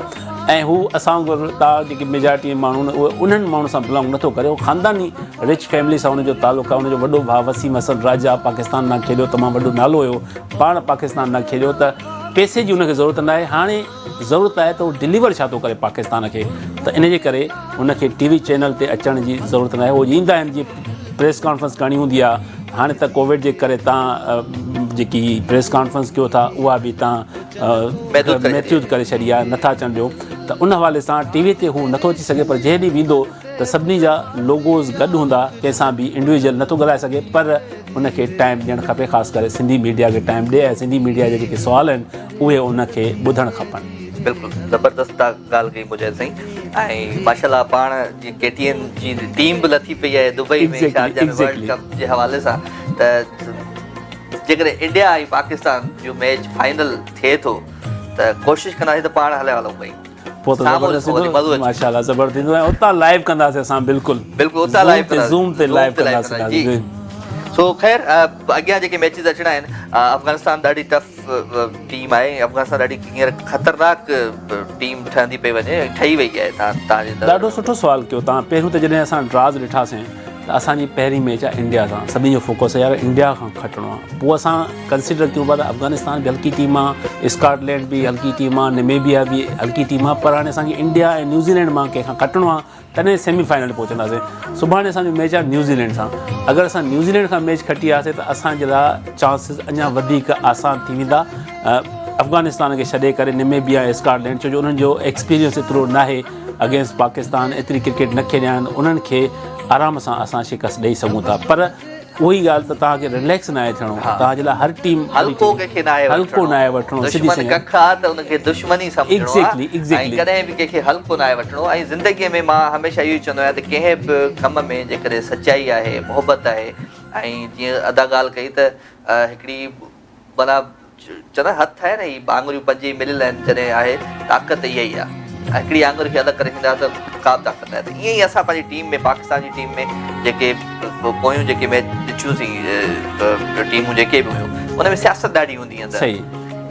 ۽ هو اسان وانگر توهان جيڪي ميجارٽي ماڻهو آهن اهي انهن ماڻهن سان بلانگ نٿو ڪري هو خانداني رچ فيملي سان ان جو تعلق آهي ان جو وڏو ڀاء وسيم حسن راجا پاڪستان ڏانهن کيڏيو تمام وڏو نالو هيو پاڻ پاڪستان ڏانهن کيڏيو ته پئسي جي ان کي ضرورت ناهي هاڻي ضرورت آهي ته هو ڊليور ڇا ٿو ڪري پاڪستان کي ته ان جي ڪري ان کي ٽي وي چينل تي اچڻ جي ضرورت ناهي هو ايندا آهن جي پريس ڪانفرنس ڪرڻي هوندي آهي هاڻي ته ڪووڊ جي ڪري تان جيڪي پريس ڪانفرنس ڪيو ٿا اها به تان محدود ڪري ڇڏي آهي نٿا اچڻ ڏيو ته ان حوالي سان ٽي وي تي هو نٿو اچي سگهي پر جنهن ڏينهن ويندو ته سڀني جا لوگوز گڏ هوندا ڪنهن سان به انڊيويجل نٿو ڳالهائي سگهي پر ان کي ٽائيم ڏيڻ کپي خاص ڪري سنڌي ميڊيا کي ٽائيم ڏي ۽ سنڌي ميڊيا جا جيڪي سوال آهن اهي ان کي ٻڌڻ کپن. بلڪل زبردست ڳالهه ڪئي مجاهد سائين ۽ ماشاءالله پاڻ جي ڪي ٽي اين جي ٽيم به لٿي پئي آهي دبئي ۾ شارجا ۾ ورلڊ ڪپ جي حوالي سان ته جيڪڏهن انڊيا ۽ پاڪستان جو ميچ فائنل ٿئي ٿو ته ڪوشش ڪنداسين ته پاڻ هليا هلون ٻئي. پوء ته زبردست ٿيندو ماشاءالله زبردست ٿيندو ۽ اتان لائيو ڪنداسين اسان بلڪل بلڪل اتان لائيو ڪنداسين زوم تي لائيو ڪنداسين جي سو خير اڳيان جيڪي ميچز اچڻا آهن افغانستان ڏاڍي ٽف ٽيم آهي افغانستان ڏاڍي هينئر خطرناڪ ٽيم ٺهندي پئي وڃي ٺهي وئي آهي تان تان جي ڏاڍو سٺو سوال ڪيو تان پهريون ته جڏهن اسان ڊراز ڏٺاسين ته اسان جي پهرين ميچ آهي انڊيا سان سڀني جو فوڪس يار انڊيا کان کٽڻو آهي پوء اسان ڪنسيڊر ڪيون پيا ته افغانستان به هلڪي ٽيم آهي اسڪاٽلينڊ به هلڪي ٽيم آهي نميبيا به هلڪي ٽيم آهي پر هاڻي اسان کي انڊيا ۽ نيوزيلينڊ مان ڪنهن کان کٽڻو آهي تڏهن سيمي فائنل پهچنداسين سڀاڻي اسان جو ميچ آهي نيوزيلينڊ سان اگر اسان نيوزيلينڊ کان ميچ کٽي آياسين ته اسان جي لاء چانسز اڃا وڌيڪ آسان ٿي ويندا افغانستان کي ڇڏي ڪري نميبيا ۽ اسڪاٽلينڊ ڇو جو انهن جو ايڪسپيرينس ايترو ناهي اگينسٽ پاڪستان ايتري ڪرڪيٽ نه کيڏيا آهن انهن کي آرام سان اسان شڪست ڏئي سگهون ٿا پر اها ئي ڳالهه ته توهان کي رليڪس ناهي ٿيڻو توهان جي لاء هر ٽيم هلڪو ڪنهن کي ناهي هلڪو ناهي وٺڻو دشمن ڪک آ ته ان کي دشمن ئي سمجهڻو آ ۽ ڪڏهن به ڪنهن کي هلڪو ناهي وٺڻو ۽ زندگي ۾ مان هميشه اهو ئي چوندو آهيان ته ڪنهن به ڪم ۾ جيڪڏهن سچائي آهي محبت آهي ۽ جيئن ادا ڳالهه ڪئي ته هڪڙي معنيٰ چوندا آهن هٿ آهي نه هي آڱريون پنج ئي مليل آهن جڏهن آهي طاقت اها ئي آهي هڪڙي آڱر کي الڳ ڪري ڇڏيندا ته ڪا به طاقت نه آهي ته ائين ئي اسان پنهنجي ٽيم ۾ پاڪستان جي ٽيم ۾ جيڪي پويون جيڪي ميچ ڏٺيون سين ٽيمون جيڪي به هيون ان ۾ سياست ڏاڍي هوندي اندر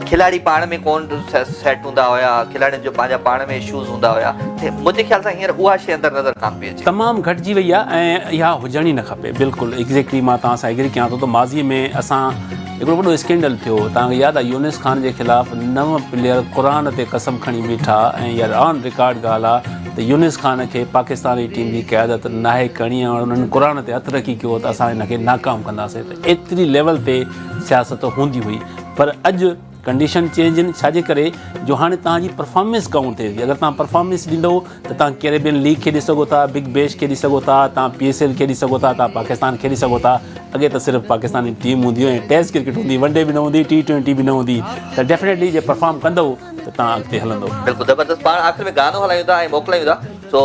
کلاڙي پاڻ ۾ ڪون سيٽ هوندا هيا کلاڙين جو پنهنجا پاڻ ۾ اشوز هوندا هيا منهنجي خيال سان هينئر اها شي اندر نظر ڪان پئي اچي. تمام گهٽجي وئي آهي ۽ اها هجڻ ئي نه کپي بلڪل ايگزيڪٽلي مان توهان سان ايگري ڪيان ٿو ته ماضي ۾ اسان هڪڙو وڏو اسڪينڊل ٿيو هو توهان کي ياد آهي يونس خان جي خلاف نو پليئر قرآن تي قسم کڻي بيٺا ۽ اها آن رڪارڊ ڳالهه آهي ته يونس خان کي پاڪستاني ٽيم جي قيادت ناهي ڪرڻي ۽ انهن قرآن تي هٿ رکي ڪيو ته اسان هن کي ناڪام ڪنداسين ته ايتري ليول تي سياست هوندي هئي پر اڄ ڪنڊيشن چينج آهن ڇاجي ڪري جو هاڻي توهان جي پرفارمنس ڪائونٽ ٿئي ٿي اگر توهان پرفارمنس ڏيندو ته توهان ڪيريبين ليگ کيڏي سگهو ٿا بگ بيش کيڏي سگهو ٿا توهان پي ايس ايل کيڏي سگهو ٿا توهان پاڪستان کيڏي سگهو ٿا اڳي ته صرف پاڪستاني ٽيم هوندي هئي ۽ ٽيسٽ ڪرڪيٽ هوندي ون ڊي به نه هوندي ٽي ٽوئنٽي به نه هوندي ته ڊيفنيٽلي جي پرفارم ڪندو ته توهان اڳتي هلندو. بلڪل زبردست پاڻ آخر ۾ گانو هلايون ٿا ۽ موڪلايون ٿا سو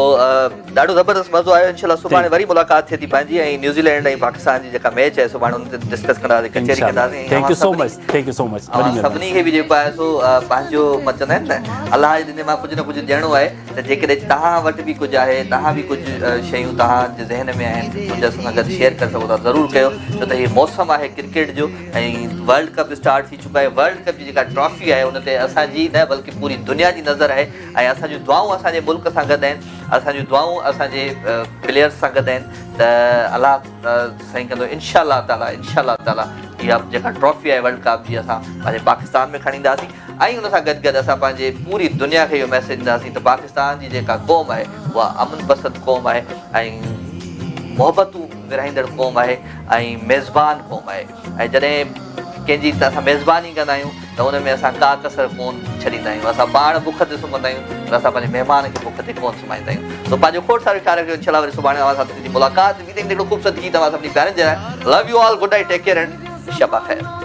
ڏاڍو زبردست مزو آيو انشاء الله سڀاڻي وري ملاقات ٿئي ٿي پنهنجي ۽ نيوزيلينڊ ۽ پاڪستان جي جيڪا ميچ آهي سڀاڻي ان تي ڊسڪس ڪنداسين ڪچهري ڪنداسين thank you so much thank you so much اوهان سڀني کي به جيڪو آهي سو پنهنجو چوندا آهن نه الله جي ڏني مان ڪجهه نه ڪجهه ڏيڻو آهي ته جيڪڏهن توهان وٽ به ڪجهه آهي توهان به ڪجهه شيون توهان جي ذهن ۾ آهن ڪجهه اسان سان گڏ شيئر ڪري سگهو ٿا ضرور ڪيو ڇو ته هي موسم آهي ڪرڪيٽ جو ۽ ورلڊ ڪپ اسٽارٽ ٿي چڪو آهي ورلڊ ڪپ جي جيڪا ٽرافي آهي ان تي اسان جي نه بلڪه پوري دنيا جي نظر آهي ۽ اسان جون دعائون اسان جي ملڪ سان گڏ آهن اسان جون دعائون اسان جي پليئرز سان گڏ آهن ته الله سائين ڪندو انشاء الله تعالي انشاء الله تعالي اها جيڪا ٽرافي آهي ورلڊ ڪپ جي اسان پنهنجي پاڪستان ۾ کڻي اينداسين ۽ ان سان گڏ گڏ اسان پنهنجي پوري دنيا کي اهو ميسيج ڏينداسين ته پاڪستان جي جيڪا قوم آهي اها امن پسند قوم آهي ۽ محبتون ورهائيندڙ قوم آهي ۽ ميزبان قوم آهي ۽ جڏهن ڪنهن جي اسان ميزباني ڪندا آهيون ته ان ۾ اسان ڪا ڪسر ڪون ڇڏيندا آهيون اسان پاڻ بک تي سمهندا آهيون پر اسان پنهنجي مهمان کي بک تي ڪون سمهائيندا آهيون سو پنهنجو کوڙ سارو خيال رکجو انشاء الله وري سڀاڻي اوهان سان ٿيندي ملاقات ويندي هڪڙو خوبصورت گيت اوهان سڀني پيارن جي لاء love you all good night take care and شب بخير.